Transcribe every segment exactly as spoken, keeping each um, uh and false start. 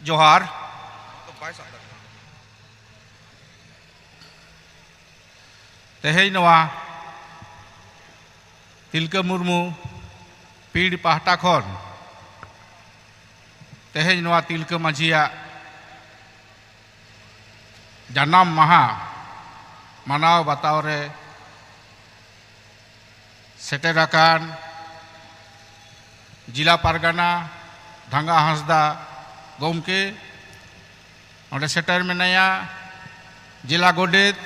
ᱡᱚᱦᱟᱨ᱾ ᱛᱮᱦᱮᱧ ᱱᱚᱣᱟ ᱛᱤᱞᱠᱟᱹ ᱢᱩᱨᱢᱩ ᱯᱤᱲ ᱯᱟᱦᱴᱟ ᱠᱷᱚᱱ ᱛᱮᱦᱮᱧ ᱱᱚᱣᱟ ᱛᱤᱞᱠᱟᱹ ᱢᱟᱹᱡᱷᱤᱭᱟᱜ ᱡᱟᱱᱟᱢ ᱢᱟᱦᱟ ᱢᱟᱱᱟᱣ ᱵᱟᱛᱟᱣ ᱨᱮ ᱥᱮᱴᱮᱨ ᱟᱠᱟᱱ ᱡᱤᱞᱟ ᱯᱟᱨᱜᱟᱱᱟ ᱫᱷᱟᱸᱜᱟ ᱦᱟᱸᱥᱫᱟ ᱜᱚᱢᱠᱮ, ᱚᱸᱰᱮ ᱥᱮᱴᱮᱨ ᱢᱮᱱᱟᱭᱟ ᱡᱮᱞᱟ ᱜᱚᱰᱮᱛ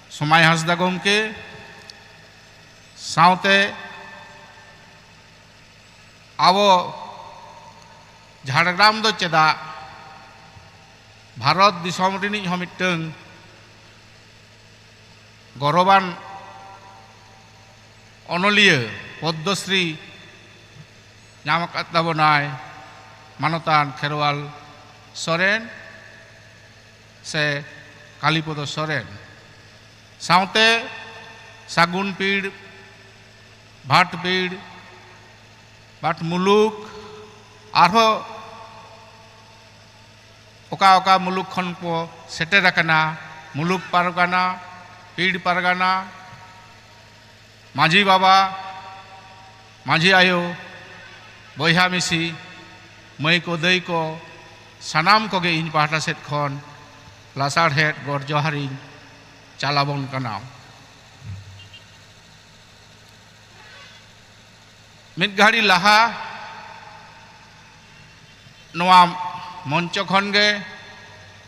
ᱥᱚᱢᱟᱭ ᱦᱟᱸᱥᱫᱟ ᱜᱚᱢᱠᱮ, ᱥᱟᱶᱛᱮ ᱟᱵᱚ ᱡᱷᱟᱲᱜᱨᱟᱢ ᱫᱚ ᱪᱮᱫᱟᱜ ᱵᱷᱟᱨᱚᱛ ᱫᱤᱥᱚᱢ ᱨᱤᱱᱤᱡ ᱦᱚᱸ ᱢᱤᱫᱴᱟᱝ ᱜᱚᱨᱚᱵᱟᱱ ᱚᱱᱚᱞᱤᱭᱟᱹ ᱯᱚᱫᱽᱢᱚᱥᱨᱤ ᱧᱟᱢ ᱟᱠᱟᱫ ᱛᱟᱵᱚᱱᱟᱭ ᱢᱟᱱᱚᱛᱟᱱ ᱠᱷᱮᱨᱣᱟᱞ ᱥᱚᱨᱮᱱ ᱥᱮ ᱠᱟᱞᱤᱯᱚᱫᱚ ᱥᱚᱨᱮᱱ, ᱥᱟᱶᱛᱮ ᱥᱟᱹᱜᱩᱱ ᱯᱤᱲ, ᱵᱷᱟᱴ ᱯᱤᱲ, ᱵᱷᱟᱴ ᱢᱩᱞᱩᱠ, ᱟᱨᱦᱚᱸ ᱚᱠᱟ ᱚᱠᱟ ᱢᱩᱞᱩᱠ ᱠᱷᱚᱱ ᱠᱚ ᱥᱮᱴᱮᱨ ᱟᱠᱟᱱᱟ, ᱢᱩᱞᱩᱠ ᱯᱟᱨᱜᱟᱱᱟ, ᱯᱤᱲ ᱯᱟᱨᱜᱟᱱᱟ, ᱢᱟᱹᱡᱷᱤ ᱵᱟᱵᱟ, ᱢᱟᱹᱡᱷᱤ ᱟᱭᱳ, ᱵᱚᱭᱦᱟ ᱢᱤᱥᱤ, ᱢᱟᱹᱭ ᱠᱚ ᱫᱟᱹᱭ ᱠᱚ, ᱥᱟᱱᱟᱢ ᱠᱚᱜᱮ ᱤᱧ ᱯᱟᱦᱴᱟ ᱥᱮᱫ ᱠᱷᱚᱱ ᱞᱟᱥᱟᱲᱦᱮᱫ ᱜᱚᱰ ᱡᱚᱦᱟᱨᱤᱧ ᱪᱟᱞᱟᱵᱚᱱ ᱠᱟᱱᱟ᱾ ᱢᱤᱫ ᱜᱷᱟᱹᱲᱤ ᱞᱟᱦᱟ ᱱᱚᱣᱟ ᱢᱚᱧᱪᱚ ᱠᱷᱚᱱ ᱜᱮ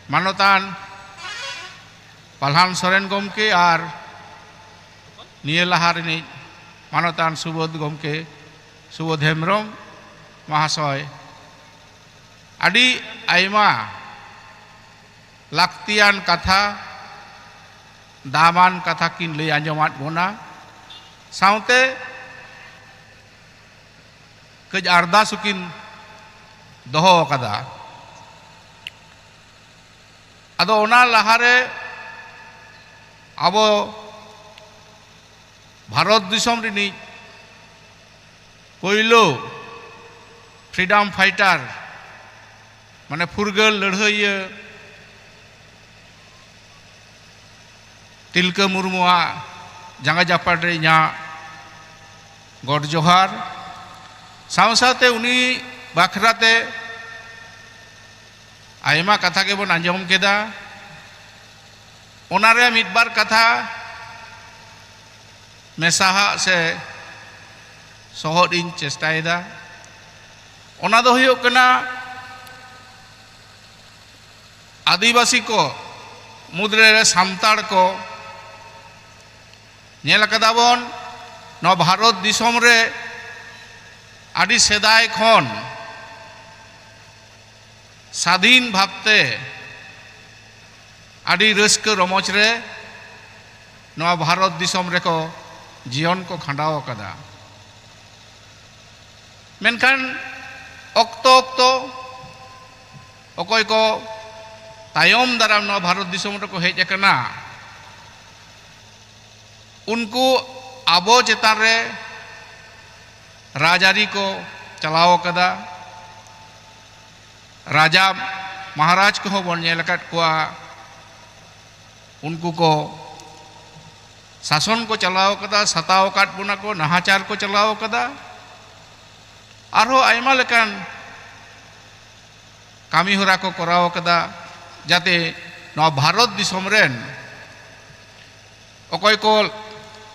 ᱢᱟᱱᱚᱛᱟᱱ ᱯᱟᱞᱦᱟᱱ ᱥᱚᱨᱮᱱ ᱜᱚᱢᱠᱮ ᱟᱨ ᱱᱤᱭᱟᱹ ᱞᱟᱦᱟ ᱨᱤᱱᱤᱡ ᱢᱟᱱᱚᱛᱟᱱ ᱥᱩᱵᱳᱫᱷ ᱜᱚᱢᱠᱮ, ᱥᱩᱵᱳᱫᱷ ᱦᱮᱢᱵᱨᱚᱢ ᱢᱟᱦᱟᱥᱚᱭ, ᱟᱹᱰᱤ ᱟᱭᱢᱟ ᱞᱟᱹᱠᱛᱤᱭᱟᱱ ᱠᱟᱛᱷᱟ, ᱫᱟᱢᱟᱱ ᱠᱟᱛᱷᱟ ᱠᱤᱱ ᱞᱟᱹᱭ ᱟᱸᱡᱚᱢᱟᱫ ᱵᱚᱱᱟ, ᱥᱟᱶᱛᱮ ᱠᱟᱹᱡ ᱟᱨᱫᱟᱥ ᱦᱚᱸᱠᱤᱱ ᱫᱚᱦᱚ ᱟᱠᱟᱫᱟ᱾ ᱟᱫᱚ ᱚᱱᱟ ᱞᱟᱦᱟᱨᱮ ᱟᱵᱚ ᱵᱷᱟᱨᱚᱛ ᱫᱤᱥᱚᱢ ᱨᱤᱱᱤᱡ ᱯᱳᱭᱞᱳ freedom fighter ᱢᱟᱱᱮ ᱯᱷᱩᱨᱜᱟᱹᱞ ᱞᱟᱹᱲᱦᱟᱹᱭᱤᱭᱟᱹ ᱛᱤᱞᱠᱟᱹ ᱢᱩᱨᱢᱩᱣᱟᱜ ᱡᱟᱸᱜᱟ ᱡᱟᱯᱟᱜ ᱨᱮ ᱤᱧᱟᱹᱜ ᱜᱚᱰ ᱡᱚᱦᱟᱨ᱾ ᱥᱟᱶ ᱥᱟᱶᱛᱮ ᱩᱱᱤ ᱵᱟᱠᱷᱨᱟ ᱛᱮ ᱟᱭᱢᱟ ᱠᱟᱛᱷᱟ ᱜᱮᱵᱚᱱ ᱟᱸᱡᱚᱢ ᱠᱮᱫᱟ᱾ ᱚᱱᱟᱨᱮ ᱢᱤᱫ ᱵᱟᱨ ᱠᱟᱛᱷᱟ ᱢᱮᱥᱟᱦᱟᱜ ᱥᱮ ᱥᱚᱦᱚᱫ ᱤᱧ ᱪᱮᱥᱴᱟᱭᱮᱫᱟ᱾ ᱚᱱᱟ ᱫᱚ ᱦᱩᱭᱩᱜ ᱠᱟᱱᱟ, ᱟᱹᱫᱤᱵᱟᱹᱥᱤ ᱠᱚ ᱢᱩᱫᱽᱨᱮ ᱥᱟᱱᱛᱟᱲ ᱠᱚ ᱧᱮᱞ ᱟᱠᱟᱫᱟ ᱵᱚᱱ, ᱱᱚᱣᱟ ᱵᱷᱟᱨᱚᱛ ᱫᱤᱥᱚᱢ ᱨᱮ ᱟᱹᱰᱤ ᱥᱮᱫᱟᱭ ᱠᱷᱚᱱ ᱥᱟᱫᱷᱤᱱ ᱵᱷᱟᱵᱽᱛᱮ ᱟᱹᱰᱤ ᱨᱟᱹᱥᱠᱟᱹ ᱨᱚᱢᱚᱡᱽ ᱨᱮ ᱱᱚᱣᱟ ᱵᱷᱟᱨᱚᱛ ᱫᱤᱥᱚᱢ ᱨᱮᱠᱚ ᱡᱤᱭᱚᱱ ᱠᱚ ᱠᱷᱟᱸᱰᱟᱣ ᱟᱠᱟᱫᱟ᱾ ᱢᱮᱱᱠᱷᱟᱱ ᱚᱠᱛᱚ ᱚᱠᱛᱚ ᱚᱠᱚᱭ ᱠᱚ ᱛᱟᱭᱚᱢ ᱫᱟᱨᱟᱢ ᱱᱚᱣᱟ ᱵᱷᱟᱨᱚᱛ ᱫᱤᱥᱚᱢ ᱨᱮᱠᱚ ᱦᱮᱡ ᱟᱠᱟᱱᱟ, ᱩᱱᱠᱩ ᱟᱵᱚ ᱪᱮᱛᱟᱱ ᱨᱮ ᱨᱟᱡᱽᱟᱹᱨᱤ ᱠᱚ ᱪᱟᱞᱟᱣ ᱟᱠᱟᱫᱟ᱾ ᱨᱟᱡᱟ ᱢᱚᱦᱟᱨᱟᱡᱽ ᱠᱚᱦᱚᱸ ᱵᱚᱱ ᱧᱮᱞ ᱟᱠᱟᱫ ᱠᱚᱣᱟ, ᱩᱱᱠᱩ ᱠᱚ ᱥᱟᱥᱚᱱ ᱠᱚ ᱪᱟᱞᱟᱣ ᱟᱠᱟᱫᱟ, ᱥᱟᱛᱟᱣ ᱟᱠᱟᱫ ᱵᱚᱱᱟ ᱠᱚ, ᱱᱟᱦᱟᱪᱟᱨ ᱠᱚ ᱪᱟᱞᱟᱣ ᱟᱠᱟᱫᱟ, ᱟᱨᱦᱚᱸ ᱟᱭᱢᱟ ᱞᱮᱠᱟᱱ ᱠᱟᱹᱢᱤ ᱦᱚᱨᱟ ᱠᱚ ᱠᱚᱨᱟᱣ ᱟᱠᱟᱫᱟ, ᱡᱟᱛᱮ ᱱᱚᱣᱟ ᱵᱷᱟᱨᱚᱛ ᱫᱤᱥᱚᱢ ᱨᱮᱱ ᱚᱠᱚᱭ ᱠᱚ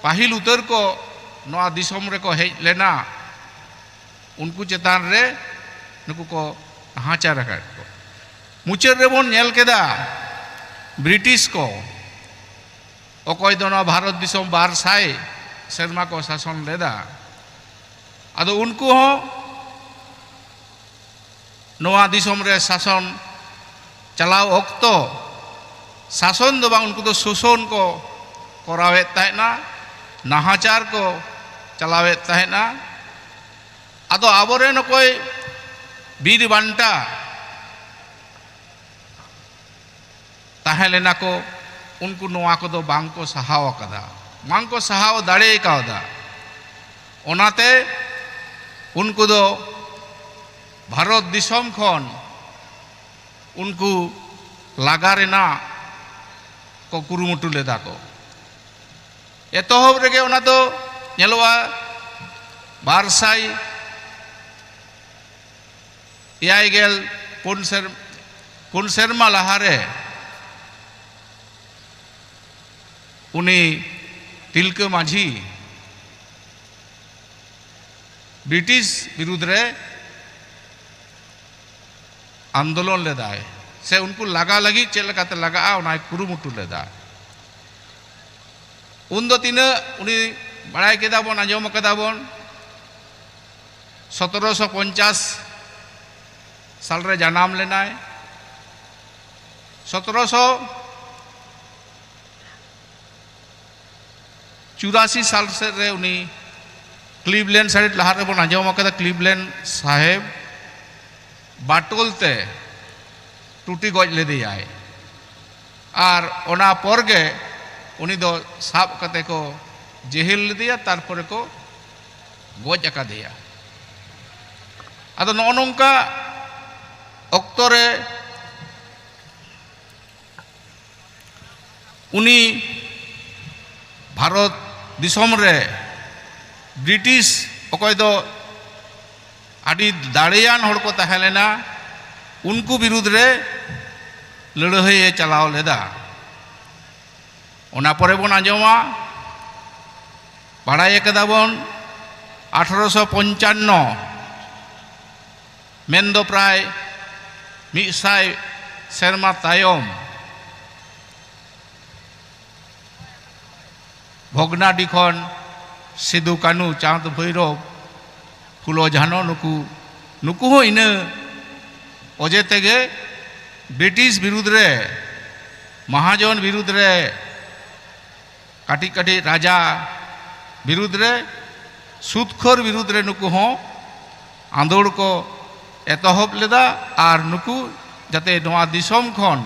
ᱯᱟᱹᱦᱤᱞ ᱩᱛᱟᱹᱨ ᱠᱚ ᱱᱚᱣᱟ ᱫᱤᱥᱚᱢ ᱨᱮᱠᱚ ᱦᱮᱡ ᱞᱮᱱᱟ, ᱩᱱᱠᱩ ᱪᱮᱛᱟᱱ ᱨᱮ ᱱᱩᱠᱩ ᱠᱚ ᱱᱟᱦᱟᱪᱟᱨ ᱟᱠᱟᱫ ᱠᱚ᱾ ᱢᱩᱪᱟᱹᱫ ᱨᱮᱵᱚᱱ ᱧᱮᱞ ᱠᱮᱫᱟ, ᱵᱨᱤᱴᱤᱥ ᱠᱚ, ᱚᱠᱚᱭ ᱫᱚ ᱱᱚᱣᱟ ᱵᱷᱟᱨᱚᱛ ᱫᱤᱥᱚᱢ ᱵᱟᱨ ᱥᱟᱭ ᱥᱮᱨᱢᱟ ᱠᱚ ᱥᱟᱥᱚᱱ ᱞᱮᱫᱟ᱾ ᱟᱫᱚ ᱩᱱᱠᱩ ᱦᱚᱸ ᱱᱚᱣᱟ ᱫᱤᱥᱚᱢ ᱨᱮ ᱥᱟᱥᱚᱱ ᱪᱟᱞᱟᱣ ᱚᱠᱛᱚ, ᱥᱟᱥᱚᱱ ᱫᱚ ᱵᱟᱝ, ᱩᱱᱠᱩ ᱫᱚ ᱥᱳᱥᱚᱱ ᱠᱚ ᱠᱚᱨᱟᱣᱮᱫ ᱛᱟᱦᱮᱸᱫᱼᱟ, ᱱᱟᱦᱟᱪᱟᱨ ᱠᱚ ᱪᱟᱞᱟᱣᱮᱫ ᱛᱟᱦᱮᱸᱫᱼᱟ᱾ ᱟᱫᱚ ᱟᱵᱚᱨᱮᱱ ᱚᱠᱚᱭ ᱵᱤᱨ ᱵᱟᱱᱴᱟ ᱛᱟᱦᱮᱸ ᱞᱮᱱᱟ ᱠᱚ, ᱩᱱᱠᱩ ᱱᱚᱣᱟ ᱠᱚᱫᱚ ᱵᱟᱝ ᱠᱚ ᱥᱟᱦᱟᱣ ᱟᱠᱟᱫᱟ, ᱵᱟᱝ ᱠᱚ ᱥᱟᱦᱟᱣ ᱫᱟᱲᱮ ᱠᱟᱣᱫᱟ᱾ ᱚᱱᱟᱛᱮ ᱩᱱᱠᱩ ᱫᱚ ᱵᱷᱟᱨᱚᱛ ᱫᱤᱥᱚᱢ ᱠᱷᱚᱱ ᱩᱱᱠᱩ ᱞᱟᱜᱟ ᱨᱮᱱᱟᱜ ᱠᱚ ᱠᱩᱨᱩᱢᱩᱴᱩ ᱞᱮᱫᱟ ᱠᱚ᱾ ᱮᱛᱚᱦᱚᱵ ᱨᱮᱜᱮ ᱚᱱᱟ ᱫᱚ ᱧᱮᱞᱚᱜᱼᱟ, ᱵᱟᱨ ᱥᱟᱭ ᱮᱭᱟᱭ ᱜᱮᱞ ᱯᱩᱱ ᱥᱮᱨ-, ᱯᱩᱱ ᱥᱮᱨᱢᱟ ᱞᱟᱦᱟᱨᱮ ᱩᱱᱤ ᱛᱤᱞᱠᱟᱹ ᱢᱟᱹᱡᱷᱤ ᱵᱨᱤᱴᱤᱥ ᱵᱤᱨᱩᱫᱽ ᱨᱮ ᱟᱱᱫᱳᱞᱚᱱ ᱞᱮᱫᱟᱭ, ᱥᱮ ᱩᱱᱠᱩ ᱞᱟᱜᱟ ᱞᱟᱹᱜᱤᱫ ᱪᱮᱫ ᱞᱮᱠᱟᱛᱮ ᱞᱟᱜᱟᱜᱼᱟ, ᱚᱱᱟᱭ ᱠᱩᱨᱩᱢᱩᱴᱩ ᱞᱮᱫᱟ᱾ ᱩᱱᱫᱚ ᱛᱤᱱᱟᱹᱜ ᱩᱱᱤ ᱵᱟᱲᱟᱭ ᱠᱮᱫᱟ ᱵᱚᱱ, ᱟᱸᱡᱚᱢ ᱟᱠᱟᱫᱟ ᱵᱚᱱ, ᱥᱚᱛᱨᱚᱥᱚ ᱯᱚᱧᱪᱟᱥ ᱥᱟᱞᱨᱮ ᱡᱟᱱᱟᱢ ᱞᱮᱱᱟᱭ᱾ ᱥᱚᱛᱨᱚᱥᱚ ᱪᱩᱨᱟᱥᱤ ᱥᱟᱞ ᱥᱮᱫ ᱨᱮ ᱩᱱᱤ ᱠᱞᱤᱵᱽᱞᱮᱱᱰ ᱥᱟᱦᱮᱵᱽ, ᱞᱟᱦᱟ ᱨᱮᱵᱚᱱ ᱟᱸᱡᱚᱢ ᱟᱠᱟᱫᱟ, ᱠᱞᱤᱵᱽᱞᱮᱱᱰ ᱥᱟᱦᱮᱵᱽ ᱵᱟᱴᱳᱞ ᱛᱮ ᱴᱩᱴᱤ ᱜᱚᱡ ᱞᱮᱫᱮᱭᱟᱭ᱾ ᱟᱨ ᱚᱱᱟ ᱯᱚᱨ ᱜᱮ ᱩᱱᱤ ᱫᱚ ᱥᱟᱵ ᱠᱟᱛᱮ ᱠᱚ ᱡᱮᱦᱮᱞ ᱞᱮᱫᱮᱭᱟ, ᱛᱟᱨᱯᱚᱨᱮ ᱠᱚ ᱜᱚᱡ ᱟᱠᱟᱫᱮᱭᱟ᱾ ᱟᱫᱚ ᱱᱚᱜᱼᱚ ᱱᱚᱝᱠᱟ ᱚᱠᱛᱚ ᱨᱮ ᱩᱱᱤ ᱵᱷᱟᱨᱚᱛ ᱫᱤᱥᱚᱢ ᱨᱮ ᱵᱨᱤᱴᱤᱥ, ᱚᱠᱚᱭ ᱫᱚ ᱟᱹᱰᱤ ᱫᱟᱲᱮᱭᱟᱱ ᱦᱚᱲ ᱠᱚ ᱛᱟᱦᱮᱸ ᱞᱮᱱᱟ, ᱩᱱᱠᱩ ᱵᱤᱨᱩᱫᱽ ᱨᱮ ᱞᱟᱹᱲᱦᱟᱹᱭᱮ ᱪᱟᱞᱟᱣ ᱞᱮᱫᱟ᱾ ᱚᱱᱟ ᱯᱚᱨᱮ ᱵᱚᱱ ᱟᱸᱡᱚᱢᱟ, ᱵᱟᱲᱟᱭ ᱟᱠᱟᱫᱟ ᱵᱚᱱ, ᱟᱴᱷᱨᱚᱥᱚ ᱯᱚᱧᱪᱟᱱᱱᱚ, ᱢᱮᱱᱫᱚ ᱯᱨᱟᱭ ᱢᱤᱫ ᱥᱟᱭ ᱥᱮᱨᱢᱟ ᱛᱟᱭᱚᱢ, ᱵᱷᱚᱜᱽᱱᱟᱰᱤ ᱠᱷᱚᱱ ᱥᱤᱫᱩ, ᱠᱟᱹᱱᱦᱩ, ᱪᱟᱸᱫᱽ, ᱵᱷᱳᱭᱨᱳᱵ, ᱯᱷᱩᱞᱳ, ᱡᱷᱟᱱᱳ, ᱱᱩᱠᱩ, ᱱᱩᱠᱩ ᱦᱚᱸ ᱤᱱᱟᱹ ᱚᱡᱮ ᱛᱮᱜᱮ ᱵᱨᱤᱴᱤᱥ ᱵᱤᱨᱩᱫᱽ ᱨᱮ, ᱢᱟᱦᱟᱡᱚᱱ ᱵᱤᱨᱩᱫᱽ ᱨᱮ, ᱠᱟᱹᱴᱤᱡ ᱠᱟᱹᱴᱤᱡ ᱨᱟᱡᱟ ᱵᱤᱨᱩᱫᱽ ᱨᱮ, ᱥᱩᱫᱽᱠᱷᱳᱨ ᱵᱤᱨᱩᱫᱽ ᱨᱮ ᱱᱩᱠᱩ ᱦᱚᱸ ᱟᱸᱫᱳᱲ ᱠᱚ ᱮᱛᱚᱦᱚᱵ ᱞᱮᱫᱟ᱾ ᱟᱨ ᱱᱩᱠᱩ ᱡᱟᱛᱮ ᱱᱚᱣᱟ ᱫᱤᱥᱚᱢ ᱠᱷᱚᱱ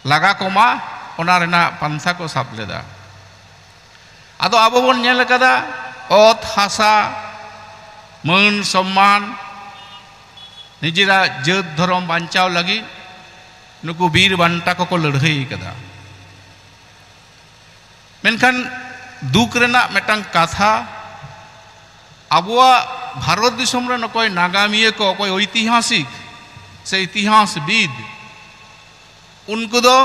ᱞᱟᱜᱟ ᱠᱚᱢᱟ, ᱚᱱᱟ ᱨᱮᱱᱟᱜ ᱯᱟᱱᱛᱷᱟ ᱠᱚ ᱥᱟᱵ ᱞᱮᱫᱟ᱾ ᱟᱫᱚ ᱟᱵᱚ ᱵᱚᱱ ᱧᱮᱞ ᱟᱠᱟᱫᱟ, ᱚᱛ ᱦᱟᱥᱟ, ᱢᱟᱹᱱ ᱥᱚᱢᱢᱟᱱ, ᱱᱤᱡᱮᱨᱟᱜ ᱡᱟᱹᱛ ᱫᱷᱚᱨᱚᱢ ᱵᱟᱧᱪᱟᱣ ᱞᱟᱹᱜᱤᱫ ᱱᱩᱠᱩ ᱵᱤᱨ ᱵᱟᱱᱴᱟ ᱠᱚᱠᱚ ᱞᱟᱹᱲᱦᱟᱹᱭ ᱠᱟᱫᱟ᱾ ᱢᱮᱱᱠᱷᱟᱱ ᱫᱩᱠ ᱨᱮᱱᱟᱜ ᱢᱤᱫᱴᱟᱝ ᱠᱟᱛᱷᱟ, ᱟᱵᱚᱣᱟᱜ ᱵᱷᱟᱨᱚᱛ ᱫᱤᱥᱚᱢ ᱨᱮᱱ ᱚᱠᱚᱭ ᱱᱟᱜᱟᱢᱤᱭᱟᱹ ᱠᱚ, ᱚᱠᱚᱭ ᱳᱭᱛᱤᱦᱟᱥᱤᱠ ᱥᱮ ᱤᱛᱤᱦᱟᱥᱵᱤᱫ, ᱩᱱᱠᱩ ᱫᱚ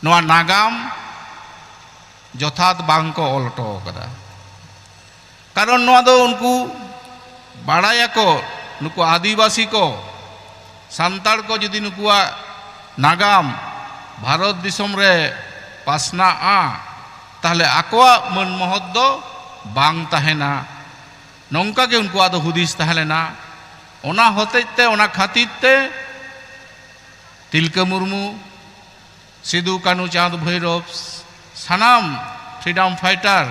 ᱱᱚᱣᱟ ᱱᱟᱜᱟᱢ ᱡᱚᱛᱷᱟᱛ ᱵᱟᱝ ᱠᱚ ᱚᱞ ᱦᱚᱴᱚ ᱠᱟᱫᱟ᱾ ᱠᱟᱨᱚᱱ ᱱᱚᱣᱟ ᱫᱚ ᱩᱱᱠᱩ ᱵᱟᱲᱟᱭᱟᱠᱚ, ᱱᱩᱠᱩ ᱟᱹᱫᱤᱵᱟᱹᱥᱤ ᱠᱚ, ᱥᱟᱱᱛᱟᱲ ᱠᱚ ᱡᱩᱫᱤ ᱱᱩᱠᱩᱣᱟᱜ ᱱᱟᱜᱟᱢ ᱵᱷᱟᱨᱚᱛ ᱫᱤᱥᱚᱢ ᱨᱮ ᱯᱟᱥᱱᱟᱜᱼᱟ, ᱛᱟᱦᱞᱮ ᱟᱠᱚᱣᱟᱜ ᱢᱟᱹᱱ ᱢᱚᱦᱚᱛ ᱫᱚ ᱵᱟᱝ ᱛᱟᱦᱮᱱᱟ᱾ ᱱᱚᱝᱠᱟ ᱜᱮ ᱩᱱᱠᱩᱣᱟᱜ ᱫᱚ ᱦᱩᱫᱤᱥ ᱛᱟᱦᱮᱸ ᱞᱮᱱᱟ᱾ ᱚᱱᱟ ᱦᱚᱛᱮᱡ ᱛᱮ, ᱚᱱᱟ ᱠᱷᱟᱹᱛᱤᱨ ᱛᱮ ᱛᱤᱞᱠᱟᱹ ᱢᱩᱨᱢᱩ, ᱥᱤᱫᱩ, ᱠᱟᱹᱱᱦᱩ, ᱪᱟᱸᱫᱽ, ᱵᱷᱳᱭᱨᱳᱵ, ᱥᱟᱱᱟᱢ ᱯᱷᱨᱤᱰᱚᱢ ᱯᱷᱟᱭᱴᱟᱨ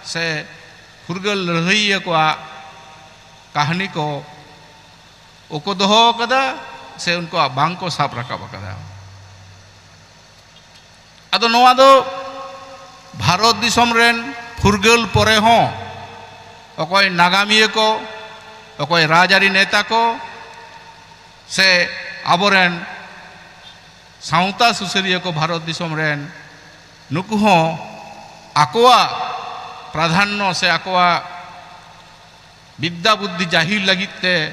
ᱥᱮ ᱯᱷᱩᱨᱜᱟᱹᱞ ᱞᱟᱹᱲᱦᱟᱹᱭᱤᱭᱟᱹ ᱠᱚᱣᱟᱜ ᱠᱟᱹᱦᱱᱤ ᱠᱚ ᱩᱠᱩ ᱫᱚᱦᱚ ᱟᱠᱟᱫᱟ ᱥᱮ ᱩᱱᱠᱩᱣᱟᱜ ᱵᱟᱝ ᱠᱚ ᱥᱟᱵ ᱨᱟᱠᱟᱵ ᱟᱠᱟᱫᱟ᱾ ᱟᱫᱚ ᱱᱚᱣᱟ ᱫᱚ ᱵᱷᱟᱨᱚᱛ ᱫᱤᱥᱚᱢ ᱨᱮᱱ ᱯᱷᱩᱨᱜᱟᱹᱞ ᱯᱚᱨᱮ ᱦᱚᱸ ᱚᱠᱚᱭ ᱱᱟᱜᱟᱢᱤᱭᱟᱹ ᱠᱚ, ᱚᱠᱚᱭ ᱨᱟᱡᱽᱟᱹᱨᱤ ᱱᱮᱛᱟ ᱠᱚ, ᱥᱮ ᱟᱵᱚᱨᱮᱱ ᱥᱟᱶᱛᱟ ᱥᱩᱥᱟᱹᱨᱤᱭᱟᱹ ᱠᱚ ᱵᱷᱟᱨᱚᱛ ᱫᱤᱥᱚᱢ ᱨᱮᱱ, ᱱᱩᱠᱩ ᱦᱚᱸ ᱟᱠᱚᱣᱟᱜ ᱯᱨᱟᱫᱷᱟᱱᱱᱚ ᱥᱮ ᱟᱠᱚᱣᱟᱜ ᱵᱤᱫᱽᱫᱟ ᱵᱩᱫᱽᱫᱷᱤ ᱡᱟᱹᱦᱤᱨ ᱞᱟᱹᱜᱤᱫ ᱛᱮ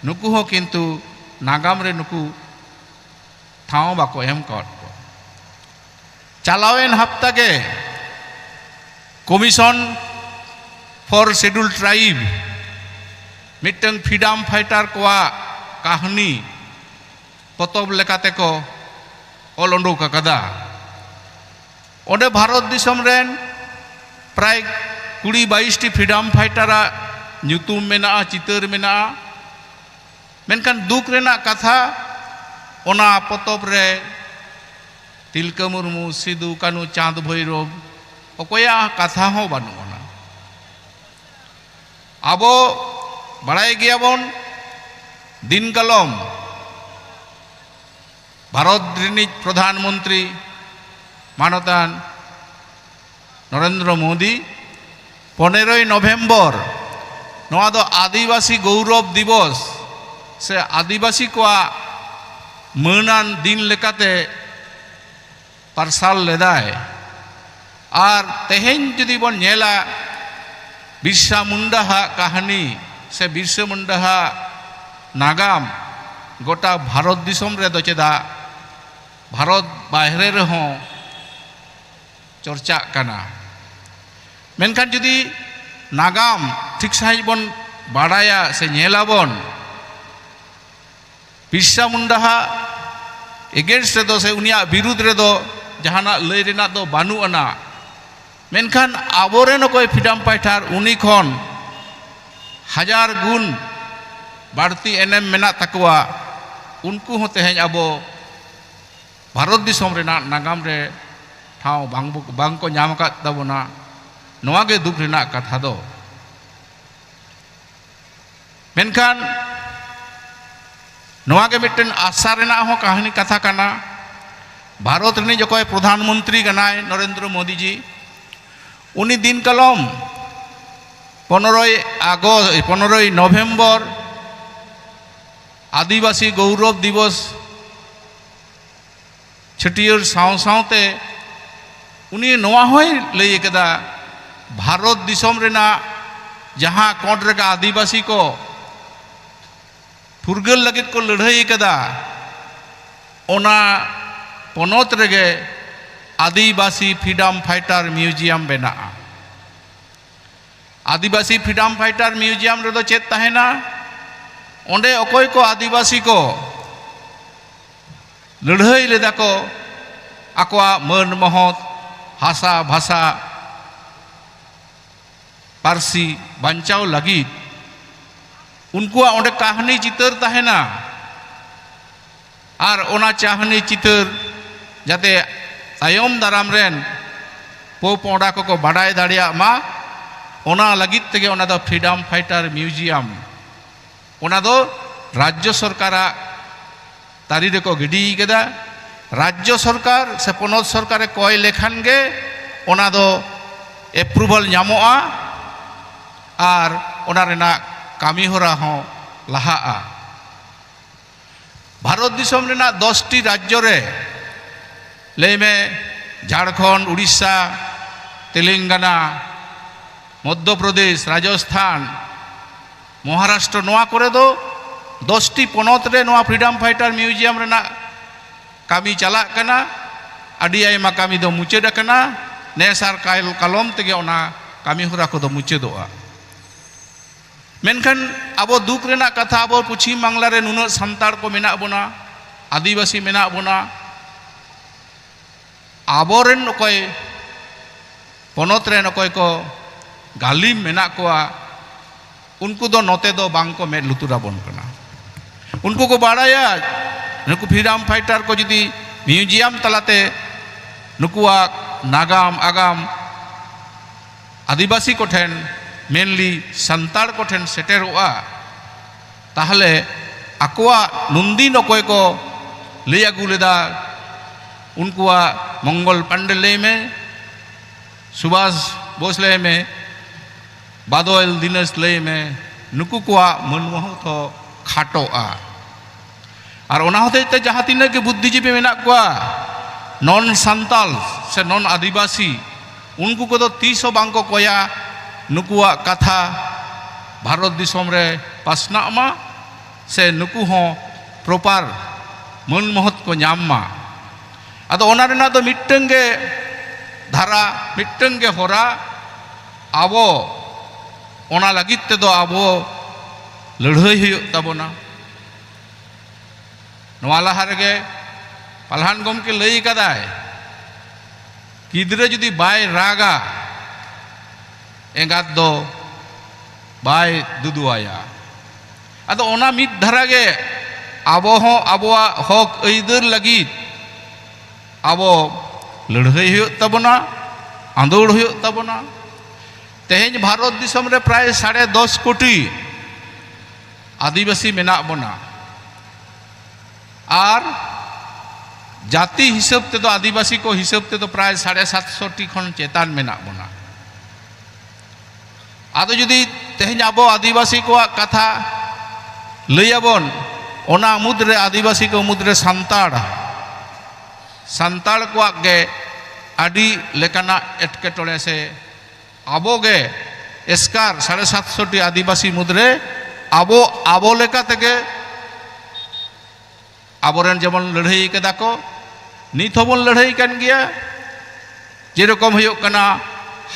ᱱᱩᱠᱩ ᱦᱚᱸ ᱠᱤᱱᱛᱩ ᱱᱟᱜᱟᱢ ᱨᱮ ᱱᱩᱠᱩ ᱴᱷᱟᱶ ᱵᱟᱠᱚ ᱮᱢ ᱠᱟᱣᱟᱫ ᱠᱚᱣᱟ᱾ ᱪᱟᱞᱟᱣᱮᱱ ᱦᱟᱯᱛᱟ ᱜᱮ Commission for Scheduled Tribe ᱢᱤᱫᱴᱟᱝ ᱯᱷᱨᱤᱰᱚᱢ ᱯᱷᱟᱭᱴᱟᱨ ᱠᱚᱣᱟᱜ ᱠᱟᱹᱦᱱᱤ ᱯᱚᱛᱚᱵ ᱞᱮᱠᱟᱛᱮ ᱠᱚ ᱚᱞ ᱩᱰᱩᱠ ᱟᱠᱟᱫᱟ᱾ ᱚᱸᱰᱮ ᱵᱷᱟᱨᱚᱛ ᱫᱤᱥᱚᱢ ᱨᱮᱱ ᱯᱨᱟᱭ ᱠᱩᱲᱤ ᱵᱟᱭᱤᱥ ᱴᱤ ᱯᱷᱨᱤᱰᱚᱢ ᱯᱷᱟᱭᱴᱟᱨᱟᱜ ᱧᱩᱛᱩᱢ ᱢᱮᱱᱟᱜᱼᱟ, ᱪᱤᱛᱟᱹᱨ ᱢᱮᱱᱟᱜᱼᱟ᱾ ᱢᱮᱱᱠᱷᱟᱱ ᱫᱩᱠ ᱨᱮᱱᱟᱜ ᱠᱟᱛᱷᱟ, ᱚᱱᱟ ᱯᱚᱛᱚᱵ ᱨᱮ ᱛᱤᱞᱠᱟᱹ ᱢᱩᱨᱢᱩ, ᱥᱤᱫᱩ, ᱠᱟᱹᱱᱦᱩ, ᱪᱟᱸᱫᱽ, ᱵᱷᱳᱭᱨᱳᱵ ᱚᱠᱚᱭᱟᱜ ᱠᱟᱛᱷᱟ ᱦᱚᱸ ᱵᱟᱹᱱᱩᱜ ᱟᱱᱟ᱾ ᱟᱵᱚ ᱵᱟᱲᱟᱭ ᱜᱮᱭᱟᱵᱚᱱ, ᱫᱤᱱ ᱠᱟᱞᱚᱢ ᱵᱷᱟᱨᱚᱛ ᱨᱤᱱᱤᱡ ᱯᱨᱚᱫᱷᱟᱱ ᱢᱚᱱᱛᱨᱤ ᱢᱟᱱᱚᱛᱟᱱ ᱱᱚᱨᱮᱱᱫᱨᱚ ᱢᱳᱫᱤ ᱯᱚᱱᱮᱨᱚᱭ ᱱᱚᱵᱷᱮᱢᱵᱚᱨ ᱱᱚᱣᱟ ᱫᱚ ᱟᱹᱫᱤᱵᱟᱹᱥᱤ ᱜᱚᱣᱨᱚᱵ ᱫᱤᱵᱚᱥ ᱥᱮ ᱟᱹᱫᱤᱵᱟᱹᱥᱤ ᱠᱚᱣᱟᱜ ᱢᱟᱹᱱᱟᱱ ᱫᱤᱱ ᱞᱮᱠᱟᱛᱮ ᱯᱟᱨᱥᱟᱞ ᱞᱮᱫᱟᱭ᱾ ᱟᱨ ᱛᱮᱦᱮᱧ ᱡᱩᱫᱤ ᱵᱚᱱ ᱧᱮᱞᱟ, ᱵᱤᱨᱥᱟ ᱢᱩᱱᱰᱟ ᱦᱟᱜ ᱠᱟᱹᱦᱱᱤ ᱥᱮ ᱵᱤᱨᱥᱟ ᱢᱩᱱᱰᱟ ᱦᱟᱜ ᱱᱟᱜᱟᱢ ᱜᱚᱴᱟ ᱵᱷᱟᱨᱚᱛ ᱫᱤᱥᱚᱢ ᱨᱮᱫᱚ ᱪᱮᱫᱟᱜ, ᱵᱷᱟᱨᱚᱛ ᱵᱟᱦᱨᱮ ᱨᱮᱦᱚᱸ ᱪᱚᱨᱪᱟᱜ ᱠᱟᱱᱟ᱾ ᱢᱮᱱᱠᱷᱟᱱ ᱡᱩᱫᱤ ᱱᱟᱜᱟᱢ ᱴᱷᱤᱠ ᱥᱟᱺᱦᱤᱡ ᱵᱚᱱ ᱵᱟᱲᱟᱭᱟ ᱥᱮ ᱧᱮᱞᱟᱵᱚᱱ, ᱵᱤᱨᱥᱟ ᱢᱩᱱᱰᱟ ᱦᱟᱜ against ᱨᱮᱫᱚ ᱥᱮ ᱩᱱᱤᱭᱟᱜ ᱵᱤᱨᱩᱫᱽ ᱨᱮᱫᱚ ᱡᱟᱦᱟᱱᱟᱜ ᱞᱟᱹᱭ ᱨᱮᱱᱟᱜ ᱫᱚ ᱵᱟᱹᱱᱩᱜ ᱟᱱᱟ᱾ ᱢᱮᱱᱠᱷᱟᱱ ᱟᱵᱚᱨᱮᱱ ᱚᱠᱚᱭ freedom fighter, ᱩᱱᱤ ᱠᱷᱚᱱ ᱦᱟᱡᱟᱨ ᱜᱩᱱ ᱵᱟᱹᱲᱛᱤ ᱮᱱᱮᱢ ᱢᱮᱱᱟᱜ ᱛᱟᱠᱚᱣᱟ᱾ ᱩᱱᱠᱩ ᱦᱚᱸ ᱛᱮᱦᱮᱧ ᱟᱵᱚ ᱵᱷᱟᱨᱚᱛ ᱫᱤᱥᱚᱢ ᱨᱮᱱᱟᱜ ᱱᱟᱜᱟᱢ ᱨᱮ ᱴᱷᱟᱶ ᱵᱟᱝ ᱵᱚ-, ᱵᱟᱝ ᱠᱚ ᱧᱟᱢ ᱟᱠᱟᱫ ᱛᱟᱵᱚᱱᱟ᱾ ᱱᱚᱣᱟ ᱜᱮ ᱫᱩᱠ ᱨᱮᱱᱟᱜ ᱠᱟᱛᱷᱟ ᱫᱚ᱾ ᱢᱮᱱᱠᱷᱟᱱ ᱱᱚᱣᱟ ᱜᱮ ᱢᱤᱫᱴᱮᱱ ᱟᱥᱟ ᱨᱮᱱᱟᱜ ᱦᱚᱸ ᱠᱟᱹᱦᱱᱤ ᱠᱟᱛᱷᱟ ᱠᱟᱱᱟ᱾ ᱵᱷᱟᱨᱚᱛ ᱨᱤᱱᱤᱡ ᱚᱠᱚᱭ ᱯᱨᱚᱫᱷᱟᱱ ᱢᱚᱱᱛᱨᱤ ᱠᱟᱱᱟᱭ, ᱱᱚᱨᱮᱱᱫᱨᱚ ᱢᱳᱫᱤ ᱡᱤ, ᱩᱱᱤ ᱫᱤᱱ ᱠᱟᱞᱚᱢ ᱯᱚᱱᱨᱚᱭ ᱟᱜᱚᱥᱴ, ᱯᱚᱱᱨᱚᱭ ᱱᱚᱵᱷᱮᱢᱵᱚᱨ ᱟᱹᱫᱤᱵᱟᱹᱥᱤ ᱜᱚᱣᱨᱚᱵ ᱫᱤᱵᱚᱥ ᱪᱷᱟᱹᱴᱭᱟᱹᱨ ᱥᱟᱶ ᱥᱟᱶᱛᱮ ᱩᱱᱤ ᱱᱚᱣᱟ ᱦᱚᱸᱭ ᱞᱟᱹᱭ ᱟᱠᱟᱫᱟ, ᱵᱷᱟᱨᱚᱛ ᱫᱤᱥᱚᱢ ᱨᱮᱱᱟᱜ ᱡᱟᱦᱟᱸ ᱠᱚᱸᱰ ᱨᱮᱜᱟ ᱟᱹᱫᱤᱵᱟᱹᱥᱤ ᱠᱚ ᱯᱷᱩᱨᱜᱟᱹᱞ ᱞᱟᱹᱜᱤᱫ ᱠᱚ ᱞᱟᱹᱲᱦᱟᱹᱭ ᱟᱠᱟᱫᱟ, ᱚᱱᱟ ᱯᱚᱱᱚᱛ ᱨᱮᱜᱮ ᱟᱹᱫᱤᱵᱟᱹᱥᱤ freedom fighter museum ᱵᱮᱱᱟᱜᱼᱟ᱾ ᱟᱹᱫᱤᱵᱟᱹᱥᱤ freedom fighter museum ᱨᱮᱫᱚ ᱪᱮᱫ ᱛᱟᱦᱮᱱᱟ? ᱚᱸᱰᱮ ᱚᱠᱚᱭ ᱠᱚ ᱟᱹᱫᱤᱵᱟᱹᱥᱤ ᱠᱚ ᱞᱟᱹᱲᱦᱟᱹᱭ ᱞᱮᱫᱟ ᱠᱚ ᱟᱠᱚᱣᱟᱜ ᱢᱟᱹᱱ ᱢᱚᱦᱚᱛ, ᱦᱟᱥᱟ ᱵᱷᱟᱥᱟ, ᱯᱟᱹᱨᱥᱤ ᱵᱟᱧᱪᱟᱣ ᱞᱟᱹᱜᱤᱫ, ᱩᱱᱠᱩᱣᱟᱜ ᱚᱸᱰᱮ ᱠᱟᱹᱦᱱᱤ ᱪᱤᱛᱟᱹᱨ ᱛᱟᱦᱮᱱᱟ᱾ ᱟᱨ ᱚᱱᱟ ᱪᱟᱦᱱᱤ ᱪᱤᱛᱟᱹᱨ ᱡᱟᱛᱮ ᱛᱟᱭᱚᱢ ᱫᱟᱨᱟᱢ ᱨᱮᱱ ᱯᱚᱼᱯᱚᱝᱲᱟ ᱠᱚᱠᱚ ᱵᱟᱰᱟᱭ ᱫᱟᱲᱮᱭᱟᱜ ᱢᱟ, ᱚᱱᱟ ᱞᱟᱹᱜᱤᱫ ᱛᱮᱜᱮ ᱚᱱᱟ ᱫᱚ freedom fighter museum, ᱚᱱᱟ ᱫᱚ ᱨᱟᱡᱽᱡᱚ ᱥᱚᱨᱠᱟᱨᱟᱜ ᱛᱟᱹᱨᱤ ᱨᱮᱠᱚ ᱜᱤᱰᱤ ᱠᱟᱫᱟ᱾ ᱨᱟᱡᱽᱡᱚ ᱥᱚᱨᱠᱟᱨ ᱥᱮ ᱯᱚᱱᱚᱛ ᱥᱚᱨᱠᱟᱨᱮ ᱠᱚᱭ ᱞᱮᱠᱷᱟᱱ ᱜᱮ ᱚᱱᱟ ᱫᱚ approval ᱧᱟᱢᱚᱜᱼᱟ᱾ ᱟᱨ ᱚᱱᱟ ᱨᱮᱱᱟᱜ ᱠᱟᱹᱢᱤ ᱦᱚᱨᱟ ᱦᱚᱸ ᱞᱟᱦᱟᱜᱼᱟ᱾ ᱵᱷᱟᱨᱚᱛ ᱫᱤᱥᱚᱢ ᱨᱮᱱᱟᱜ ᱫᱚᱥᱴᱤ ᱨᱟᱡᱽᱡᱚ ᱨᱮ, ᱞᱟᱹᱭ ᱢᱮ, ᱡᱷᱟᱲᱠᱷᱚᱸᱰ, ᱩᱲᱤᱥᱥᱟ, ᱛᱮᱞᱮᱝᱜᱟᱱᱟ, ᱢᱚᱫᱽᱫᱷᱚ ᱯᱨᱚᱫᱮᱥ, ᱨᱟᱡᱚᱥᱛᱷᱟᱱ, ᱢᱚᱦᱟᱨᱟᱥᱴᱨᱚ, ᱱᱚᱣᱟ ᱠᱚᱨᱮ ᱫᱚ ᱫᱚᱥᱴᱤ ᱯᱚᱱᱚᱛ ᱨᱮ ᱱᱚᱣᱟ ᱯᱷᱨᱤᱰᱚᱢ ᱯᱷᱟᱭᱴᱟᱨ ᱢᱤᱭᱩᱡᱤᱭᱟᱢ ᱨᱮᱱᱟᱜ ᱠᱟᱹᱢᱤ ᱪᱟᱞᱟᱜ ᱠᱟᱱᱟ᱾ ᱟᱹᱰᱤ ᱟᱭᱢᱟ ᱠᱟᱹᱢᱤ ᱫᱚ ᱢᱩᱪᱟᱹᱫ ᱟᱠᱟᱱᱟ᱾ ᱱᱮᱥ ᱟᱨ ᱠᱟᱞ-, ᱠᱟᱞᱚᱢ ᱛᱮᱜᱮ ᱚᱱᱟ ᱠᱟᱹᱢᱤ ᱦᱚᱨᱟ ᱠᱚᱫᱚ ᱢᱩᱪᱟᱹᱫᱚᱜᱼᱟ᱾ ᱢᱮᱱᱠᱷᱟᱱ ᱟᱵᱚ ᱫᱩᱠ ᱨᱮᱱᱟᱜ ᱠᱟᱛᱷᱟ, ᱟᱵᱚ ᱯᱚᱪᱷᱤᱢ ᱵᱟᱝᱞᱟ ᱨᱮ ᱱᱩᱱᱟᱹᱜ ᱥᱟᱱᱛᱟᱲ ᱠᱚ ᱢᱮᱱᱟᱜ ᱵᱚᱱᱟ, ᱟᱹᱫᱤᱵᱟᱹᱥᱤ ᱢᱮᱱᱟᱜ ᱵᱚᱱᱟ, ᱟᱵᱚᱨᱮᱱ ᱚᱠᱚᱭ ᱯᱚᱱᱚᱛ ᱨᱮᱱ ᱚᱠᱚᱭ ᱠᱚ ᱜᱟᱹᱞᱤᱢ ᱢᱮᱱᱟᱜ ᱠᱚᱣᱟ, ᱩᱱᱠᱩ ᱫᱚ ᱱᱚᱛᱮ ᱫᱚ ᱵᱟᱝ ᱠᱚ ᱢᱮᱫ ᱞᱩᱛᱩᱨ ᱟᱵᱚᱱ ᱠᱟᱱᱟ᱾ ᱩᱱᱠᱩ ᱠᱚ ᱵᱟᱲᱟᱭᱟ, ᱱᱩᱠᱩ ᱯᱷᱨᱤᱰᱚᱢ ᱯᱷᱟᱭᱴᱟᱨ ᱠᱚ ᱡᱩᱫᱤ ᱢᱤᱭᱩᱡᱤᱭᱟᱢ ᱛᱟᱞᱟᱛᱮ ᱱᱩᱠᱩᱣᱟᱜ ᱱᱟᱜᱟᱢ ᱟᱜᱟᱢ ᱟᱹᱫᱤᱵᱟᱹᱥᱤ ᱠᱚᱴᱷᱮᱱ, mainly ᱥᱟᱱᱛᱟᱲ ᱠᱚᱴᱷᱮᱱ ᱥᱮᱴᱮᱨᱚᱜᱼᱟ, ᱛᱟᱦᱚᱞᱮ ᱟᱠᱚᱣᱟᱜ ᱱᱩᱱᱫᱤᱱ ᱚᱠᱚᱭ ᱠᱚ ᱞᱟᱹᱭ ᱟᱹᱜᱩ ᱞᱮᱫᱟ, ᱩᱱᱠᱩᱣᱟᱜ ᱢᱚᱝᱜᱚᱞ ᱯᱟᱱᱰᱮ ᱞᱟᱹᱭ ᱢᱮ, ᱥᱩᱵᱷᱟᱥ ᱵᱳᱥ ᱞᱟᱹᱭ ᱢᱮ, ᱵᱟᱫᱚᱞ ᱫᱤᱱᱮᱥ ᱞᱟᱹᱭ ᱢᱮ, ᱱᱩᱠᱩ ᱠᱚᱣᱟᱜ ᱢᱟᱹᱱ ᱢᱚᱦᱚᱛ ᱦᱚᱸ ᱠᱷᱟᱴᱚᱜᱼᱟ᱾ ᱟᱨ ᱚᱱᱟ ᱦᱚᱛᱮᱡ ᱛᱮ ᱡᱟᱦᱟᱸ ᱛᱤᱱᱟᱹᱜ ᱜᱮ ᱵᱩᱫᱽᱫᱷᱤᱡᱤᱵᱤ ᱢᱮᱱᱟᱜ ᱠᱚᱣᱟ, ᱱᱚᱱ ᱥᱟᱱᱛᱟᱞ ᱥᱮ ᱱᱚᱱ ᱟᱹᱫᱤᱵᱟᱹᱥᱤ, ᱩᱱᱠᱩ ᱠᱚᱫᱚ ᱛᱤᱥ ᱦᱚᱸ ᱵᱟᱝ ᱠᱚ ᱠᱚᱭᱟ ᱱᱩᱠᱩᱣᱟᱜ ᱠᱟᱛᱷᱟ ᱵᱷᱟᱨᱚᱛ ᱫᱤᱥᱚᱢ ᱨᱮ ᱯᱟᱥᱱᱟᱜ ᱢᱟ, ᱥᱮ ᱱᱩᱠᱩ ᱦᱚᱸ proper ᱢᱟᱹᱱ ᱢᱚᱦᱚᱛ ᱠᱚ ᱧᱟᱢ ᱢᱟ᱾ ᱟᱫᱚ ᱚᱱᱟ ᱨᱮᱱᱟᱜ ᱫᱚ ᱢᱤᱫᱴᱟᱝ ᱜᱮ ᱫᱷᱟᱨᱟ, ᱢᱤᱫᱴᱟᱝ ᱜᱮ ᱦᱚᱨᱟ, ᱟᱵᱚ ᱚᱱᱟ ᱞᱟᱹᱜᱤᱫ ᱛᱮᱫᱚ ᱟᱵᱚ ᱞᱟᱹᱲᱦᱟᱹᱭ ᱦᱩᱭᱩᱜ ᱛᱟᱵᱚᱱᱟ᱾ ᱱᱚᱣᱟ ᱞᱟᱦᱟ ᱨᱮᱜᱮ ᱯᱟᱞᱦᱟᱱ ᱜᱚᱢᱠᱮ ᱞᱟᱹᱭ ᱠᱟᱫᱟᱭ, ᱜᱤᱫᱽᱨᱟᱹ ᱡᱩᱫᱤ ᱵᱟᱭ ᱨᱟᱜᱟ, ᱮᱸᱜᱟᱛ ᱫᱚ ᱵᱟᱭ ᱫᱩᱫᱩᱣᱟᱭᱟ᱾ ᱟᱫᱚ ᱚᱱᱟ ᱢᱤᱫ ᱫᱷᱟᱨᱟ ᱜᱮ ᱟᱵᱚ ᱦᱚᱸ ᱟᱵᱚᱣᱟᱜ ᱦᱚᱠ ᱟᱹᱭᱫᱟᱹᱨ ᱞᱟᱹᱜᱤᱫ ᱟᱵᱚ ᱞᱟᱹᱲᱦᱟᱹᱭ ᱦᱩᱭᱩᱜ ᱛᱟᱵᱚᱱᱟ, ᱟᱸᱫᱳᱲ ᱦᱩᱭᱩᱜ ᱛᱟᱵᱚᱱᱟ᱾ ᱛᱮᱦᱮᱧ ᱵᱷᱟᱨᱚᱛ ᱫᱤᱥᱚᱢ ᱨᱮ ᱯᱨᱟᱭ ᱥᱟᱲᱮ ᱫᱚᱥ ᱠᱳᱴᱤ ᱟᱹᱫᱤᱵᱟᱹᱥᱤ ᱢᱮᱱᱟᱜ ᱵᱚᱱᱟ᱾ ᱟᱨ ᱡᱟᱹᱛᱤ ᱦᱤᱥᱟᱹᱵ ᱛᱮᱫᱚ, ᱟᱹᱫᱤᱵᱟᱹᱥᱤ ᱠᱚ ᱦᱤᱥᱟᱹᱵ ᱛᱮᱫᱚ ᱯᱨᱟᱭ ᱥᱟᱲᱮ ᱥᱟᱛᱥᱚ ᱴᱤ ᱠᱷᱚᱱ ᱪᱮᱛᱟᱱ ᱢᱮᱱᱟᱜ ᱵᱚᱱᱟ᱾ ᱟᱫᱚ ᱡᱩᱫᱤ ᱛᱮᱦᱮᱧ ᱟᱵᱚ ᱟᱹᱫᱤᱵᱟᱹᱥᱤ ᱠᱚᱣᱟᱜ ᱠᱟᱛᱷᱟ ᱞᱟᱹᱭᱟᱵᱚᱱ, ᱚᱱᱟ ᱢᱩᱫᱽᱨᱮ ᱟᱹᱫᱤᱵᱟᱹᱥᱤ ᱠᱚ ᱢᱩᱫᱽᱨᱮ ᱥᱟᱱᱛᱟᱲ, ᱥᱟᱱᱛᱟᱲ ᱠᱚᱣᱟᱜ ᱜᱮ ᱟᱹᱰᱤ ᱞᱮᱠᱟᱱᱟᱜ ᱮᱴᱠᱮᱴᱚᱬᱮ ᱥᱮ ᱟᱵᱚ ᱜᱮ ᱮᱥᱠᱟᱨ ᱥᱟᱲᱮ ᱥᱟᱛᱥᱚ ᱴᱤ ᱟᱹᱫᱤᱵᱟᱹᱥᱤ ᱢᱩᱫᱽᱨᱮ ᱟᱵᱚ, ᱟᱵᱚ ᱞᱮᱠᱟ ᱛᱮᱜᱮ ᱟᱵᱚᱨᱮᱱ ᱡᱮᱢᱚᱱ ᱞᱟᱹᱲᱦᱟᱹᱭ ᱠᱟᱫᱟ ᱠᱚ, ᱱᱤᱛ ᱦᱚᱸᱵᱚᱱ ᱞᱟᱹᱲᱦᱟᱹᱭ ᱠᱟᱱ ᱜᱮᱭᱟ᱾ ᱡᱮᱨᱚᱠᱚᱢ ᱦᱩᱭᱩᱜ ᱠᱟᱱᱟ,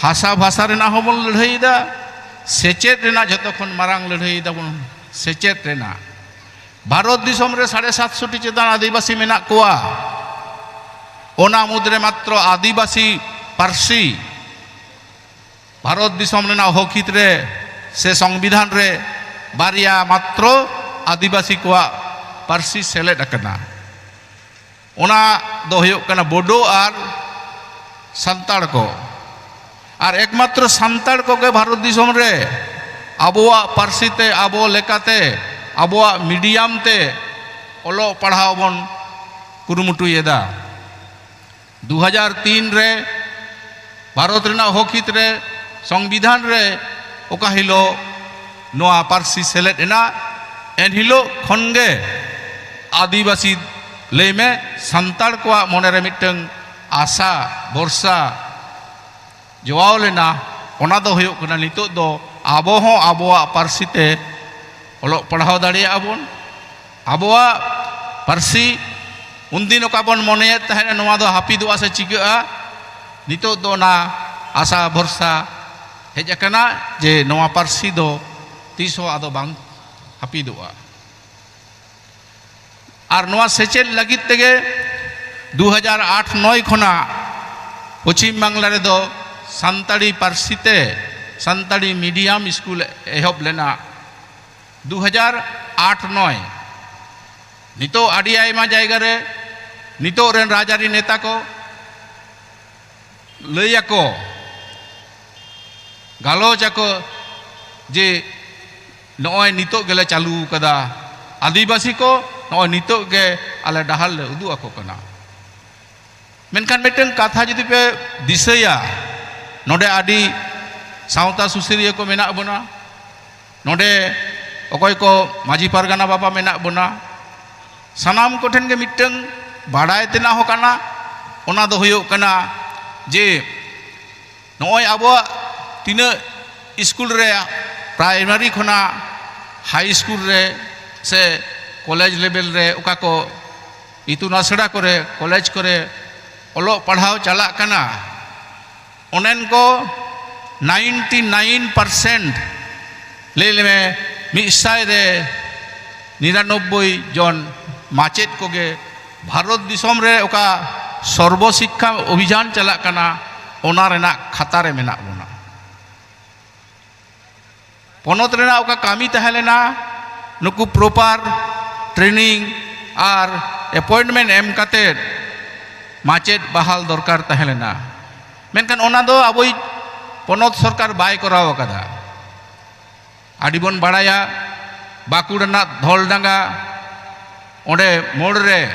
ᱦᱟᱥᱟ ᱵᱷᱟᱥᱟ ᱨᱮᱱᱟᱜ ᱦᱚᱸᱵᱚᱱ ᱞᱟᱹᱲᱦᱟᱹᱭᱮᱫᱟ, ᱥᱮᱪᱮᱫ ᱨᱮᱱᱟᱜ ᱡᱷᱚᱛᱚ ᱠᱷᱚᱱ ᱢᱟᱨᱟᱝ ᱞᱟᱹᱲᱦᱟᱹᱭ ᱫᱟᱵᱚᱱ ᱥᱮᱪᱮᱫ ᱨᱮᱱᱟᱜ᱾ ᱵᱷᱟᱨᱚᱛ ᱫᱤᱥᱚᱢ ᱨᱮ ᱥᱟᱲᱮ ᱥᱟᱛᱥᱚ ᱴᱤ ᱪᱮᱛᱟᱱ ᱟᱹᱫᱤᱵᱟᱹᱥᱤ ᱢᱮᱱᱟᱜ ᱠᱚᱣᱟ, ᱚᱱᱟ ᱢᱩᱫᱽᱨᱮ ᱢᱟᱛᱨᱚ ᱟᱹᱫᱤᱵᱟᱹᱥᱤ ᱯᱟᱹᱨᱥᱤ ᱵᱷᱟᱨᱚᱛ ᱫᱤᱥᱚᱢ ᱨᱮᱱᱟᱜ ᱦᱚᱠ ᱦᱤᱛ ᱨᱮ ᱥᱮ ᱥᱚᱝᱵᱤᱫᱷᱟᱱ ᱨᱮ ᱵᱟᱨᱭᱟ ᱢᱟᱛᱨᱚ ᱟᱹᱫᱤᱵᱟᱹᱥᱤ ᱠᱚᱣᱟᱜ ᱯᱟᱹᱨᱥᱤ ᱥᱮᱞᱮᱫ ᱟᱠᱟᱱᱟ᱾ ᱚᱱᱟ ᱫᱚ ᱦᱩᱭᱩᱜ ᱠᱟᱱᱟ ᱵᱳᱰᱳ ᱟᱨ ᱥᱟᱱᱛᱟᱲ ᱠᱚ᱾ ᱟᱨ ᱮᱠᱢᱟᱛᱨᱚ ᱥᱟᱱᱛᱟᱲ ᱠᱚᱜᱮ ᱵᱷᱟᱨᱚᱛ ᱫᱤᱥᱚᱢ ᱨᱮ ᱟᱵᱚᱣᱟᱜ ᱯᱟᱹᱨᱥᱤ ᱛᱮ, ᱟᱵᱚ ᱞᱮᱠᱟᱛᱮ, ᱟᱵᱚᱣᱟᱜ ᱢᱤᱰᱤᱭᱟᱢ ᱛᱮ ᱚᱞᱚᱜ ᱯᱟᱲᱦᱟᱣ ᱵᱚᱱ ᱠᱩᱨᱩᱢᱩᱴᱩᱭᱮᱫᱟ᱾ ᱫᱩ ᱦᱟᱡᱟᱨ ᱛᱤᱱ ᱨᱮ ᱵᱷᱟᱨᱚᱛ ᱨᱮᱱᱟᱜ ᱦᱚᱠ ᱦᱤᱛ ᱨᱮ ᱥᱚᱝᱵᱤᱫᱷᱟᱱ ᱨᱮ ᱚᱠᱟ ᱦᱤᱞᱳᱜ ᱱᱚᱣᱟ ᱯᱟᱹᱨᱥᱤ ᱥᱮᱞᱮᱫ ᱮᱱᱟ, ᱮᱱᱦᱤᱞᱳᱜ ᱠᱷᱚᱱ ᱜᱮ ᱟᱹᱫᱤᱵᱟᱹᱥᱤ ᱞᱟᱹᱭ ᱢᱮ, ᱥᱟᱱᱛᱟᱲ ᱠᱚᱣᱟᱜ ᱢᱚᱱᱮ ᱨᱮ ᱢᱤᱫᱴᱟᱝ ᱟᱥᱟ, ᱵᱷᱚᱨᱥᱟ ᱡᱚᱣᱟᱣ ᱞᱮᱱᱟ᱾ ᱚᱱᱟ ᱫᱚ ᱦᱩᱭᱩᱜ ᱠᱟᱱᱟ, ᱱᱤᱛᱚᱜ ᱫᱚ ᱟᱵᱚ ᱦᱚᱸ ᱟᱵᱚᱣᱟᱜ ᱯᱟᱹᱨᱥᱤ ᱛᱮ ᱚᱞᱚᱜ ᱯᱟᱲᱦᱟᱣ ᱫᱟᱲᱮᱭᱟᱜᱼᱟ ᱵᱚᱱ᱾ ᱟᱵᱚᱣᱟᱜ ᱯᱟᱹᱨᱥᱤ ᱩᱱᱫᱤᱱ ᱚᱠᱟ ᱵᱚᱱ ᱢᱚᱱᱮᱭᱮᱫ ᱛᱟᱦᱮᱸᱫ ᱱᱚᱣᱟ ᱫᱚ ᱦᱟᱹᱯᱤᱫᱚᱜᱼᱟ ᱥᱮ ᱪᱤᱠᱟᱹᱜᱼᱟ, ᱱᱤᱛᱚᱜ ᱫᱚ ᱚᱱᱟ ᱟᱥᱟ ᱵᱷᱚᱨᱥᱟ ᱦᱮᱡ ᱟᱠᱟᱱᱟ ᱡᱮ ᱱᱚᱣᱟ ᱯᱟᱹᱨᱥᱤ ᱫᱚ ᱛᱤᱥ ᱦᱚᱸ ᱟᱫᱚ ᱵᱟᱝ ᱦᱟᱹᱯᱤᱫᱚᱜᱼᱟ᱾ ᱟᱨ ᱱᱚᱣᱟ ᱥᱮᱪᱮᱫ ᱞᱟᱹᱜᱤᱫ ᱛᱮᱜᱮ ᱫᱩ ᱦᱟᱡᱟᱨ ᱟᱴ ᱱᱚᱭ ᱠᱷᱚᱱᱟᱜ ᱯᱚᱪᱷᱤᱢ ᱵᱟᱝᱞᱟ ᱨᱮᱫᱚ ᱥᱟᱱᱛᱟᱲᱤ ᱯᱟᱹᱨᱥᱤ ᱛᱮ, ᱥᱟᱱᱛᱟᱲᱤ ᱢᱤᱰᱤᱭᱟᱢ ᱥᱠᱩᱞ ᱮᱦᱚᱵ ᱞᱮᱱᱟ᱾ ᱫᱩ ᱦᱟᱡᱟᱨ ᱟᱴ ᱱᱚᱭ, ᱱᱤᱛᱚᱜ ᱟᱹᱰᱤ ᱟᱭᱢᱟ ᱡᱟᱭᱜᱟ ᱨᱮ ᱱᱤᱛᱚᱜ ᱨᱮᱱ ᱨᱟᱡᱽᱟᱹᱨᱤ ᱱᱮᱛᱟ ᱠᱚ ᱞᱟᱹᱭ ᱟᱠᱚ, ᱜᱟᱞᱚᱪ ᱟᱠᱚ ᱡᱮ ᱱᱚᱜᱼᱚᱭ ᱱᱤᱛᱚᱜ ᱜᱮᱞᱮ ᱪᱟᱹᱞᱩ ᱠᱟᱫᱟ, ᱟᱹᱫᱤᱵᱟᱹᱥᱤ ᱠᱚ ᱱᱚᱜᱼᱚᱭ ᱱᱤᱛᱚᱜ ᱜᱮ ᱟᱞᱮ ᱰᱟᱦᱟᱨ ᱞᱮ ᱩᱫᱩᱜ ᱟᱠᱚ ᱠᱟᱱᱟ᱾ ᱢᱮᱱᱠᱷᱟᱱ ᱢᱤᱫᱴᱟᱝ ᱠᱟᱛᱷᱟ ᱡᱩᱫᱤ ᱯᱮ ᱫᱤᱥᱟᱹᱭᱟ, ᱱᱚᱰᱮ ᱟᱹᱰᱤ ᱥᱟᱶᱛᱟ ᱥᱩᱥᱟᱹᱨᱤᱭᱟᱹ ᱠᱚ ᱢᱮᱱᱟᱜ ᱵᱚᱱᱟ, ᱱᱚᱰᱮ ᱚᱠᱚᱭ ᱠᱚ ᱢᱟᱹᱡᱷᱤ ᱯᱟᱨᱜᱟᱱᱟ ᱵᱟᱵᱟ ᱢᱮᱱᱟᱜ ᱵᱚᱱᱟ, ᱥᱟᱱᱟᱢ ᱠᱚᱴᱷᱮᱱ ᱜᱮ ᱢᱤᱫᱴᱟᱝ ᱵᱟᱲᱟᱭ ᱛᱮᱱᱟᱜ ᱦᱚᱸ ᱠᱟᱱᱟ᱾ ᱚᱱᱟ ᱫᱚ ᱦᱩᱭᱩᱜ ᱠᱟᱱᱟ ᱡᱮ ᱱᱚᱜᱼᱚᱭ ᱟᱵᱚᱣᱟᱜ ᱛᱤᱱᱟᱹᱜ ᱥᱠᱩᱞ ᱨᱮ, ᱯᱨᱟᱭᱢᱟᱨᱤ ᱠᱷᱚᱱᱟᱜ ᱦᱟᱭ ᱥᱠᱩᱞ ᱨᱮ ᱥᱮ ᱠᱚᱞᱮᱡᱽ ᱞᱮᱵᱮᱞ ᱨᱮ, ᱚᱠᱟ ᱠᱚ ᱤᱛᱩᱱ ᱟᱥᱲᱟ ᱠᱚᱨᱮ, ᱠᱚᱞᱮᱡᱽ ᱠᱚᱨᱮ ᱚᱞᱚᱜ ᱯᱟᱲᱦᱟᱣ ᱪᱟᱞᱟᱜ ᱠᱟᱱᱟ, ᱚᱱᱮᱱ ᱠᱚ ᱱᱟᱭᱤᱱᱴᱤ ᱱᱟᱭᱤᱱ ᱯᱟᱨᱥᱮᱱᱴ, ᱞᱟᱹᱭ ᱞᱮᱢᱮ, ᱢᱤᱫ ᱥᱟᱭ ᱨᱮ ᱱᱤᱨᱟᱱᱚᱵᱵᱳᱭ ᱡᱚᱱ ᱢᱟᱪᱮᱫ ᱠᱚᱜᱮ ᱵᱷᱟᱨᱚᱛ ᱫᱤᱥᱚᱢ ᱨᱮ ᱚᱠᱟ ᱥᱚᱨᱵᱚ ᱥᱤᱠᱠᱷᱟ ᱚᱵᱷᱤᱡᱟᱱ ᱪᱟᱞᱟᱜ ᱠᱟᱱᱟ, ᱚᱱᱟ ᱨᱮᱱᱟᱜ ᱠᱷᱟᱛᱟ ᱨᱮ ᱢᱮᱱᱟᱜ ᱵᱚᱱᱟ᱾ ᱯᱚᱱᱚᱛ ᱨᱮᱱᱟᱜ ᱚᱠᱟ ᱠᱟᱹᱢᱤ ᱛᱟᱦᱮᱸ ᱞᱮᱱᱟ, ᱱᱩᱠᱩ ᱯᱨᱚᱯᱟᱨ ᱴᱨᱮᱱᱤᱝ ᱟᱨ ᱮᱯᱚᱭᱮᱱᱴᱢᱮᱱᱴ ᱮᱢ ᱠᱟᱛᱮᱫ ᱢᱟᱪᱮᱫ ᱵᱟᱦᱟᱞ ᱫᱚᱨᱠᱟᱨ ᱛᱟᱦᱮᱸ ᱞᱮᱱᱟ, ᱢᱮᱱᱠᱷᱟᱱ ᱚᱱᱟ ᱫᱚ ᱟᱵᱚᱭᱤᱡ ᱯᱚᱱᱚᱛ ᱥᱚᱨᱠᱟᱨ ᱵᱟᱭ ᱠᱚᱨᱟᱣ ᱟᱠᱟᱫᱟ᱾ ᱟᱹᱰᱤ ᱵᱚᱱ ᱵᱟᱲᱟᱭᱟ, ᱵᱟᱸᱠᱩᱲᱟ ᱨᱮᱱᱟᱜ ᱫᱷᱚᱞᱰᱟᱸᱜᱟ ᱚᱸᱰᱮ ᱢᱳᱲ ᱨᱮ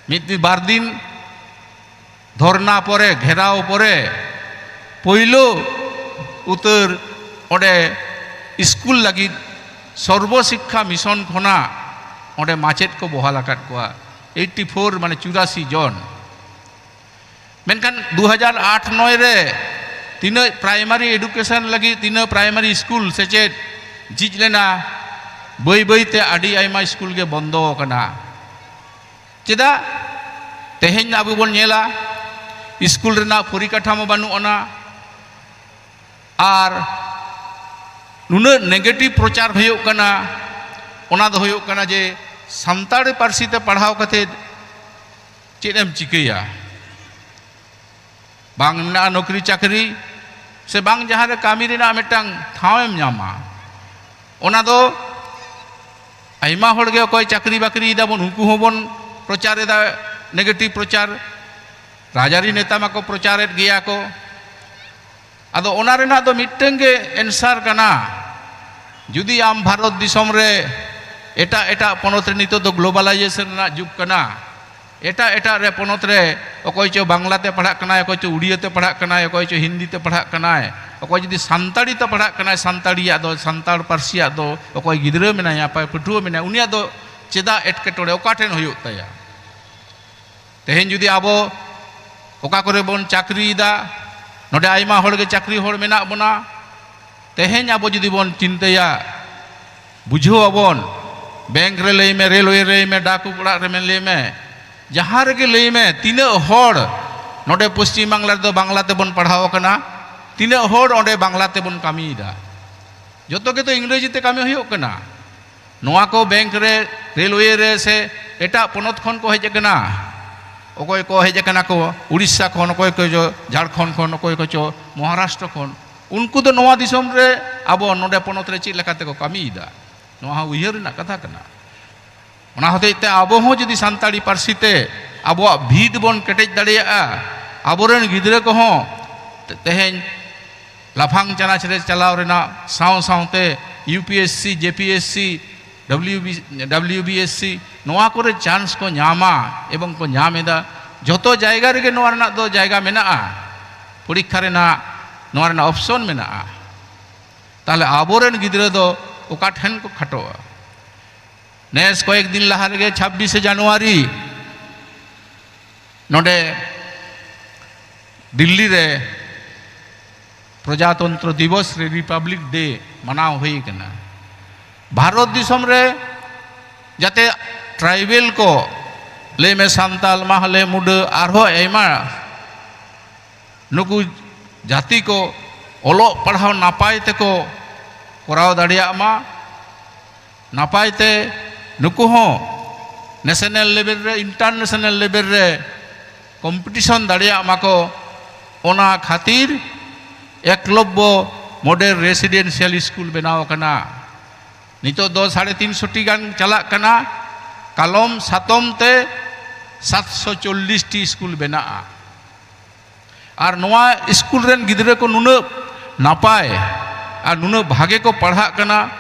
ᱢᱤᱫ ᱫᱤᱱ, ᱵᱟᱨ ᱫᱤᱱ ᱫᱷᱚᱨᱱᱟ ᱯᱚᱨᱮ, ᱜᱷᱮᱨᱟᱣ ᱯᱚᱨᱮ, ᱯᱳᱭᱞᱳ ᱩᱛᱟᱹᱨ ᱚᱸᱰᱮ ᱥᱠᱩᱞ ᱞᱟᱹᱜᱤᱫ ᱥᱚᱨᱵᱚ ᱥᱤᱠᱠᱷᱟ ᱢᱤᱥᱚᱱ ᱠᱷᱚᱱᱟᱜ ᱚᱸᱰᱮ ᱢᱟᱪᱮᱫ ᱠᱚ ᱵᱚᱦᱟᱞ ᱟᱠᱟᱫ ᱠᱚᱣᱟ, ᱮᱭᱤᱴᱤ ᱯᱷᱳᱨ, ᱢᱟᱱᱮ ᱪᱩᱨᱟᱥᱤ ᱡᱚᱱ᱾ ᱢᱮᱱᱠᱷᱟᱱ ᱫᱩ ᱦᱟᱡᱟᱨ ᱟᱴ ᱱᱚᱭ ᱨᱮ ᱛᱤᱱᱟᱹᱜ ᱯᱨᱟᱭᱢᱟᱨᱤ ᱮᱰᱩᱠᱮᱥᱚᱱ ᱞᱟᱹᱜᱤᱫ, ᱛᱤᱱᱟᱹᱜ ᱯᱨᱟᱭᱢᱟᱨᱤ ᱥᱠᱩᱞ ᱥᱮᱪᱮᱫ ᱡᱷᱤᱡ ᱞᱮᱱᱟ, ᱵᱟᱹᱭ ᱵᱟᱹᱭ ᱛᱮ ᱟᱹᱰᱤ ᱟᱭᱢᱟ ᱥᱠᱩᱞ ᱜᱮ ᱵᱚᱱᱫᱚ ᱟᱠᱟᱱᱟ᱾ ᱪᱮᱫᱟᱜ? ᱛᱮᱦᱮᱧ ᱟᱵᱚ ᱵᱚᱱ ᱧᱮᱞᱟ, ᱥᱠᱩᱞ ᱨᱮᱱᱟᱜ ᱯᱚᱨᱤᱠᱟᱴᱷᱟᱢᱳ ᱵᱟᱹᱱᱩᱜ ᱟᱱᱟ, ᱟᱨ ᱱᱩᱱᱟᱹᱜ ᱱᱮᱜᱮᱴᱤᱵᱷ ᱯᱨᱚᱪᱟᱨ ᱦᱩᱭᱩᱜ ᱠᱟᱱᱟ, ᱚᱱᱟ ᱫᱚ ᱦᱩᱭᱩᱜ ᱠᱟᱱᱟ ᱡᱮ ᱥᱟᱱᱛᱟᱲᱤ ᱯᱟᱹᱨᱥᱤ ᱛᱮ ᱯᱟᱲᱦᱟᱣ ᱠᱟᱛᱮ ᱪᱮᱫ ᱮᱢ ᱪᱤᱠᱟᱹᱭᱟ? ᱵᱟᱝ ᱢᱮᱱᱟᱜᱼᱟ ᱱᱚᱠᱨᱤ ᱪᱟᱹᱠᱨᱤ, ᱥᱮ ᱵᱟᱝ ᱡᱟᱦᱟᱸ ᱨᱮ ᱠᱟᱹᱢᱤ ᱨᱮᱱᱟᱜ ᱢᱤᱫᱴᱟᱝ ᱴᱷᱟᱶ ᱮᱢ ᱧᱟᱢᱟ᱾ ᱚᱱᱟ ᱫᱚ ᱟᱭᱢᱟ ᱦᱚᱲ ᱜᱮ ᱚᱠᱚᱭ ᱪᱟᱹᱠᱨᱤ ᱵᱟᱹᱠᱨᱤᱭ ᱫᱟᱵᱚᱱ, ᱩᱱᱠᱩ ᱦᱚᱸᱵᱚᱱ ᱯᱨᱚᱪᱟᱨ ᱮᱫᱟ, ᱱᱮᱜᱮᱴᱤᱵᱷ ᱯᱨᱚᱪᱟᱨ᱾ ᱨᱟᱡᱽᱟᱹᱨᱤ ᱱᱮᱛᱟ ᱢᱟᱠᱚ ᱯᱨᱚᱪᱟᱨᱮᱫ ᱜᱮᱭᱟ ᱠᱚ᱾ ᱟᱫᱚ ᱚᱱᱟ ᱨᱮᱱᱟᱜ ᱫᱚ ᱢᱤᱫᱴᱟᱝ ᱜᱮ ᱮᱱᱥᱟᱨ ᱠᱟᱱᱟ, ᱡᱩᱫᱤ ᱟᱢ ᱵᱷᱟᱨᱚᱛ ᱫᱤᱥᱚᱢ ᱨᱮ, ᱮᱴᱟᱜ ᱮᱴᱟᱜ ᱯᱚᱱᱚᱛ ᱨᱮ ᱱᱤᱛᱚᱜ ᱫᱚ ᱜᱞᱳᱵᱟᱞᱟᱭᱡᱮᱥᱚᱱ ᱨᱮᱱᱟᱜ ᱡᱩᱜᱽ ᱠᱟᱱᱟ, ᱮᱴᱟᱜ ᱮᱴᱟᱜ ᱨᱮ ᱯᱚᱱᱚᱛ ᱨᱮ ᱚᱠᱚᱭ ᱪᱚ ᱵᱟᱝᱞᱟ ᱛᱮ ᱯᱟᱲᱦᱟᱜ ᱠᱟᱱᱟᱭ, ᱚᱠᱚᱭ ᱪᱚ ᱩᱲᱤᱭᱟᱹ ᱛᱮ ᱯᱟᱲᱦᱟᱜ ᱠᱟᱱᱟᱭ, ᱚᱠᱚᱭ ᱪᱚ ᱦᱤᱱᱫᱤ ᱛᱮ ᱯᱟᱲᱦᱟᱜ ᱠᱟᱱᱟᱭ, ᱚᱠᱚᱭ ᱡᱩᱫᱤ ᱥᱟᱱᱛᱟᱲᱤ ᱛᱮ ᱯᱟᱲᱦᱟᱜ ᱠᱟᱱᱟᱭ, ᱥᱟᱱᱛᱟᱲᱤᱭᱟᱜ ᱫᱚ, ᱥᱟᱱᱛᱟᱲ ᱯᱟᱹᱨᱥᱤᱭᱟᱜ ᱫᱚ, ᱚᱠᱚᱭ ᱜᱤᱫᱽᱨᱟᱹ ᱢᱮᱱᱟᱭᱟ, ᱯᱟᱹᱴᱷᱩᱣᱟᱹ ᱢᱮᱱᱟᱭᱟ, ᱩᱱᱤᱭᱟᱜ ᱫᱚ ᱪᱮᱫᱟᱜ ᱮᱴᱠᱮᱴᱚᱬᱮ ᱚᱠᱟ ᱴᱷᱮᱱ ᱦᱩᱭᱩᱜ ᱛᱟᱭᱟ? ᱛᱮᱦᱮᱧ ᱡᱩᱫᱤ ᱟᱵᱚ ᱚᱠᱟ ᱠᱚᱨᱮ ᱵᱚᱱ ᱪᱟᱹᱠᱨᱤᱭᱮᱫᱟ, ᱱᱚᱰᱮ ᱟᱭᱢᱟ ᱦᱚᱲ ᱜᱮ ᱪᱟᱹᱠᱨᱤ ᱦᱚᱲ ᱢᱮᱱᱟᱜ ᱵᱚᱱᱟ, ᱛᱮᱦᱮᱧ ᱟᱵᱚ ᱡᱩᱫᱤ ᱵᱚᱱ ᱪᱤᱱᱛᱟᱹᱭᱟ, ᱵᱩᱡᱷᱟᱹᱣ ᱟᱵᱚᱱ, ᱵᱮᱝᱠ ᱨᱮ ᱞᱟᱹᱭ ᱢᱮ, ᱨᱮᱞᱣᱮ ᱞᱟᱹᱭ ᱢᱮ, ᱰᱟᱠ ᱚᱲᱟᱜ ᱨᱮ ᱞᱟᱹᱭ ᱢᱮ, ᱡᱟᱦᱟᱸ ᱨᱮᱜᱮ ᱞᱟᱹᱭ ᱢᱮ, ᱛᱤᱱᱟᱹᱜ ᱦᱚᱲ ᱱᱚᱰᱮ ᱯᱚᱥᱪᱤᱢ ᱵᱟᱝᱞᱟ ᱨᱮᱫᱚ ᱵᱟᱝᱞᱟ ᱛᱮᱵᱚᱱ ᱯᱟᱲᱦᱟᱣ ᱟᱠᱟᱱᱟ, ᱛᱤᱱᱟᱹᱜ ᱦᱚᱲ ᱚᱸᱰᱮ ᱵᱟᱝᱞᱟ ᱛᱮᱵᱚᱱ ᱠᱟᱹᱢᱤᱭᱮᱫᱟ? ᱡᱚᱛᱚ ᱜᱮᱛᱚ ᱤᱝᱨᱮᱡᱤ ᱛᱮ ᱠᱟᱹᱢᱤ ᱦᱩᱭᱩᱜ ᱠᱟᱱᱟ᱾ ᱱᱚᱣᱟ ᱠᱚ ᱵᱮᱝᱠ ᱨᱮ, ᱨᱮᱞᱣᱮ ᱨᱮ ᱥᱮ ᱮᱴᱟᱜ ᱯᱚᱱᱚᱛ ᱠᱷᱚᱱ ᱠᱚ ᱦᱮᱡ ᱟᱠᱟᱱᱟ᱾ ᱚᱠᱚᱭ ᱠᱚ ᱦᱮᱡ ᱟᱠᱟᱱᱟ ᱠᱚ ᱩᱲᱤᱥᱥᱟ ᱠᱷᱚᱱ, ᱚᱠᱚᱭ ᱠᱚᱪᱚ ᱡᱷᱟᱲᱠᱷᱚᱸᱰ ᱠᱷᱚᱱ, ᱚᱠᱚᱭ ᱠᱚᱪᱚ ᱢᱚᱦᱟᱨᱟᱥᱴᱨᱚ ᱠᱷᱚᱱ, ᱩᱱᱠᱩ ᱫᱚ ᱱᱚᱣᱟ ᱫᱤᱥᱚᱢ ᱨᱮ, ᱟᱵᱚ ᱱᱚᱰᱮ ᱯᱚᱱᱚᱛ ᱨᱮ ᱪᱮᱫ ᱞᱮᱠᱟ ᱛᱮᱠᱚ ᱠᱟᱹᱢᱤᱭᱮᱫᱟ, ᱱᱚᱣᱟ ᱦᱚᱸ ᱩᱭᱦᱟᱹᱨ ᱨᱮᱱᱟᱜ ᱠᱟᱛᱷᱟ ᱠᱟᱱᱟ᱾ ᱚᱱᱟ ᱦᱚᱛᱮᱡ ᱛᱮ ᱟᱵᱚ ᱦᱚᱸ ᱡᱩᱫᱤ ᱥᱟᱱᱛᱟᱲᱤ ᱯᱟᱹᱨᱥᱤ ᱛᱮ ᱟᱵᱚᱣᱟᱜ ᱵᱷᱤᱛ ᱵᱚᱱ ᱠᱮᱴᱮᱡ ᱫᱟᱲᱮᱭᱟᱜᱼᱟ, ᱟᱵᱚᱨᱮᱱ ᱜᱤᱫᱽᱨᱟᱹ ᱠᱚᱦᱚᱸ ᱛᱮ-, ᱛᱮᱦᱮᱧ ᱞᱟᱯᱷᱟᱝ ᱪᱟᱱᱟᱪ ᱨᱮ ᱪᱟᱞᱟᱣ ᱨᱮᱱᱟᱜ ᱥᱟᱶ ᱥᱟᱶᱛᱮ ᱤᱭᱩ ᱯᱤ ᱮᱥ ᱥᱤ, ᱡᱮ P S C, W B, W B S C, ᱱᱚᱣᱟ ᱠᱚᱨᱮ ᱪᱟᱱᱥ ᱠᱚ ᱧᱟᱢᱟ ᱮᱵᱚᱝ ᱠᱚ ᱧᱟᱢ ᱮᱫᱟ᱾ ᱡᱷᱚᱛᱚ ᱡᱟᱭᱜᱟ ᱨᱮᱜᱮ ᱱᱚᱣᱟ ᱨᱮᱱᱟᱜ ᱫᱚ ᱡᱟᱭᱜᱟ ᱢᱮᱱᱟᱜᱼᱟ, ᱯᱚᱨᱤᱠᱠᱷᱟ ᱨᱮᱱᱟᱜ ᱱᱚᱣᱟ ᱨᱮᱱᱟᱜ ᱚᱯᱥᱚᱱ ᱢᱮᱱᱟᱜᱼᱟ᱾ ᱛᱟᱦᱚᱞᱮ ᱟᱵᱚᱨᱮᱱ ᱜᱤᱫᱽᱨᱟᱹ ᱫᱚ ᱚᱠᱟ ᱴᱷᱮᱱ ᱠᱚ ᱠᱷᱟᱴᱚᱜᱼᱟ? ᱱᱮᱥ ᱠᱚᱭᱮᱠ ᱫᱤᱱ ᱞᱟᱦᱟ ᱨᱮᱜᱮ ᱪᱷᱟᱵᱵᱤᱥᱮ ᱡᱟᱱᱩᱣᱟᱨᱤ ᱱᱚᱰᱮ ᱫᱤᱞᱞᱤ ᱨᱮ ᱯᱨᱚᱡᱟᱛᱚᱱᱛᱨᱚ ᱫᱤᱵᱚᱥ ᱨᱮ, ᱨᱤᱯᱟᱵᱽᱞᱤᱠ ᱰᱮ ᱢᱟᱱᱟᱣ ᱦᱩᱭ ᱠᱟᱱᱟ᱾ ᱵᱷᱟᱨᱚᱛ ᱫᱤᱥᱚᱢ ᱨᱮ ᱡᱟᱛᱮ ᱴᱨᱟᱭᱵᱮᱞ ᱠᱚ, ᱞᱟᱹᱭ ᱢᱮ ᱥᱟᱱᱛᱟᱞ, ᱢᱟᱦᱞᱮ, ᱢᱩᱰᱟᱹ, ᱟᱨᱦᱚᱸ ᱟᱭᱢᱟ ᱱᱩᱠᱩ ᱡᱟᱹᱛᱤ ᱠᱚ ᱚᱞᱚᱜ ᱯᱟᱲᱦᱟᱣ ᱱᱟᱯᱟᱭ ᱛᱮᱠᱚ ᱠᱚᱨᱟᱣ ᱫᱟᱲᱮᱭᱟᱜ ᱢᱟ, ᱱᱟᱯᱟᱭ ᱛᱮ ᱱᱩᱠᱩ ᱦᱚᱸ ᱱᱮᱥᱱᱟᱞ ᱞᱮᱵᱮᱞ ᱨᱮ, ᱤᱱᱴᱟᱨᱱᱮᱥᱱᱟᱞ ᱞᱮᱵᱮᱞ ᱨᱮ ᱠᱚᱢᱯᱤᱴᱤᱥᱚᱱ ᱫᱟᱲᱮᱭᱟᱜ ᱢᱟᱠᱚ, ᱚᱱᱟ ᱠᱷᱟᱹᱛᱤᱨ ᱮᱠᱞᱚᱵᱽᱵᱚ ᱢᱚᱰᱮᱞ ᱨᱮᱥᱤᱰᱮᱱᱥᱤᱭᱟᱞ ᱥᱠᱩᱞ ᱵᱮᱱᱟᱣ ᱟᱠᱟᱱᱟ᱾ ᱱᱤᱛᱚᱜ ᱫᱚ ᱥᱟᱲᱮ ᱛᱤᱱᱥᱚ ᱴᱤ ᱜᱟᱱ ᱪᱟᱞᱟᱜ ᱠᱟᱱᱟ᱾ ᱠᱟᱞᱚᱢ ᱥᱟᱛᱚᱢ ᱛᱮ ᱥᱟᱛᱥᱚ ᱪᱚᱞᱞᱤᱥ ᱴᱤ ᱥᱠᱩᱞ ᱵᱮᱱᱟᱜᱼᱟ᱾ ᱟᱨ ᱱᱚᱣᱟ ᱥᱠᱩᱞ ᱨᱮᱱ ᱜᱤᱫᱽᱨᱟᱹ ᱠᱚ ᱱᱩᱱᱟᱹᱜ ᱱᱟᱯᱟᱭ ᱟᱨ ᱱᱩᱱᱟᱹᱜ ᱵᱷᱟᱜᱮ ᱠᱚ ᱯᱟᱲᱦᱟᱜ ᱠᱟᱱᱟ᱾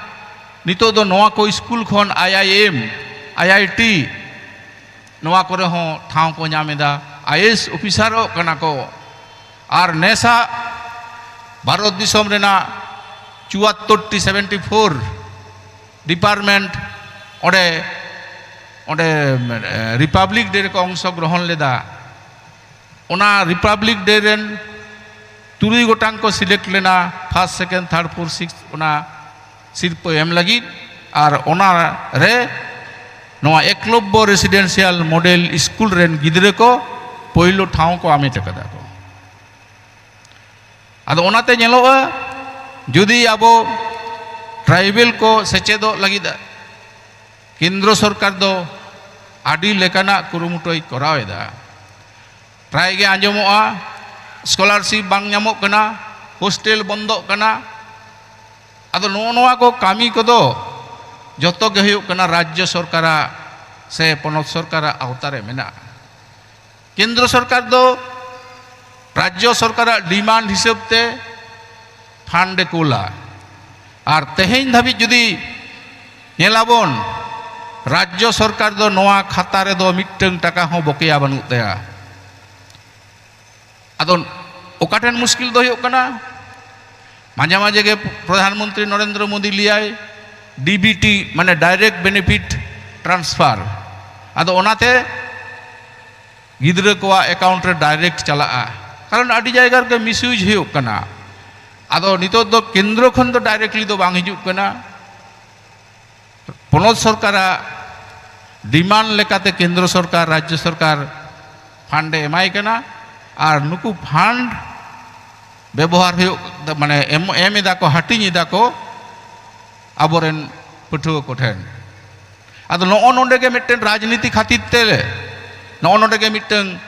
ᱱᱤᱛᱚᱜ ᱫᱚ ᱱᱚᱣᱟ ᱠᱚ ᱥᱠᱩᱞ ᱠᱷᱚᱱ ᱟᱭ ᱟᱭ ᱮᱢ, ᱟᱭ ᱟᱭ ᱴᱤ, ᱱᱚᱣᱟ ᱠᱚᱨᱮ ᱦᱚᱸ ᱴᱷᱟᱶ ᱠᱚ ᱧᱟᱢ ᱮᱫᱟ, ᱟᱭ ᱮ ᱮᱥ ᱚᱯᱷᱤᱥᱟᱨᱚᱜ ᱠᱟᱱᱟ ᱠᱚ᱾ ᱟᱨ ᱱᱮᱥᱟᱜ ᱵᱷᱟᱨᱚᱛ ᱫᱤᱥᱚᱢ ᱨᱮᱱᱟᱜ ᱪᱩᱣᱟᱛᱛᱳᱨ ᱴᱤ, ᱥᱮᱵᱷᱮᱱᱴᱤ ᱯᱷᱳᱨ ᱰᱤᱯᱟᱨᱴᱢᱮᱱᱴ ᱚᱸᱰᱮ, ᱚᱸᱰᱮ ᱨᱤᱯᱟᱵᱽᱞᱤᱠ ᱰᱮ ᱨᱮᱠᱚ ᱚᱝᱥᱚ ᱜᱨᱚᱦᱚᱱ ᱞᱮᱫᱟ᱾ ᱚᱱᱟ ᱨᱤᱯᱟᱵᱽᱞᱤᱠ ᱰᱮ ᱨᱮᱱ ᱛᱩᱨᱩᱭ ᱜᱚᱴᱟᱝ ᱠᱚ ᱥᱤᱞᱮᱠᱴ ᱞᱮᱱᱟ, first, second, third, four, six, ᱚᱱᱟ ᱥᱤᱨᱯᱟᱹ ᱮᱢ ᱞᱟᱹᱜᱤᱫ᱾ ᱟᱨ ᱚᱱᱟ ᱨᱮ ᱱᱚᱣᱟ ᱮᱠᱞᱚᱵᱽᱵᱚ ᱨᱮᱥᱤᱰᱮᱱᱥᱤᱭᱟᱞ ᱢᱚᱰᱮᱞ ᱥᱠᱩᱞ ᱨᱮᱱ ᱜᱤᱫᱽᱨᱟᱹ ᱠᱚ ᱯᱳᱭᱞᱳ ᱴᱷᱟᱶ ᱠᱚ ᱦᱟᱢᱮᱴ ᱟᱠᱟᱫᱟ ᱠᱚ᱾ ᱟᱫᱚ ᱚᱱᱟᱛᱮ ᱧᱮᱞᱚᱜᱼᱟ, ᱡᱩᱫᱤ ᱟᱵᱚ ᱴᱨᱟᱭᱵᱮᱞ ᱠᱚ ᱥᱮᱪᱮᱫᱚᱜ ᱞᱟᱹᱜᱤᱫ ᱠᱮᱱᱫᱨᱚ ᱥᱚᱨᱠᱟᱨ ᱫᱚ ᱟᱹᱰᱤ ᱞᱮᱠᱟᱱᱟᱜ ᱠᱩᱨᱩᱢᱩᱴᱩᱭ ᱠᱚᱨᱟᱣ ᱮᱫᱟ, ᱯᱨᱟᱭ ᱜᱮ ᱟᱸᱡᱚᱢᱚᱜᱼᱟ ᱥᱠᱚᱞᱟᱨᱥᱤᱯ ᱵᱟᱝ ᱧᱟᱢᱚᱜ ᱠᱟᱱᱟ, ᱦᱳᱥᱴᱮᱞ ᱵᱚᱱᱫᱚᱜ ᱠᱟᱱᱟ᱾ ᱟᱫᱚ ᱱᱚᱜᱼᱚ ᱱᱚᱣᱟ ᱠᱚ ᱠᱟᱹᱢᱤ ᱠᱚᱫᱚ ᱡᱚᱛᱚ ᱜᱮ ᱦᱩᱭᱩᱜ ᱠᱟᱱᱟ ᱨᱟᱡᱽᱡᱚ ᱥᱚᱨᱠᱟᱨᱟᱜ ᱥᱮ ᱯᱚᱱᱚᱛ ᱥᱚᱨᱠᱟᱨᱟᱜ ᱟᱣᱛᱟ ᱨᱮ ᱢᱮᱱᱟᱜᱼᱟ᱾ ᱠᱮᱱᱫᱨᱚ ᱥᱚᱨᱠᱟᱨ ᱫᱚ ᱨᱟᱡᱽᱡᱚ ᱥᱚᱨᱠᱟᱨᱟᱜ ᱰᱤᱢᱟᱱᱰ ᱦᱤᱥᱟᱹᱵ ᱛᱮ ᱯᱷᱟᱱᱰ ᱮ ᱠᱳᱞᱟ᱾ ᱟᱨ ᱛᱮᱦᱮᱧ ᱫᱷᱟᱹᱵᱤᱡ ᱡᱩᱫᱤ ᱧᱮᱞᱟᱵᱚᱱ, ᱨᱟᱡᱽᱡᱚ ᱥᱚᱨᱠᱟᱨ ᱫᱚ ᱱᱚᱣᱟ ᱠᱷᱟᱛᱟ ᱨᱮᱫᱚ ᱢᱤᱫᱴᱟᱝ ᱴᱟᱠᱟ ᱦᱚᱸ ᱵᱚᱠᱮᱭᱟ ᱵᱟᱹᱱᱩᱜ ᱛᱟᱭᱟ᱾ ᱟᱫᱚ ᱚᱠᱟ ᱴᱷᱮᱱ ᱢᱩᱥᱠᱤᱞ ᱫᱚ ᱦᱩᱭᱩᱜ ᱠᱟᱱᱟ? ᱢᱟᱡᱷᱮ ᱢᱟᱡᱷᱮ ᱜᱮ ᱯᱨᱚᱫᱷᱟᱱ ᱢᱚᱱᱛᱨᱤ ᱱᱚᱨᱮᱱᱫᱨᱚ ᱢᱳᱫᱤ ᱞᱟᱹᱭᱟᱭ, ᱰᱤᱵᱤᱴᱤ, ᱢᱟᱱᱮ ᱰᱟᱭᱨᱮᱠᱴ ᱵᱮᱱᱤᱯᱷᱤᱴ ᱴᱨᱟᱱᱥᱯᱷᱟᱨ᱾ ᱟᱫᱚ ᱚᱱᱟᱛᱮ ᱜᱤᱫᱽᱨᱟᱹ ᱠᱚᱣᱟᱜ ᱮᱠᱟᱣᱩᱱᱴ ᱨᱮ ᱰᱟᱭᱨᱮᱠᱴ ᱪᱟᱞᱟᱜᱼᱟ, ᱠᱟᱨᱚᱱ ᱟᱹᱰᱤ ᱡᱟᱭᱜᱟ ᱨᱮᱜᱮ ᱢᱤᱥᱤᱭᱩᱡᱽ ᱦᱩᱭᱩᱜ ᱠᱟᱱᱟ᱾ ᱟᱫᱚ ᱱᱤᱛᱚᱜ ᱫᱚ ᱠᱮᱱᱫᱨᱚ ᱠᱷᱚᱱ ᱫᱚ ᱰᱟᱭᱨᱮᱠᱴᱞᱤ ᱫᱚ ᱵᱟᱝ ᱦᱤᱡᱩᱜ ᱠᱟᱱᱟ᱾ ᱯᱚᱱᱚᱛ ᱥᱚᱨᱠᱟᱨᱟᱜ ᱰᱤᱢᱟᱱᱰ ᱞᱮᱠᱟᱛᱮ ᱠᱮᱱᱫᱨᱚ ᱥᱚᱨᱠᱟᱨ, ᱨᱟᱡᱽᱡᱚ ᱥᱚᱨᱠᱟᱨ ᱯᱷᱟᱱᱰ ᱮ ᱮᱢᱟᱭ ᱠᱟᱱᱟ᱾ ᱟᱨ ᱱᱩᱠᱩ ᱯᱷᱟᱱᱰ ᱵᱮᱵᱚᱦᱟᱨ ᱦᱩᱭᱩᱜ, ᱢᱟᱱᱮ ᱮᱢ, ᱮᱢ ᱮᱫᱟ ᱠᱚ, ᱦᱟᱹᱴᱤᱧ ᱮᱫᱟ ᱠᱚ ᱟᱵᱚᱨᱮᱱ ᱯᱟᱹᱴᱷᱩᱣᱟᱹ ᱠᱚᱴᱷᱮᱱ᱾ ᱟᱫᱚ ᱱᱚᱜᱼᱚ ᱱᱚᱰᱮ ᱜᱮ ᱢᱤᱫᱴᱮᱱ ᱨᱟᱡᱽᱱᱤᱛᱤ ᱠᱷᱟᱹᱛᱤᱨ ᱛᱮ ᱱᱚᱜᱼᱚ ᱱᱚᱰᱮ ᱜᱮ ᱢᱤᱫᱴᱟᱝ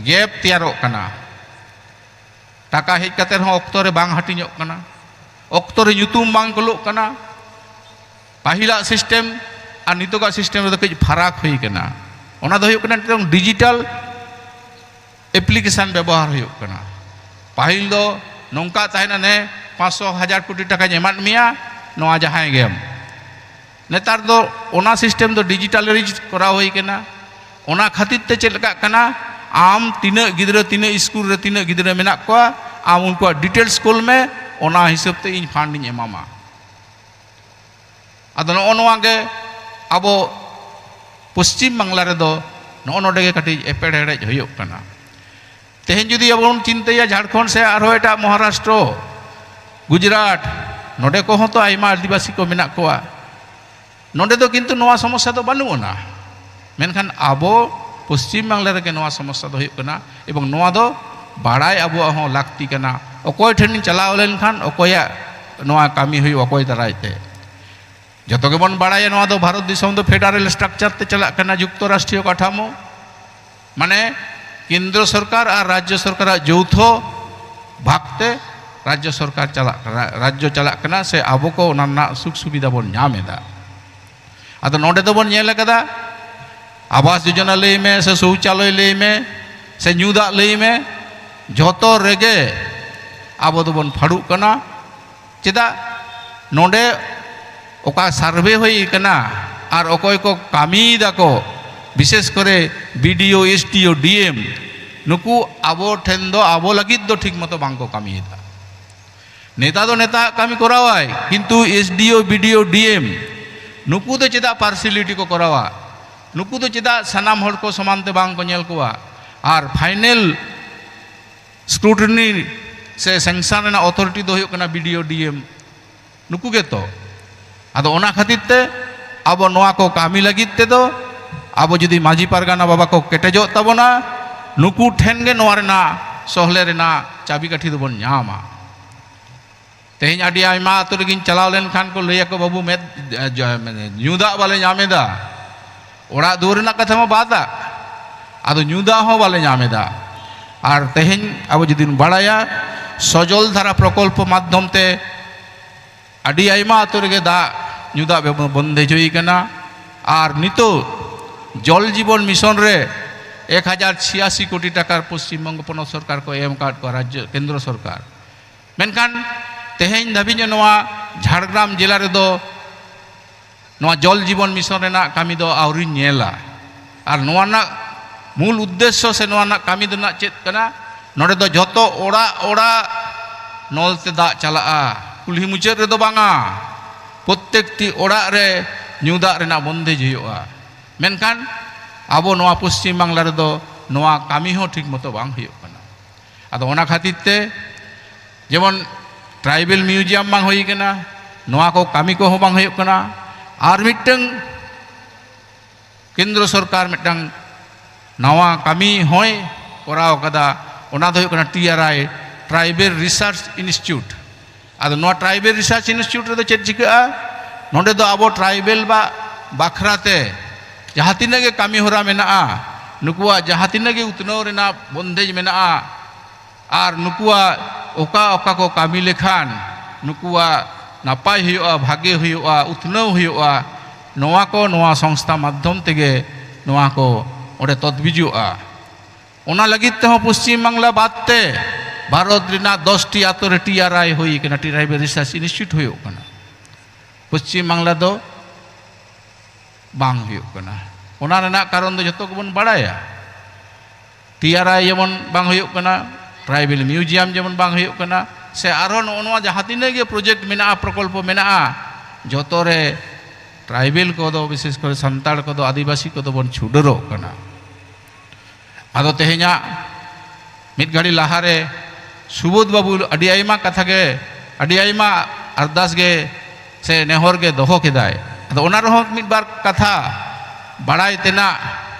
ᱜᱮᱯ ᱛᱮᱭᱟᱨᱚᱜ ᱠᱟᱱᱟ᱾ ᱴᱟᱠᱟ ᱦᱮᱡ ᱠᱟᱛᱮ ᱨᱮᱦᱚᱸ ᱚᱠᱛᱚ ᱨᱮ ᱵᱟᱝ ᱦᱟᱹᱴᱤᱧᱚᱜ ᱠᱟᱱᱟ, ᱚᱠᱛᱚ ᱨᱮ ᱧᱩᱛᱩᱢ ᱵᱟᱝ ᱠᱳᱞᱳᱜ ᱠᱟᱱᱟ᱾ ᱯᱟᱹᱦᱤᱞᱟᱜ ᱥᱤᱥᱴᱮᱢ ᱟᱨ ᱱᱤᱛᱚᱜᱟᱜ ᱥᱤᱥᱴᱮᱢ ᱨᱮᱫᱚ ᱠᱟᱹᱡ ᱯᱷᱟᱨᱟᱠ ᱦᱩᱭ ᱠᱟᱱᱟ᱾ ᱚᱱᱟ ᱫᱚ ᱦᱩᱭᱩᱜ ᱠᱟᱱᱟ ᱱᱤᱛᱚᱝ ᱰᱤᱡᱤᱴᱟᱞ ᱮᱯᱞᱤᱠᱮᱥᱚᱱ ᱵᱮᱵᱚᱦᱟᱨ ᱦᱩᱭᱩᱜ ᱠᱟᱱᱟ᱾ ᱯᱟᱹᱦᱤᱞ ᱫᱚ ᱱᱚᱝᱠᱟ ᱛᱟᱦᱮᱱᱟ, ᱱᱮ ᱯᱟᱸᱪᱥᱚ ᱦᱟᱡᱟᱨ ᱠᱳᱴᱤ ᱴᱟᱠᱟᱧ ᱮᱢᱟᱫ ᱢᱮᱭᱟ, ᱱᱚᱣᱟ ᱡᱟᱦᱟᱸᱭ ᱜᱮᱢ᱾ ᱱᱮᱛᱟᱨ ᱫᱚ ᱚᱱᱟ ᱥᱤᱥᱴᱮᱢ ᱫᱚ ᱰᱤᱡᱤᱴᱟᱞᱟᱭᱤᱡᱽ ᱠᱚᱨᱟᱣ ᱦᱩᱭ ᱠᱟᱱᱟ᱾ ᱚᱱᱟ ᱠᱷᱟᱹᱛᱤᱨ ᱛᱮ ᱪᱮᱫ ᱞᱮᱠᱟᱜ ᱠᱟᱱᱟ, ᱟᱢ ᱛᱤᱱᱟᱹᱜ ᱜᱤᱫᱽᱨᱟᱹ, ᱛᱤᱱᱟᱹᱜ ᱥᱠᱩᱞ ᱨᱮ ᱛᱤᱱᱟᱹᱜ ᱜᱤᱫᱽᱨᱟᱹ ᱢᱮᱱᱟᱜ ᱠᱚᱣᱟ, ᱟᱢ ᱩᱱᱠᱩᱣᱟᱜ ᱰᱤᱴᱮᱞᱥ ᱠᱳᱞ ᱢᱮ, ᱚᱱᱟ ᱦᱤᱥᱟᱹᱵ ᱛᱮ ᱤᱧ ᱯᱷᱟᱱᱰ ᱤᱧ ᱮᱢᱟᱢᱟ᱾ ᱟᱫᱚ ᱱᱚᱜᱼᱚ ᱱᱚᱣᱟ ᱜᱮ ᱟᱵᱚ ᱯᱚᱥᱪᱤᱢ ᱵᱟᱝᱞᱟ ᱨᱮᱫᱚ ᱱᱚᱜᱼᱚ ᱱᱚᱰᱮ ᱜᱮ ᱠᱟᱹᱴᱤᱡ ᱮᱯᱮᱲ ᱦᱮᱲᱮᱡ ᱦᱩᱭᱩᱜ ᱠᱟᱱᱟ᱾ ᱛᱮᱦᱮᱧ ᱡᱩᱫᱤ ᱟᱵᱚ ᱵᱚᱱ ᱪᱤᱱᱛᱟᱹᱭᱟ, ᱡᱷᱟᱲᱠᱷᱚᱸᱰ ᱥᱮ ᱟᱨᱦᱚᱸ ᱮᱴᱟᱜ ᱢᱚᱦᱟᱨᱟᱥᱴᱨᱚ, ᱜᱩᱡᱽᱨᱟᱴ, ᱱᱚᱰᱮ ᱠᱚᱦᱚᱸ ᱛᱚ ᱟᱭᱢᱟ ᱟᱹᱫᱤᱵᱟᱹᱥᱤ ᱠᱚ ᱢᱮᱱᱟᱜ ᱠᱚᱣᱟ, ᱱᱚᱰᱮ ᱫᱚ ᱠᱤᱱᱛᱩ ᱱᱚᱣᱟ ᱥᱚᱢᱚᱥᱥᱟ ᱫᱚ ᱵᱟᱹᱱᱩᱜ ᱟᱱᱟ᱾ ᱢᱮᱱᱠᱷᱟᱱ ᱟᱵᱚ ᱯᱚᱥᱪᱤᱢ ᱵᱟᱝᱞᱟ ᱨᱮᱜᱮ ᱱᱚᱣᱟ ᱥᱚᱢᱚᱥᱥᱟ ᱫᱚ ᱦᱩᱭᱩᱜ ᱠᱟᱱᱟ, ᱮᱵᱚᱝ ᱱᱚᱣᱟ ᱫᱚ ᱵᱟᱲᱟᱭ ᱟᱵᱚᱣᱟᱜ ᱦᱚᱸ ᱞᱟᱹᱠᱛᱤ ᱠᱟᱱᱟ᱾ ᱚᱠᱚᱭ ᱴᱷᱮᱱᱤᱧ ᱪᱟᱞᱟᱣ ᱞᱮᱱᱠᱷᱟᱱ ᱚᱠᱚᱭᱟᱜ ᱱᱚᱣᱟ ᱠᱟᱹᱢᱤ ᱦᱩᱭᱩᱜᱼᱟ, ᱚᱠᱚᱭ ᱫᱟᱨᱟᱭ ᱛᱮ? ᱡᱚᱛᱚ ᱜᱮᱵᱚᱱ ᱵᱟᱲᱟᱭᱟ, ᱱᱚᱣᱟ ᱫᱚ ᱵᱷᱟᱨᱚᱛ ᱫᱤᱥᱚᱢ ᱫᱚ ᱯᱷᱮᱰᱟᱨᱮᱞ ᱥᱴᱨᱟᱠᱪᱟᱨ ᱛᱮ ᱪᱟᱞᱟᱜ ᱠᱟᱱᱟ, ᱡᱩᱠᱛᱚ ᱨᱟᱥᱴᱨᱤᱭᱚ ᱠᱟᱴᱷᱟᱢᱳ, ᱢᱟᱱᱮ ᱠᱮᱱᱫᱨᱚ ᱥᱚᱨᱠᱟᱨ ᱟᱨ ᱨᱟᱡᱽᱡᱚ ᱥᱚᱨᱠᱟᱨᱟᱜ ᱡᱳᱣᱛᱷᱚ ᱵᱷᱟᱜᱽ ᱛᱮ ᱨᱟᱡᱽᱡᱚ ᱥᱚᱨᱠᱟᱨ ᱪᱟᱞᱟᱜ ᱠᱟᱱᱟ, ᱨᱟᱡᱽᱡᱚ ᱪᱟᱞᱟᱜ ᱠᱟᱱᱟ, ᱥᱮ ᱟᱵᱚ ᱠᱚ ᱚᱱᱟ ᱨᱮᱱᱟᱜ ᱥᱩᱠ ᱥᱩᱵᱤᱫᱷᱟ ᱵᱚᱱ ᱧᱟᱢ ᱮᱫᱟ᱾ ᱟᱫᱚ ᱱᱚᱰᱮ ᱫᱚᱵᱚᱱ ᱧᱮᱞ ᱟᱠᱟᱫᱟ, ᱟᱵᱟᱥ ᱡᱳᱡᱚᱱᱟ ᱞᱟᱹᱭ ᱢᱮ, ᱥᱮ ᱥᱳᱣᱪᱟᱞᱚᱭ ᱞᱟᱹᱭ ᱢᱮ, ᱥᱮ ᱧᱩ ᱫᱟᱜ ᱞᱟᱹᱭ ᱢᱮ, ᱡᱷᱚᱛᱚ ᱨᱮᱜᱮ ᱟᱵᱚ ᱫᱚᱵᱚᱱ ᱯᱷᱟᱹᱲᱩᱜ ᱠᱟᱱᱟ᱾ ᱪᱮᱫᱟᱜ? ᱱᱚᱰᱮ ᱚᱠᱟ ᱥᱟᱨᱵᱷᱮ ᱦᱩᱭ ᱠᱟᱱᱟ ᱟᱨ ᱚᱠᱚᱭ ᱠᱚ ᱠᱟᱹᱢᱤᱭᱮᱫᱟ ᱠᱚ, ᱵᱤᱥᱮᱥ ᱠᱚᱨᱮ ᱵᱤ ᱰᱤ ᱳ, ᱮᱥ ᱰᱤ ᱳ, ᱰᱤ ᱮᱢ, ᱱᱩᱠᱩ ᱟᱵᱚ ᱴᱷᱮᱱ ᱫᱚ, ᱟᱵᱚ ᱞᱟᱹᱜᱤᱫ ᱫᱚ ᱴᱷᱤᱠ ᱢᱚᱛᱚ ᱵᱟᱝ ᱠᱚ ᱠᱟᱹᱢᱤᱭᱮᱫᱟ᱾ ᱱᱮᱛᱟ ᱫᱚ ᱱᱮᱛᱟᱣᱟᱜ ᱠᱟᱹᱢᱤ ᱠᱚᱨᱟᱣᱟᱭ, ᱠᱤᱱᱛᱩ ᱮᱥ ᱰᱤ ᱳ, ᱵᱤ ᱰᱤ ᱳ, ᱰᱤ ᱮᱢ, ᱱᱩᱠᱩ ᱫᱚ ᱪᱮᱫᱟᱜ ᱯᱟᱨᱥᱤᱭᱟᱞᱤᱴᱤ ᱠᱚ ᱠᱚᱨᱟᱣᱟ? ᱱᱩᱠᱩ ᱫᱚ ᱪᱮᱫᱟᱜ ᱥᱟᱱᱟᱢ ᱦᱚᱲ ᱠᱚ ᱥᱚᱢᱟᱱ ᱛᱮ ᱵᱟᱝ ᱠᱚ ᱧᱮᱞ ᱠᱚᱣᱟ? ᱟᱨ ᱯᱷᱟᱭᱱᱮᱞ ᱥᱠᱨᱩᱴᱤᱱᱤ ᱥᱮ ᱥᱮᱝᱥᱚᱱ ᱨᱮᱱᱟᱜ ᱚᱛᱷᱚᱨᱤᱴᱤ ᱫᱚ ᱦᱩᱭᱩᱜ ᱠᱟᱱᱟ ᱵᱤ ᱰᱤ ᱳ, ᱰᱤ ᱮᱢ, ᱱᱩᱠᱩ ᱜᱮᱛᱚ᱾ ᱟᱫᱚ ᱚᱱᱟ ᱠᱷᱟᱹᱛᱤᱨ ᱛᱮ ᱟᱵᱚ ᱱᱚᱣᱟ ᱠᱚ ᱠᱟᱹᱢᱤ ᱞᱟᱹᱜᱤᱫ ᱛᱮᱫᱚ ᱟᱵᱚ ᱡᱩᱫᱤ ᱢᱟᱹᱡᱷᱤ ᱯᱟᱨᱜᱟᱱᱟ ᱵᱟᱵᱟ ᱠᱚ ᱠᱮᱴᱮᱡᱚᱜ ᱛᱟᱵᱚᱱᱟ, ᱱᱩᱠᱩ ᱴᱷᱮᱱ ᱜᱮ ᱱᱚᱣᱟ ᱨᱮᱱᱟᱜ ᱥᱚᱦᱞᱮ ᱨᱮᱱᱟᱜ ᱪᱟᱵᱤᱠᱟᱴᱷᱤ ᱫᱚᱵᱚᱱ ᱧᱟᱢᱟ᱾ ᱛᱮᱦᱮᱧ ᱟᱹᱰᱤ ᱟᱭᱢᱟ ᱟᱹᱛᱩ ᱨᱮᱜᱮᱧ ᱪᱟᱞᱟᱣ ᱞᱮᱱᱠᱷᱟᱱ ᱠᱚ ᱞᱟᱹᱭᱟᱠᱚ, "ᱵᱟᱹᱵᱩ, ᱢᱮᱫ, ᱡᱟ-, ᱢᱟᱱᱮ, ᱧᱩ ᱫᱟᱜ ᱵᱟᱞᱮ ᱧᱟᱢ ᱮᱫᱟ, ᱚᱲᱟᱜ ᱫᱩᱣᱟᱹᱨ ᱨᱮᱱᱟᱜ ᱠᱟᱛᱷᱟ ᱢᱟ ᱵᱟᱫ ᱟᱜ, ᱟᱫᱚ ᱧᱩ ᱫᱟᱜ ᱦᱚᱸ ᱵᱟᱞᱮ ᱧᱟᱢ ᱮᱫᱟ᱾" ᱟᱨ ᱛᱮᱦᱮᱧ ᱟᱵᱚ ᱡᱩᱫᱤ ᱵᱚᱱ ᱵᱟᱲᱟᱭᱟ, ᱥᱚᱡᱚᱞ ᱫᱷᱟᱨᱟ ᱯᱨᱚᱠᱚᱞᱯᱚ ᱢᱟᱫᱽᱫᱷᱚᱢ ᱛᱮ ᱟᱹᱰᱤ ᱟᱭᱢᱟ ᱟᱹᱛᱩ ᱨᱮᱜᱮ ᱫᱟᱜ, ᱧᱩ ᱫᱟᱜ ᱵᱮᱵᱚ-, ᱵᱚᱱᱫᱮᱡ ᱦᱩᱭ ᱠᱟᱱᱟ᱾ ᱟᱨ ᱱᱤᱛᱚᱜ ᱡᱚᱞ ᱡᱤᱵᱚᱱ ᱢᱤᱥᱚᱱ ᱨᱮ ᱮᱠ ᱦᱟᱡᱟᱨ ᱪᱷᱤᱭᱟᱥᱤ ᱠᱳᱴᱤ ᱴᱟᱠᱟ ᱯᱚᱥᱪᱤᱢ ᱵᱚᱝᱜᱚ ᱯᱚᱱᱚᱛ ᱥᱚᱨᱠᱟᱨ ᱠᱚ ᱮᱢ ᱟᱠᱟᱫ ᱠᱚᱣᱟ, ᱨᱟᱡᱽᱡᱚ, ᱠᱮᱱᱫᱨᱚ ᱥᱚᱨᱠᱟᱨ᱾ ᱢᱮᱱᱠᱷᱟᱱ ᱛᱮᱦᱮᱧ ᱫᱷᱟᱹᱵᱤᱡ ᱱᱚᱣᱟ ᱡᱷᱟᱲᱜᱨᱟᱢ ᱡᱮᱞᱟ ᱨᱮᱫᱚ ᱱᱚᱣᱟ ᱡᱚᱞ ᱡᱤᱵᱚᱱ ᱢᱤᱥᱚᱱ ᱨᱮᱱᱟᱜ ᱠᱟᱹᱢᱤ ᱫᱚ ᱟᱹᱣᱨᱤᱧ ᱧᱮᱞᱟ᱾ ᱟᱨ ᱱᱚᱣᱟ ᱨᱮᱱᱟᱜ ᱢᱩᱞ ᱩᱫᱽᱫᱮᱥᱥᱚ ᱥᱮ ᱱᱚᱣᱟ ᱨᱮᱱᱟᱜ ᱠᱟᱹᱢᱤ ᱫᱚ ᱨᱮᱱᱟᱜ ᱪᱮᱫ ᱠᱟᱱᱟ? ᱱᱚᱰᱮ ᱫᱚ ᱡᱷᱚᱛᱚ ᱚᱲᱟᱜ ᱚᱲᱟᱜ ᱱᱚᱞ ᱛᱮ ᱫᱟᱜ ᱪᱟᱞᱟᱜᱼᱟ, ᱠᱩᱞᱦᱤ ᱢᱩᱪᱟᱹᱫ ᱨᱮᱫᱚ ᱵᱟᱝᱟ, ᱯᱨᱚᱛᱮᱠᱴᱤ ᱚᱲᱟᱜ ᱨᱮ ᱧᱩ ᱫᱟᱜ ᱨᱮᱱᱟᱜ ᱵᱚᱱᱫᱮᱡᱽ ᱦᱩᱭᱩᱜᱼᱟ᱾ ᱢᱮᱱᱠᱷᱟᱱ ᱟᱵᱚ ᱱᱚᱣᱟ ᱯᱚᱥᱪᱤᱢ ᱵᱟᱝᱞᱟ ᱨᱮᱫᱚ ᱱᱚᱣᱟ ᱠᱟᱹᱢᱤ ᱦᱚᱸ ᱴᱷᱤᱠ ᱢᱚᱛᱚ ᱵᱟᱝ ᱦᱩᱭᱩᱜ ᱠᱟᱱᱟ᱾ ᱟᱫᱚ ᱚᱱᱟ ᱠᱷᱟᱹᱛᱤᱨ ᱛᱮ ᱡᱮᱢᱚᱱ ᱴᱨᱟᱭᱵᱮᱞ ᱢᱤᱭᱩᱡᱤᱭᱟᱢ ᱵᱟᱝ ᱦᱩᱭ ᱠᱟᱱᱟ, ᱱᱚᱣᱟ ᱠᱚ ᱠᱟᱹᱢᱤ ᱠᱚᱦᱚᱸ ᱵᱟᱝ ᱦᱩᱭᱩᱜ ᱠᱟᱱᱟ᱾ ᱟᱨ ᱢᱤᱫᱴᱟᱝ ᱠᱮᱱᱫᱨᱚ ᱥᱚᱨᱠᱟᱨ ᱢᱤᱫᱴᱟᱝ ᱱᱟᱣᱟ ᱠᱟᱹᱢᱤ ᱦᱚᱸᱭ ᱠᱚᱨᱟᱣ ᱠᱟᱫᱟ, ᱚᱱᱟ ᱫᱚ ᱦᱩᱭᱩᱜ ᱠᱟᱱᱟ ᱴᱤ ᱟᱨ ᱟᱭ, ᱴᱨᱟᱭᱵᱮᱞ ᱨᱤᱥᱟᱨᱪ ᱤᱱᱥᱴᱤᱴᱤᱭᱩᱴ᱾ ᱟᱫᱚ ᱱᱚᱣᱟ ᱴᱨᱟᱭᱵᱮᱞ ᱨᱤᱥᱟᱨᱪ ᱤᱱᱥᱴᱤᱴᱤᱭᱩᱴ ᱨᱮᱫᱚ ᱪᱮᱫ ᱪᱤᱠᱟᱹᱜᱼᱟ? ᱱᱚᱰᱮ ᱫᱚ ᱟᱵᱚ ᱴᱨᱟᱭᱵᱮᱞ ᱵᱟ ᱵᱟᱠᱷᱨᱟ ᱛᱮ ᱡᱟᱦᱟᱸ ᱛᱤᱱᱟᱹᱜ ᱜᱮ ᱠᱟᱹᱢᱤ ᱦᱚᱨᱟ ᱢᱮᱱᱟᱜᱼᱟ, ᱱᱩᱠᱩᱣᱟᱜ ᱡᱟᱦᱟᱸ ᱛᱤᱱᱟᱹᱜ ᱜᱮ ᱩᱛᱱᱟᱹᱣ ᱨᱮᱱᱟᱜ ᱵᱚᱱᱫᱮᱡᱽ ᱢᱮᱱᱟᱜᱼᱟ, ᱟᱨ ᱱᱩᱠᱩᱣᱟᱜ ᱚᱠᱟ ᱚᱠᱟ ᱠᱚ ᱠᱟᱹᱢᱤ ᱞᱮᱠᱷᱟᱱ ᱱᱩᱠᱩᱣᱟᱜ ᱱᱟᱯᱟᱭ ᱦᱩᱭᱩᱜᱼᱟ, ᱵᱷᱟᱜᱮ ᱦᱩᱭᱩᱜᱼᱟ, ᱩᱛᱱᱟᱹᱣ ᱦᱩᱭᱩᱜᱼᱟ, ᱱᱚᱣᱟ ᱠᱚ ᱱᱚᱣᱟ ᱥᱚᱝᱥᱛᱷᱟ ᱢᱟᱫᱽᱫᱷᱚᱢ ᱛᱮᱜᱮ ᱱᱚᱣᱟ ᱠᱚ ᱚᱸᱰᱮ ᱛᱚᱡᱽᱵᱤᱡᱚᱜᱼᱟ᱾ ᱚᱱᱟ ᱞᱟᱹᱜᱤᱫ ᱛᱮᱦᱚᱸ ᱯᱚᱥᱪᱤᱢ ᱵᱟᱝᱞᱟ ᱵᱟᱫ ᱛᱮ ᱵᱷᱟᱨᱚᱛ ᱨᱮᱱᱟᱜ ᱫᱚᱥᱴᱤ ᱟᱛᱳ ᱨᱮ ᱴᱤ ᱟᱨ ᱟᱭ ᱦᱩᱭ ᱠᱟᱱᱟ, ᱴᱨᱟᱭᱵᱮᱞ ᱨᱤᱥᱟᱨᱪ ᱤᱱᱥᱴᱤᱴᱤᱭᱩᱴ ᱦᱩᱭᱩᱜ ᱠᱟᱱᱟ᱾ ᱯᱚᱥᱪᱤᱢ ᱵᱟᱝᱞᱟ ᱫᱚ ᱵᱟᱝ ᱦᱩᱭᱩᱜ ᱠᱟᱱᱟ᱾ ᱚᱱᱟ ᱨᱮᱱᱟᱜ ᱠᱟᱨᱚᱱ ᱫᱚ ᱡᱷᱚᱛᱚ ᱜᱮᱵᱚᱱ ᱵᱟᱲᱟᱭᱟ᱾ ᱴᱤ ᱟᱨ ᱟᱭ ᱡᱮᱢᱚᱱ ᱵᱟᱝ ᱦᱩᱭᱩᱜ ᱠᱟᱱᱟ, ᱴᱨᱟᱭᱵᱮᱞ ᱢᱤᱭᱩᱡᱤᱭᱟᱢ ᱡᱮᱢᱚᱱ ᱵᱟᱝ ᱦᱩᱭᱩᱜ ᱠᱟᱱᱟ, ᱥᱮ ᱟᱨᱦᱚᱸ ᱱᱚᱜᱼᱚ ᱱᱚᱣᱟ ᱡᱟᱦᱟᱸ ᱛᱤᱱᱟᱹᱜ ᱜᱮ ᱯᱨᱚᱡᱮᱠᱴ ᱢᱮᱱᱟᱜᱼᱟ, ᱯᱨᱚᱠᱚᱞᱯᱚ ᱢᱮᱱᱟᱜᱼᱟ, ᱡᱚᱛᱚ ᱨᱮ ᱴᱨᱟᱭᱵᱮᱞ ᱠᱚᱫᱚ, ᱵᱤᱥᱮᱥ ᱠᱚᱨᱮ ᱥᱟᱱᱛᱟᱲ ᱠᱚᱫᱚ, ᱟᱹᱫᱤᱵᱟᱹᱥᱤ ᱠᱚᱫᱚ ᱵᱚᱱ ᱪᱷᱩᱰᱟᱹᱨᱚᱜ ᱠᱟᱱᱟ᱾ ᱟᱫᱚ ᱛᱮᱦᱮᱧᱟᱜ ᱢᱤᱫ ᱜᱷᱟᱹᱲᱤ ᱞᱟᱦᱟᱨᱮ ᱥᱩᱵᱳᱫᱷ ᱵᱟᱹᱵᱩ ᱟᱹᱰᱤ ᱟᱭᱢᱟ ᱠᱟᱛᱷᱟ ᱜᱮ, ᱟᱹᱰᱤ ᱟᱭᱢᱟ ᱟᱨᱫᱟᱥ ᱜᱮ ᱥᱮ ᱱᱮᱦᱚᱨ ᱜᱮ ᱫᱚᱦᱚ ᱠᱮᱫᱟᱭ᱾ ᱟᱫᱚ ᱚᱱᱟ ᱨᱮᱦᱚᱸ ᱢᱤᱫ ᱵᱟᱨ ᱠᱟᱛᱷᱟ ᱵᱟᱲᱟᱭ ᱛᱮᱱᱟᱜ,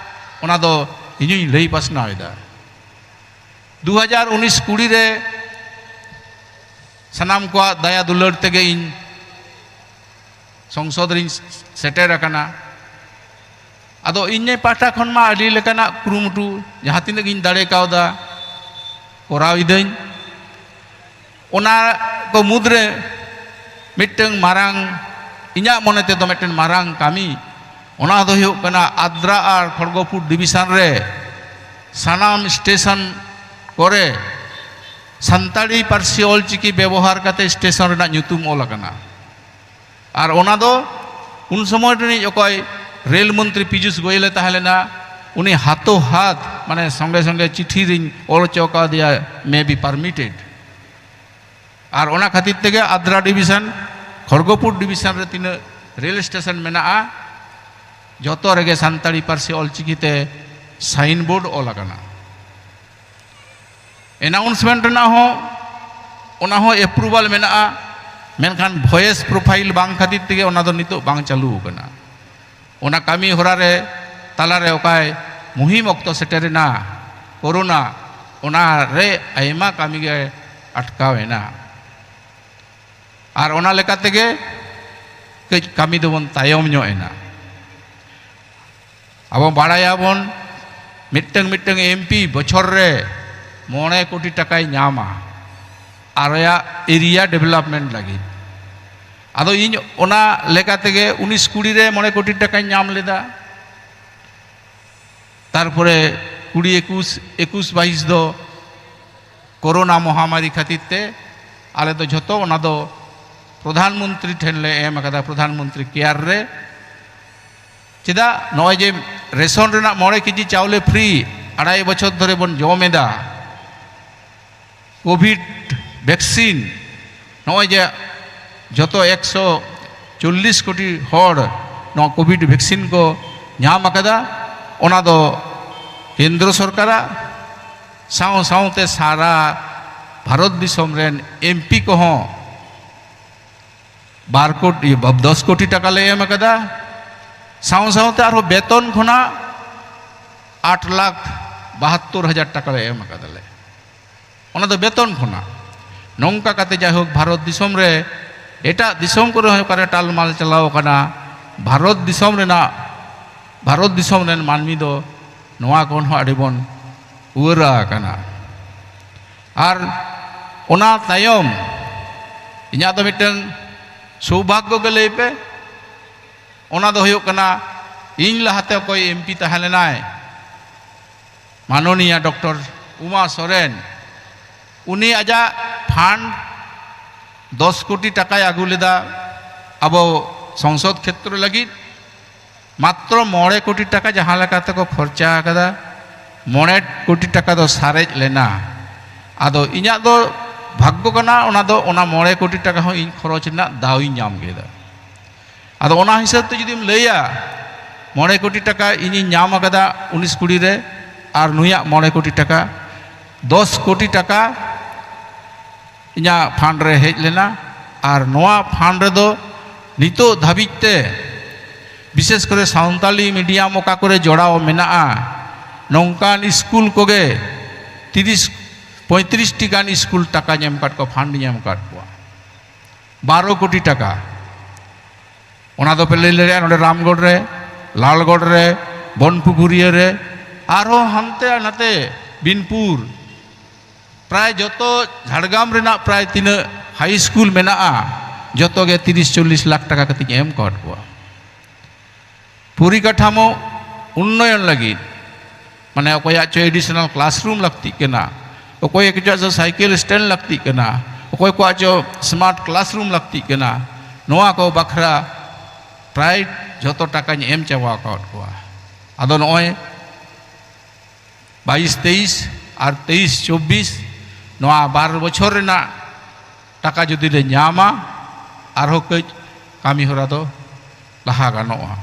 ᱚᱱᱟ ᱫᱚ ᱤᱧᱤᱧ ᱞᱟᱹᱭ ᱯᱟᱥᱱᱟᱣ ᱮᱫᱟ᱾ ᱫᱩ ᱦᱟᱡᱟᱨ ᱩᱱᱤᱥ ᱠᱩᱲᱤ ᱨᱮ ᱥᱟᱱᱟᱢ ᱠᱚᱣᱟᱜ ᱫᱟᱭᱟ ᱫᱩᱞᱟᱹᱲ ᱛᱮᱜᱮ ᱤᱧ ᱥᱚᱝᱥᱚᱫ ᱨᱤᱧ ᱥᱮᱴᱮᱨ ᱟᱠᱟᱱᱟ᱾ ᱟᱫᱚ ᱤᱧ ᱯᱟᱦᱴᱟ ᱠᱷᱚᱱ ᱢᱟ ᱟᱹᱰᱤ ᱞᱮᱠᱟᱱᱟᱜ ᱠᱩᱨᱩᱢᱩᱴᱩ ᱡᱟᱦᱟᱸ ᱛᱤᱱᱟᱹᱜ ᱜᱤᱧ ᱫᱟᱲᱮ ᱠᱟᱣᱫᱟ ᱠᱚᱨᱟᱣ ᱤᱫᱟᱹᱧ᱾ ᱚᱱᱟ ᱠᱚ ᱢᱩᱫᱽᱨᱮ ᱢᱤᱫᱴᱟᱝ ᱢᱟᱨᱟᱝ, ᱤᱧᱟᱹᱜ ᱢᱚᱱᱮ ᱛᱮᱫᱚ ᱢᱤᱫᱴᱟᱝ ᱢᱟᱨᱟᱝ ᱠᱟᱹᱢᱤ, ᱚᱱᱟ ᱫᱚ ᱦᱩᱭᱩᱜ ᱠᱟᱱᱟ ᱟᱫᱽᱨᱟ ᱟᱨ ᱠᱷᱚᱲᱜᱚᱯᱩᱨ ᱰᱤᱵᱤᱥᱚᱱ ᱨᱮ ᱥᱟᱱᱟᱢ ᱥᱴᱮᱥᱚᱱ ᱠᱚᱨᱮ ᱥᱟᱱᱛᱟᱲᱤ ᱯᱟᱹᱨᱥᱤ ᱚᱞᱪᱤᱠᱤ ᱵᱮᱵᱚᱦᱟᱨ ᱠᱟᱛᱮ ᱥᱴᱮᱥᱚᱱ ᱨᱮᱱᱟᱜ ᱧᱩᱛᱩᱢ ᱚᱞ ᱟᱠᱟᱱᱟ᱾ ᱟᱨ ᱚᱱᱟ ᱫᱚ ᱩᱱ ᱥᱚᱢᱚᱭ ᱨᱤᱱᱤᱡ ᱚᱠᱚᱭ ᱨᱮᱞ ᱢᱚᱱᱛᱨᱤ ᱯᱤᱡᱩᱥ ᱜᱳᱭᱮᱞᱮ ᱛᱟᱦᱮᱸ ᱞᱮᱱᱟ, ᱩᱱᱤ ᱦᱟᱛᱳ ᱦᱟᱛ ᱢᱟᱱᱮ ᱥᱚᱸᱜᱮ ᱥᱚᱸᱜᱮ ᱪᱤᱴᱷᱤ ᱨᱤᱧ ᱚᱞ ᱦᱚᱪᱚ ᱠᱟᱣᱫᱮᱭᱟ, may be permitted᱾ ᱟᱨ ᱚᱱᱟ ᱠᱷᱟᱹᱛᱤᱨ ᱛᱮᱜᱮ ᱟᱫᱽᱨᱟ ᱰᱤᱵᱤᱥᱚᱱ, ᱠᱷᱚᱲᱜᱚᱯᱩᱨ ᱰᱤᱵᱤᱥᱚᱱ ᱨᱮ ᱛᱤᱱᱟᱹᱜ ᱨᱮᱞ ᱥᱴᱮᱥᱚᱱ ᱢᱮᱱᱟᱜᱼᱟ, ᱡᱚᱛᱚ ᱨᱮᱜᱮ ᱥᱟᱱᱛᱟᱲᱤ ᱯᱟᱹᱨᱥᱤ ᱚᱞᱪᱤᱠᱤ ᱛᱮ ᱥᱟᱭᱤᱱ ᱵᱳᱨᱰ ᱚᱞ ᱟᱠᱟᱱᱟ᱾ ᱮᱱᱟᱣᱩᱱᱥᱢᱮᱱᱴ ᱨᱮᱱᱟᱜ ᱦᱚᱸ, ᱚᱱᱟ ᱦᱚᱸ ᱮᱯᱨᱩᱵᱷᱟᱞ ᱢᱮᱱᱟᱜᱼᱟ, ᱢᱮᱱᱠᱷᱟᱱ ᱵᱷᱚᱭᱮᱥ ᱯᱨᱚᱯᱷᱟᱭᱤᱞ ᱵᱟᱝ ᱠᱷᱟᱹᱛᱤᱨ ᱛᱮᱜᱮ ᱚᱱᱟ ᱫᱚ ᱱᱤᱛᱚᱜ ᱵᱟᱝ ᱪᱟᱹᱞᱩ ᱟᱠᱟᱱᱟ᱾ ᱚᱱᱟ ᱠᱟᱹᱢᱤ ᱦᱚᱨᱟ ᱨᱮ ᱛᱟᱞᱟᱨᱮ ᱚᱠᱟᱭ ᱢᱩᱦᱤᱢ ᱚᱠᱛᱚ ᱥᱮᱴᱮᱨᱮᱱᱟ, ᱠᱳᱨᱳᱱᱟ, ᱚᱱᱟ ᱨᱮ ᱟᱭᱢᱟ ᱠᱟᱹᱢᱤ ᱜᱮ ᱟᱴᱠᱟᱣ ᱮᱱᱟ᱾ ᱟᱨ ᱚᱱᱟ ᱞᱮᱠᱟ ᱛᱮᱜᱮ ᱠᱟᱹᱡ ᱠᱟᱹᱢᱤ ᱫᱚᱵᱚᱱ ᱛᱟᱭᱚᱢ ᱧᱚᱜ ᱮᱱᱟ᱾ ᱟᱵᱚ ᱵᱟᱲᱟᱭᱟᱵᱚᱱ, ᱢᱤᱫᱴᱟᱝ ᱢᱤᱫᱴᱟᱝ ᱮᱢᱯᱤ ᱵᱚᱪᱷᱚᱨ ᱨᱮ ᱢᱚᱬᱮ ᱠᱳᱴᱤ ᱴᱟᱠᱟᱭ ᱧᱟᱢᱟ ᱟᱨ ᱟᱭᱟᱜ ᱮᱨᱤᱭᱟ ᱰᱮᱵᱷᱞᱚᱯᱢᱮᱱᱴ ᱞᱟᱹᱜᱤᱫ᱾ ᱟᱫᱚ ᱤᱧ ᱚᱱᱟ ᱞᱮᱠᱟ ᱛᱮᱜᱮ ᱩᱱᱤᱥ ᱠᱩᱲᱤ ᱨᱮ ᱢᱚᱬᱮ ᱠᱳᱴᱤ ᱴᱟᱠᱟᱧ ᱧᱟᱢ ᱞᱮᱫᱟ᱾ ᱛᱟᱨᱯᱚᱨᱮ ᱠᱩᱲᱤ ᱮᱠᱩᱥ, ᱮᱠᱩᱥ ᱵᱟᱭᱤᱥ ᱫᱚ ᱠᱳᱨᱳᱱᱟ ᱢᱚᱦᱟᱢᱟᱨᱤ ᱠᱷᱟᱹᱛᱤᱨ ᱛᱮ ᱟᱞᱮ ᱫᱚ ᱡᱷᱚᱛᱚ ᱚᱱᱟ ᱫᱚ ᱯᱨᱚᱫᱷᱟᱱ ᱢᱚᱱᱛᱨᱤ ᱴᱷᱮᱱ ᱞᱮ ᱮᱢ ᱟᱠᱟᱫᱟ, ᱯᱨᱚᱫᱷᱟᱱ ᱢᱚᱱᱛᱨᱤ ᱠᱮᱭᱟᱨ ᱨᱮ᱾ ᱪᱮᱫᱟᱜ ᱱᱚᱜᱼᱚᱭ ᱡᱮ ᱨᱮᱥᱚᱱ ᱨᱮᱱᱟᱜ ᱢᱚᱬᱮ ᱠᱮᱡᱤ ᱪᱟᱣᱞᱮ ᱯᱷᱨᱤ ᱟᱲᱟᱭ ᱵᱚᱪᱷᱚᱨ ᱫᱷᱚᱨᱮ ᱵᱚᱱ ᱡᱚᱢ ᱮᱫᱟ, ᱠᱳᱵᱷᱤᱰ ᱵᱷᱮᱠᱥᱤᱱ, ᱱᱚᱜᱼᱚᱭ ᱡᱮ ᱡᱚᱛᱚ ᱮᱠᱥᱚ ᱪᱚᱞᱞᱤᱥ ᱠᱳᱴᱤ ᱦᱚᱲ ᱱᱚᱣᱟ ᱠᱳᱵᱷᱤᱰ ᱵᱷᱮᱠᱥᱤᱱ ᱠᱚ ᱧᱟᱢ ᱟᱠᱟᱫᱟ, ᱚᱱᱟ ᱫᱚ ᱠᱮᱱᱫᱨᱚ ᱥᱚᱨᱠᱟᱨᱟᱜ, ᱥᱟᱶ ᱥᱟᱶᱛᱮ ᱥᱟᱨᱟ ᱵᱷᱟᱨᱚᱛ ᱫᱤᱥᱚᱢ ᱨᱮᱱ ᱮᱢᱯᱤ ᱠᱚᱦᱚᱸ ᱵᱟᱨ ᱠᱳᱴᱤ, ᱫᱚᱥ ᱠᱳᱴᱤ ᱴᱟᱠᱟ ᱞᱮ ᱮᱢ ᱟᱠᱟᱫᱟ᱾ ᱥᱟᱶ ᱥᱟᱶᱛᱮ ᱟᱨᱦᱚᱸ ᱵᱮᱛᱚᱱ ᱠᱷᱚᱱᱟᱜ ᱟᱴ ᱞᱟᱠᱷ ᱵᱟᱦᱟᱛᱛᱳᱨ ᱦᱟᱡᱟᱨ ᱴᱟᱠᱟ ᱞᱮ ᱮᱢ ᱟᱠᱟᱫᱟᱞᱮ᱾ ᱚᱱᱟ ᱫᱚ ᱵᱮᱛᱚᱱ ᱠᱷᱚᱱᱟᱜ᱾ ᱱᱚᱝᱠᱟ ᱠᱟᱛᱮ ᱡᱟᱭᱦᱳᱠ ᱵᱷᱟᱨᱚᱛ ᱫᱤᱥᱚᱢ ᱨᱮ, ᱮᱴᱟᱜ ᱫᱤᱥᱚᱢ ᱠᱚᱨᱮ ᱦᱚᱸ ᱚᱠᱟᱨᱮ ᱴᱟᱞᱢᱟᱞ ᱪᱟᱞᱟᱣ ᱟᱠᱟᱱᱟ, ᱵᱷᱟᱨᱚᱛ ᱫᱤᱥᱚᱢ ᱨᱮᱱᱟᱜ, ᱵᱷᱟᱨᱚᱛ ᱫᱤᱥᱚᱢ ᱨᱮᱱ ᱢᱟᱹᱱᱢᱤ ᱫᱚ ᱱᱚᱣᱟ ᱠᱷᱚᱱ ᱦᱚᱸ ᱟᱹᱰᱤ ᱵᱚᱱ ᱩᱣᱟᱹᱨᱟ ᱟᱠᱟᱱᱟ᱾ ᱟᱨ ᱚᱱᱟ ᱛᱟᱭᱚᱢ ᱤᱧᱟᱹᱜ ᱫᱚ ᱢᱤᱫᱴᱟᱝ ᱥᱳᱵᱷᱟᱜᱽᱜᱚ ᱜᱮ ᱞᱟᱹᱭ ᱯᱮ, ᱚᱱᱟ ᱫᱚ ᱦᱩᱭᱩᱜ ᱠᱟᱱᱟ ᱤᱧ ᱞᱟᱦᱟᱛᱮ ᱚᱠᱚᱭ ᱮᱢᱯᱤ ᱛᱟᱦᱮᱸ ᱞᱮᱱᱟᱭ, ᱢᱟᱱᱚᱱᱤᱭᱟ ᱰᱚᱠᱴᱚᱨ ᱩᱢᱟ ᱥᱚᱨᱮᱱ, ᱩᱱᱤ ᱟᱡᱟᱜ ᱯᱷᱟᱱᱰ ᱫᱚᱥ ᱠᱳᱴᱤ ᱴᱟᱠᱟᱭ ᱟᱹᱜᱩ ᱞᱮᱫᱟ ᱟᱵᱚ ᱥᱚᱝᱥᱚᱫ ᱠᱷᱮᱛᱨᱚ ᱞᱟᱹᱜᱤᱫ᱾ ᱢᱟᱛᱨᱚ ᱢᱚᱬᱮ ᱠᱳᱴᱤ ᱴᱟᱠᱟ ᱡᱟᱦᱟᱸ ᱞᱮᱠᱟ ᱛᱮᱠᱚ ᱠᱷᱚᱨᱪᱟ ᱟᱠᱟᱫᱟ, ᱢᱚᱬᱮ ᱠᱳᱴᱤ ᱴᱟᱠᱟ ᱫᱚ ᱥᱟᱨᱮᱡ ᱞᱮᱱᱟ᱾ ᱟᱫᱚ ᱤᱧᱟᱹᱜ ᱫᱚ ᱵᱷᱟᱜᱽᱜᱚ ᱠᱟᱱᱟ, ᱚᱱᱟ ᱫᱚ, ᱚᱱᱟ ᱢᱚᱬᱮ ᱠᱳᱴᱤ ᱴᱟᱠᱟ ᱦᱚᱸ ᱤᱧ ᱠᱷᱚᱨᱚᱪ ᱨᱮᱱᱟᱜ ᱫᱟᱣ ᱤᱧ ᱧᱟᱢ ᱠᱮᱫᱟ᱾ ᱟᱫᱚ ᱚᱱᱟ ᱦᱤᱥᱟᱹᱵ ᱛᱮ ᱡᱩᱫᱤᱢ ᱞᱟᱹᱭᱟ, ᱢᱚᱬᱮ ᱠᱳᱴᱤ ᱴᱟᱠᱟ ᱤᱧᱤᱧ ᱧᱟᱢ ᱟᱠᱟᱫᱟ ᱩᱱᱤᱥ ᱠᱩᱲᱤ ᱨᱮ, ᱟᱨ ᱱᱩᱭᱟᱜ ᱢᱚᱬᱮ ᱠᱳᱴᱤ ᱴᱟᱠᱟ, ᱫᱚᱥ ᱠᱳᱴᱤ ᱴᱟᱠᱟ ᱤᱧᱟᱹᱜ ᱯᱷᱟᱱᱰ ᱨᱮ ᱦᱮᱡ ᱞᱮᱱᱟ᱾ ᱟᱨ ᱱᱚᱣᱟ ᱯᱷᱟᱱᱰ ᱨᱮᱫᱚ ᱱᱤᱛᱚᱜ ᱫᱷᱟᱹᱵᱤᱡ ᱛᱮ, ᱵᱤᱥᱮᱥ ᱠᱚᱨᱮ ᱥᱟᱱᱛᱟᱞᱤ ᱢᱤᱰᱤᱭᱟᱢ ᱚᱠᱟ ᱠᱚᱨᱮ ᱡᱚᱲᱟᱣ ᱢᱮᱱᱟᱜᱼᱟ, ᱱᱚᱝᱠᱟᱱ ᱥᱠᱩᱞ ᱠᱚᱜᱮ ᱛᱤᱨᱤᱥ, ᱯᱚᱸᱭᱛᱨᱤᱥ ᱴᱤ ᱜᱟᱱ ᱥᱠᱩᱞ ᱴᱟᱠᱟᱧ ᱮᱢ ᱟᱠᱟᱫ ᱠᱚᱣᱟ, ᱯᱷᱟᱱᱰᱤᱧ ᱮᱢ ᱟᱠᱟᱫ ᱠᱚᱣᱟ᱾ ᱵᱟᱨᱚ ᱠᱳᱴᱤ ᱴᱟᱠᱟ᱾ ᱚᱱᱟ ᱫᱚᱯᱮ ᱞᱟᱹᱭ ᱫᱟᱲᱮᱭᱟᱜᱼᱟ, ᱱᱚᱰᱮ ᱨᱟᱢᱜᱚᱲ ᱨᱮ, ᱞᱟᱞᱜᱚᱲ ᱨᱮ, ᱵᱚᱱᱯᱩᱠᱩᱨᱤᱭᱟᱹ ᱨᱮ, ᱟᱨᱦᱚᱸ ᱦᱟᱱᱛᱮ ᱟᱨ ᱱᱟᱛᱮ ᱵᱤᱱᱯᱩᱨ, ᱯᱨᱟᱭ ᱡᱚᱛᱚ ᱡᱷᱟᱲᱜᱨᱟᱢ ᱨᱮᱱᱟᱜ ᱯᱨᱟᱭ ᱛᱤᱱᱟᱹᱜ ᱦᱟᱭ ᱥᱠᱩᱞ ᱢᱮᱱᱟᱜᱼᱟ, ᱡᱚᱛᱚ ᱜᱮ ᱛᱤᱨᱤᱥ ᱪᱚᱞᱞᱤᱥ ᱞᱟᱠᱷ ᱴᱟᱠᱟ ᱠᱟᱛᱮᱧ ᱮᱢ ᱟᱠᱟᱫ ᱠᱚᱣᱟ᱾ ᱯᱚᱨᱤᱠᱟᱴᱷᱟᱢᱳ ᱩᱱᱱᱚᱭᱚᱱ ᱞᱟᱹᱜᱤᱫ, ᱢᱟᱱᱮ ᱚᱠᱚᱭᱟᱜ ᱪᱚ ᱮᱰᱤᱥᱚᱱᱟᱞ ᱠᱞᱟᱥᱨᱩᱢ ᱞᱟᱹᱠᱛᱤᱜ ᱠᱟᱱᱟ, ᱚᱠᱚᱭ ᱠᱚᱣᱟᱜ ᱪᱚ ᱥᱟᱭᱠᱮᱞ ᱥᱴᱮᱱᱰ ᱞᱟᱹᱠᱛᱤᱜ ᱠᱟᱱᱟ, ᱚᱠᱚᱭ ᱠᱚᱣᱟᱜ ᱪᱚ ᱥᱢᱟᱨᱴ ᱠᱞᱟᱥᱨᱩᱢ ᱞᱟᱹᱠᱛᱤᱜ ᱠᱟᱱᱟ, ᱱᱚᱣᱟ ᱠᱚ ᱵᱟᱠᱷᱨᱟ ᱯᱨᱟᱭ ᱡᱷᱚᱛᱚ ᱴᱟᱠᱟᱧ ᱮᱢ ᱪᱟᱵᱟ ᱟᱠᱟᱫ ᱠᱚᱣᱟ᱾ ᱟᱫᱚ ᱱᱚᱜᱼᱚᱭ ᱵᱟᱭᱤᱥ ᱛᱮᱭᱤᱥ ᱟᱨ ᱛᱮᱭᱤᱥ ᱪᱚᱵᱵᱤᱥ, ᱱᱚᱣᱟ ᱵᱟᱨ ᱵᱚᱪᱷᱚᱨ ᱨᱮᱱᱟᱜ ᱴᱟᱠᱟ ᱡᱩᱫᱤ ᱞᱮ ᱧᱟᱢᱟ, ᱟᱨᱦᱚᱸ ᱠᱟᱹᱡ ᱠᱟᱹᱢᱤ ᱦᱚᱨᱟ ᱫᱚ ᱞᱟᱦᱟ ᱜᱟᱱᱚᱜᱼᱟ᱾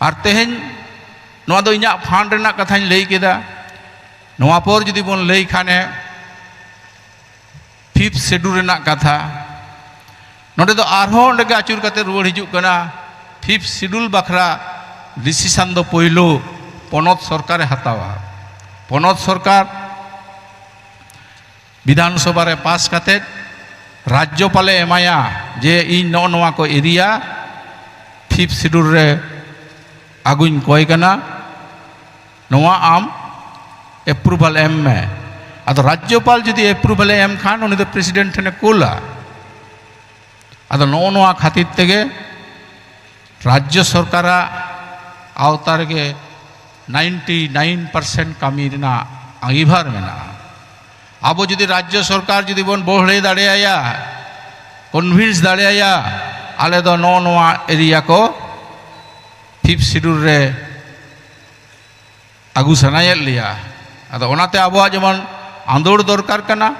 ᱟᱨ ᱛᱮᱦᱮᱧ ᱱᱚᱣᱟ ᱫᱚ ᱤᱧᱟᱹᱜ ᱯᱷᱟᱱᱰ ᱨᱮᱱᱟᱜ ᱠᱟᱛᱷᱟᱧ ᱞᱟᱹᱭ ᱠᱮᱫᱟ᱾ ᱱᱚᱣᱟ ᱯᱚᱨ ᱡᱩᱫᱤ ᱵᱚᱱ ᱞᱟᱹᱭ ᱠᱷᱟᱱᱮ, ᱯᱷᱤᱯᱛᱷ ᱥᱤᱰᱩᱞ ᱨᱮᱱᱟᱜ ᱠᱟᱛᱷᱟ, ᱱᱚᱰᱮ ᱫᱚ ᱟᱨᱦᱚᱸ ᱚᱸᱰᱮ ᱜᱮ ᱟᱹᱪᱩᱨ ᱠᱟᱛᱮ ᱨᱩᱣᱟᱹᱲ ᱦᱤᱡᱩᱜ ᱠᱟᱱᱟ᱾ ᱯᱷᱤᱯᱛᱷ ᱥᱤᱰᱩᱞ ᱵᱟᱠᱷᱨᱟ ᱰᱤᱥᱤᱥᱚᱱ ᱫᱚ ᱯᱳᱭᱞᱳ ᱯᱚᱱᱚᱛ ᱥᱚᱨᱠᱟᱨᱮ ᱦᱟᱛᱟᱣᱟ᱾ ᱯᱚᱱᱚᱛ ᱥᱚᱨᱠᱟᱨ ᱵᱤᱫᱷᱟᱱ ᱥᱚᱵᱷᱟ ᱨᱮ ᱯᱟᱥ ᱠᱟᱛᱮ ᱨᱟᱡᱽᱡᱚᱯᱟᱞᱮ ᱮᱢᱟᱭᱟ ᱡᱮ ᱤᱧ ᱱᱚᱜᱼᱚ ᱱᱚᱣᱟ ᱠᱚ ᱮᱨᱤᱭᱟ ᱯᱷᱤᱯᱛᱷ ᱥᱤᱰᱩᱞ ᱨᱮ ᱟᱹᱜᱩᱧ ᱠᱚᱭ ᱠᱟᱱᱟ, ᱱᱚᱣᱟ ᱟᱢ ᱮᱯᱨᱩᱵᱷᱟᱞ ᱮᱢ ᱢᱮ᱾ ᱟᱫᱚ ᱨᱟᱡᱽᱡᱚᱯᱟᱞ ᱡᱩᱫᱤ ᱮᱯᱨᱩᱵᱷᱟᱞᱮ ᱮᱢ ᱠᱷᱟᱱ, ᱩᱱᱤ ᱫᱚ ᱯᱨᱮᱥᱤᱰᱮᱱᱴ ᱴᱷᱮᱱᱮ ᱠᱩᱞᱟ᱾ ᱟᱫᱚ ᱱᱚᱜᱼᱚ ᱱᱚᱣᱟ ᱠᱷᱟᱹᱛᱤᱨ ᱛᱮᱜᱮ ᱨᱟᱡᱽᱡᱚ ᱥᱚᱨᱠᱟᱨᱟᱜ ᱟᱣᱛᱟ ᱨᱮᱜᱮ ᱱᱟᱭᱤᱱᱴᱤ ᱱᱟᱭᱤᱱ ᱯᱟᱨᱥᱮᱱᱴ ᱠᱟᱹᱢᱤ ᱨᱮᱱᱟᱜ ᱟᱸᱜᱤᱵᱷᱟᱨ ᱢᱮᱱᱟᱜᱼᱟ᱾ ᱟᱵᱚ ᱡᱩᱫᱤ ᱨᱟᱡᱽᱡᱚ ᱥᱚᱨᱠᱟᱨ ᱡᱩᱫᱤ ᱵᱚᱱ ᱵᱚᱦᱲᱮ ᱫᱟᱲᱮᱭᱟᱭᱟ, ᱠᱚᱱᱵᱷᱤᱱᱥ ᱫᱟᱲᱮᱭᱟᱭᱟ, ᱟᱞᱮ ᱫᱚ ᱱᱚᱜᱼᱚ ᱱᱚᱣᱟ ᱮᱨᱤᱭᱟ ᱠᱚ ᱯᱷᱤᱯᱛᱷ ᱥᱤᱰᱩᱞ ᱨᱮ ᱟᱹᱜᱩ ᱥᱟᱱᱟᱭᱮᱫ ᱞᱮᱭᱟ᱾ ᱟᱫᱚ ᱚᱱᱟᱛᱮ ᱟᱵᱚᱣᱟᱜ ᱡᱮᱢᱚᱱ ᱟᱸᱫᱳᱲ ᱫᱚᱨᱠᱟᱨ ᱠᱟᱱᱟ,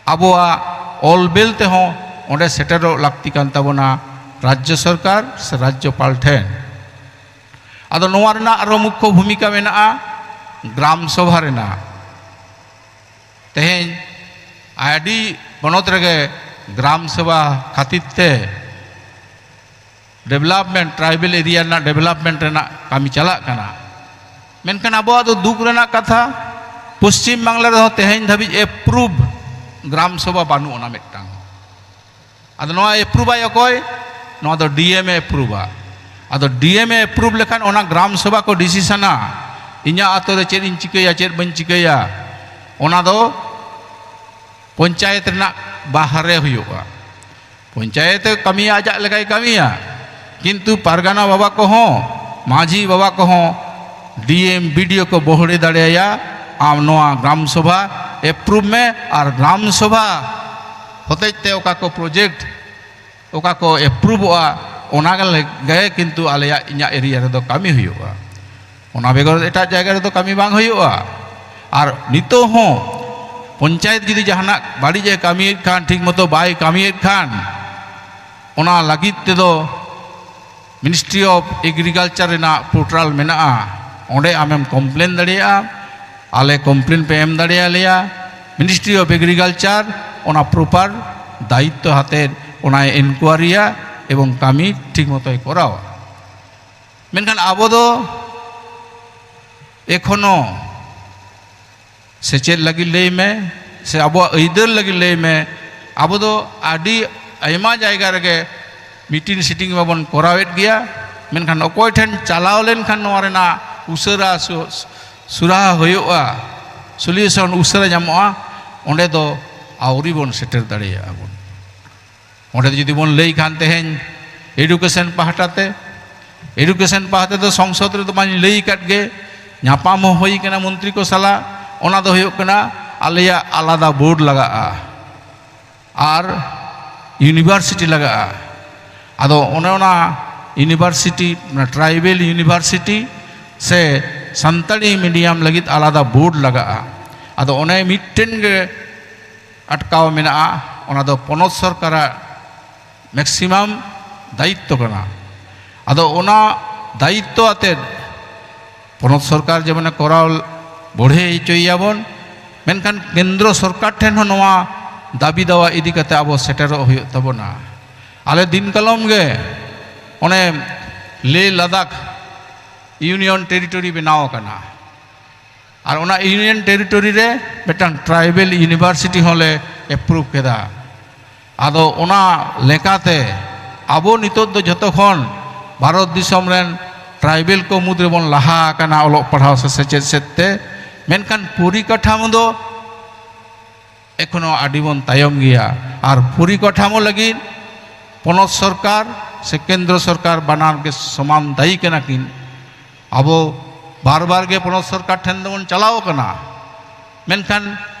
ᱟᱵᱚᱣᱟᱜ ᱚᱞ ᱵᱮᱞ ᱛᱮᱦᱚᱸ ᱚᱸᱰᱮ ᱥᱮᱴᱮᱨᱚᱜ ᱞᱟᱹᱠᱛᱤ ᱠᱟᱱ ᱛᱟᱵᱚᱱᱟ, ᱨᱟᱡᱽᱡᱚ ᱥᱚᱨᱠᱟᱨ ᱥᱮ ᱨᱟᱡᱽᱡᱚᱯᱟᱞ ᱴᱷᱮᱱ᱾ ᱟᱫᱚ ᱱᱚᱣᱟ ᱨᱮᱱᱟᱜ ᱟᱨᱚ ᱢᱩᱠᱠᱷᱚ ᱵᱷᱩᱢᱤᱠᱟ ᱢᱮᱱᱟᱜᱼᱟ ᱜᱨᱟᱢ ᱥᱚᱵᱷᱟ ᱨᱮᱱᱟᱜ᱾ ᱛᱮᱦᱮᱧ ᱟᱹᱰᱤ ᱯᱚᱱᱚᱛ ᱨᱮᱜᱮ ᱜᱨᱟᱢ ᱥᱚᱵᱷᱟ ᱠᱷᱟᱹᱛᱤᱨ ᱛᱮ ᱰᱮᱵᱷᱞᱚᱯᱢᱮᱱᱴ, ᱴᱨᱟᱭᱵᱮᱞ ᱮᱨᱤᱭᱟ ᱨᱮᱱᱟᱜ ᱰᱮᱵᱷᱞᱚᱯᱢᱮᱱᱴ ᱨᱮᱱᱟᱜ ᱠᱟᱹᱢᱤ ᱪᱟᱞᱟᱜ ᱠᱟᱱᱟ᱾ ᱢᱮᱱᱠᱷᱟᱱ ᱟᱵᱚᱣᱟᱜ ᱫᱚ ᱫᱩᱠ ᱨᱮᱱᱟᱜ ᱠᱟᱛᱷᱟ, ᱯᱚᱥᱪᱤᱢ ᱵᱟᱝᱞᱟ ᱨᱮᱦᱚᱸ ᱛᱮᱦᱮᱧ ᱫᱷᱟᱹᱵᱤᱡ ᱮᱯᱨᱩᱵᱷ ᱜᱨᱟᱢ ᱥᱚᱵᱷᱟ ᱵᱟᱹᱱᱩᱜ ᱟᱱᱟ ᱢᱤᱫᱴᱟᱝ᱾ ᱟᱫᱚ ᱱᱚᱣᱟ ᱮᱯᱨᱩᱵᱷ ᱟᱭ ᱚᱠᱚᱭ? ᱱᱚᱣᱟ ᱫᱚ ᱰᱤ ᱮᱢ ᱮ ᱮᱯᱨᱩᱵᱷᱟ᱾ ᱟᱫᱚ ᱰᱤ ᱮᱢ ᱮ ᱮᱯᱨᱩᱵᱷ ᱞᱮᱠᱷᱟᱱ ᱚᱱᱟ ᱜᱨᱟᱢ ᱥᱚᱵᱷᱟ ᱠᱚ ᱰᱤᱥᱤᱥᱚᱱᱟ, ᱤᱧᱟᱹᱜ ᱟᱛᱳ ᱨᱮ ᱪᱮᱫ ᱤᱧ ᱪᱤᱠᱟᱹᱭᱟ, ᱪᱮᱫ ᱵᱟᱹᱧ ᱪᱤᱠᱟᱹᱭᱟ, ᱚᱱᱟ ᱫᱚ ᱯᱚᱧᱪᱟᱭᱮᱛ ᱨᱮᱱᱟᱜ ᱵᱟᱦᱨᱮ ᱦᱩᱭᱩᱜᱼᱟ᱾ ᱯᱚᱧᱪᱟᱭᱮᱛ ᱮ ᱠᱟᱹᱢᱤᱭᱟ, ᱟᱡᱟᱜ ᱞᱮᱠᱟᱭ ᱠᱟᱹᱢᱤᱭᱟ, ᱠᱤᱱᱛᱩ ᱯᱟᱨᱜᱟᱱᱟ ᱵᱟᱵᱟ ᱠᱚᱦᱚᱸ, ᱢᱟᱹᱡᱷᱤ ᱵᱟᱵᱟ ᱠᱚᱦᱚᱸ, ᱰᱤ ᱮᱢ, ᱵᱤ ᱰᱤ ᱳ ᱠᱚ ᱵᱚᱦᱲᱮ ᱫᱟᱲᱮᱭᱟᱭᱟ, ᱟᱢ ᱱᱚᱣᱟ ᱜᱨᱟᱢ ᱥᱚᱵᱷᱟ ᱮᱯᱨᱩᱵᱷ ᱢᱮ, ᱟᱨ ᱜᱨᱟᱢ ᱥᱚᱵᱷᱟ ᱦᱚᱛᱮᱡ ᱛᱮ ᱚᱠᱟ ᱠᱚ ᱯᱨᱚᱡᱮᱠᱴ, ᱚᱠᱟ ᱠᱚ ᱮᱯᱨᱩᱵᱷᱚᱜᱼᱟ, ᱚᱱᱟ ᱜᱮ ᱠᱤᱱᱛᱩ ᱟᱞᱮᱭᱟᱜ, ᱤᱧᱟᱹᱜ ᱮᱨᱤᱭᱟ ᱨᱮᱫᱚ ᱠᱟᱹᱢᱤ ᱦᱩᱭᱩᱜᱼᱟ᱾ ᱚᱱᱟ ᱵᱮᱜᱚᱨ ᱮᱴᱟᱜ ᱡᱟᱭᱜᱟ ᱨᱮᱫᱚ ᱠᱟᱹᱢᱤ ᱵᱟᱝ ᱦᱩᱭᱩᱜᱼᱟ᱾ ᱟᱨ ᱱᱤᱛᱚᱜ ᱦᱚᱸ ᱯᱚᱧᱪᱟᱭᱮᱛ ᱡᱩᱫᱤ ᱡᱟᱦᱟᱱᱟᱜ ᱵᱟᱹᱲᱤᱡ ᱮ ᱠᱟᱹᱢᱤᱭᱮᱫ ᱠᱷᱟᱱ, ᱴᱷᱤᱠ ᱢᱚᱛᱚ ᱵᱟᱭ ᱠᱟᱹᱢᱤᱭᱮᱫ ᱠᱷᱟᱱ, ᱚᱱᱟ ᱞᱟᱹᱜᱤᱫ ᱛᱮᱫᱚ ᱢᱤᱱᱤᱥᱴᱨᱤ ᱚᱯᱷ ᱮᱜᱽᱨᱤᱠᱟᱞᱪᱟᱨ ᱨᱮᱱᱟᱜ ᱯᱳᱨᱴᱟᱞ ᱢᱮᱱᱟᱜᱼᱟ, ᱚᱸᱰᱮ ᱟᱢᱮᱢ ᱠᱚᱢᱯᱞᱮᱱ ᱫᱟᱲᱮᱭᱟᱜᱼᱟ᱾ ᱟᱞᱮ ᱠᱚᱢᱯᱞᱮᱱ ᱯᱮ ᱮᱢ ᱫᱟᱲᱮᱭᱟᱞᱮᱭᱟ᱾ ᱢᱤᱱᱤᱥᱴᱨᱤ ᱚᱯᱷ ᱮᱜᱽᱨᱤᱠᱟᱞᱪᱟᱨ ᱚᱱᱟ ᱯᱨᱚᱯᱟᱨ ᱫᱟᱭᱤᱛᱛᱚ ᱦᱟᱛᱮᱫ ᱚᱱᱟᱭ ᱤᱱᱠᱩᱣᱟᱨᱤᱭᱟ ᱮᱵᱚᱝ ᱠᱟᱹᱢᱤ ᱴᱷᱤᱠ ᱢᱚᱛᱚᱭ ᱠᱚᱨᱟᱣᱟ᱾ ᱢᱮᱱᱠᱷᱟᱱ ᱟᱵᱚ ᱫᱚ ᱮᱠᱷᱚᱱᱳ ᱥᱮᱪᱮᱫ ᱞᱟᱹᱜᱤᱫ ᱞᱟᱹᱭ ᱢᱮ, ᱥᱮ ᱟᱵᱚᱣᱟᱜ ᱟᱹᱭᱫᱟᱹᱨ ᱞᱟᱹᱜᱤᱫ ᱞᱟᱹᱭ ᱢᱮ, ᱟᱵᱚ ᱫᱚ ᱟᱹᱰᱤ ᱟᱭᱢᱟ ᱡᱟᱭᱜᱟ ᱨᱮᱜᱮ ᱢᱤᱴᱤᱝ ᱥᱤᱴᱤᱝ ᱢᱟᱵᱚᱱ ᱠᱚᱨᱟᱣᱮᱫ ᱜᱮᱭᱟ, ᱢᱮᱱᱠᱷᱟᱱ ᱚᱠᱚᱭ ᱴᱷᱮᱱ ᱪᱟᱞᱟᱣ ᱞᱮᱱᱠᱷᱟᱱ ᱱᱚᱣᱟ ᱨᱮᱱᱟᱜ ᱩᱥᱟᱹᱨᱟ ᱥᱩ-, ᱥᱩᱨᱟᱦᱟ ᱦᱩᱭᱩᱜᱼᱟ, ᱥᱚᱞᱤᱭᱩᱥᱚᱱ ᱩᱥᱟᱹᱨᱟ ᱧᱟᱢᱚᱜᱼᱟ, ᱚᱸᱰᱮ ᱫᱚ ᱟᱹᱣᱨᱤ ᱵᱚᱱ ᱥᱮᱴᱮᱨ ᱫᱟᱲᱮᱭᱟᱜᱼᱟ ᱵᱚᱱ᱾ ᱚᱸᱰᱮ ᱡᱩᱫᱤ ᱵᱚᱱ ᱞᱟᱹᱭ ᱠᱷᱟᱱ, ᱛᱮᱦᱮᱧ ᱮᱰᱩᱠᱮᱥᱚᱱ ᱯᱟᱦᱴᱟ ᱛᱮ, ᱮᱰᱩᱠᱮᱥᱚᱱ ᱯᱟᱦᱴᱟ ᱫᱚ ᱥᱚᱝᱥᱚᱫ ᱨᱮᱫᱚ ᱢᱟᱧ ᱞᱟᱹᱭ ᱟᱠᱟᱫ ᱜᱮ, ᱧᱟᱯᱟᱢ ᱦᱚᱸ ᱦᱩᱭ ᱠᱟᱱᱟ ᱢᱚᱱᱛᱨᱤ ᱠᱚ ᱥᱟᱞᱟᱜ᱾ ᱚᱱᱟ ᱫᱚ ᱦᱩᱭᱩᱜ ᱠᱟᱱᱟ, ᱟᱞᱮᱭᱟᱜ ᱟᱞᱟᱫᱟ ᱵᱳᱨᱰ ᱞᱟᱜᱟᱜᱼᱟ ᱟᱨ ᱤᱭᱩᱱᱤᱵᱷᱟᱨᱥᱤᱴᱤ ᱞᱟᱜᱟᱜᱼᱟ᱾ ᱟᱫᱚ ᱚᱱᱮ ᱚᱱᱟ ᱤᱭᱩᱱᱤᱵᱷᱟᱨᱥᱤᱴᱤ, ᱚᱱᱟ ᱴᱨᱟᱭᱵᱮᱞ ᱤᱭᱩᱱᱤᱵᱷᱟᱨᱥᱤᱴᱤ ᱥᱮ ᱥᱟᱱᱛᱟᱲᱤ ᱢᱤᱰᱤᱭᱟᱢ ᱞᱟᱹᱜᱤᱫ ᱟᱞᱟᱫᱟ ᱵᱳᱨᱰ ᱞᱟᱜᱟᱜᱼᱟ᱾ ᱟᱫᱚ ᱚᱱᱮ ᱢᱤᱫᱴᱮᱱ ᱜᱮ ᱟᱴᱠᱟᱣ ᱢᱮᱱᱟᱜᱼᱟ, ᱚᱱᱟ ᱫᱚ ᱯᱚᱱᱚᱛ ᱥᱚᱨᱠᱟᱨᱟᱜ ᱢᱮᱠᱥᱤᱢᱟᱢ ᱫᱟᱭᱤᱛᱛᱚ ᱠᱟᱱᱟ᱾ ᱟᱫᱚ ᱚᱱᱟ ᱫᱟᱭᱤᱛᱛᱚ ᱟᱛᱮᱫ ᱯᱚᱱᱚᱛ ᱥᱚᱨᱠᱟᱨ ᱡᱮᱢᱚᱱᱮ ᱠᱚᱨᱟᱣ ᱵᱚᱲᱦᱮ ᱦᱚᱪᱚᱭᱮᱭᱟᱵᱚᱱ, ᱢᱮᱱᱠᱷᱟᱱ ᱠᱮᱱᱫᱨᱚ ᱥᱚᱨᱠᱟᱨ ᱴᱷᱮᱱ ᱦᱚᱸ ᱱᱚᱣᱟ ᱫᱟᱹᱵᱤ ᱫᱟᱣᱟ ᱤᱫᱤ ᱠᱟᱛᱮ ᱟᱵᱚ ᱥᱮᱴᱮᱨᱚᱜ ᱦᱩᱭᱩᱜ ᱛᱟᱵᱚᱱᱟ᱾ ᱟᱞᱮ ᱫᱤᱱ ᱠᱟᱞᱚᱢ ᱜᱮ ᱚᱱᱮ ᱞᱮᱦ ᱞᱟᱫᱟᱠᱷ ᱤᱭᱩᱱᱤᱭᱚᱱ ᱴᱮᱨᱤᱴᱚᱨᱤ ᱵᱮᱱᱟᱣ ᱟᱠᱟᱱᱟ, ᱟᱨ ᱚᱱᱟ ᱤᱭᱩᱱᱤᱭᱚᱱ ᱴᱮᱨᱤᱴᱚᱨᱤ ᱨᱮ ᱢᱤᱫᱴᱟᱝ ᱴᱨᱟᱭᱵᱮᱞ ᱤᱭᱩᱱᱤᱵᱷᱟᱨᱥᱤᱴᱤ ᱦᱚᱸᱞᱮ ᱮᱯᱨᱩᱵᱷ ᱠᱮᱫᱟ᱾ ᱟᱫᱚ ᱚᱱᱟ ᱞᱮᱠᱟᱛᱮ ᱟᱵᱚ ᱱᱤᱛᱚᱜ ᱫᱚ ᱡᱷᱚᱛᱚ ᱠᱷᱚᱱ ᱵᱷᱟᱨᱚᱛ ᱫᱤᱥᱚᱢ ᱨᱮᱱ ᱴᱨᱟᱭᱵᱮᱞ ᱠᱚ ᱢᱩᱫᱽ ᱨᱮᱵᱚᱱ ᱞᱟᱦᱟ ᱟᱠᱟᱱᱟ ᱚᱞᱚᱜ ᱯᱟᱲᱦᱟᱣ ᱥᱮ ᱥᱮᱪᱮᱫ ᱥᱮᱫ ᱛᱮ, ᱢᱮᱱᱠᱷᱟᱱ ᱯᱚᱨᱤᱠᱟᱴᱷᱟᱢᱳ ᱫᱚ ᱮᱠᱷᱚᱱᱳ ᱟᱹᱰᱤ ᱵᱚᱱ ᱛᱟᱭᱚᱢ ᱜᱮᱭᱟ᱾ ᱟᱨ ᱯᱚᱨᱤᱠᱟᱴᱷᱟᱢᱳ ᱞᱟᱹᱜᱤᱫ ᱯᱚᱱᱚᱛ ᱥᱚᱨᱠᱟᱨ ᱥᱮ ᱠᱮᱱᱫᱨᱚ ᱥᱚᱨᱠᱟᱨ ᱵᱟᱱᱟᱨ ᱜᱮ ᱥᱚᱢᱟᱱ ᱫᱟᱭᱤ ᱠᱟᱱᱟ ᱠᱤᱱ᱾ ᱟᱵᱚ ᱵᱟᱨ ᱵᱟᱨ ᱜᱮ ᱯᱚᱱᱚᱛ ᱥᱚᱨᱠᱟᱨ ᱴᱷᱮᱱ ᱫᱚᱵᱚᱱ ᱪᱟᱞᱟᱣ ᱠᱟᱱᱟ, ᱢᱮᱱᱠᱷᱟᱱ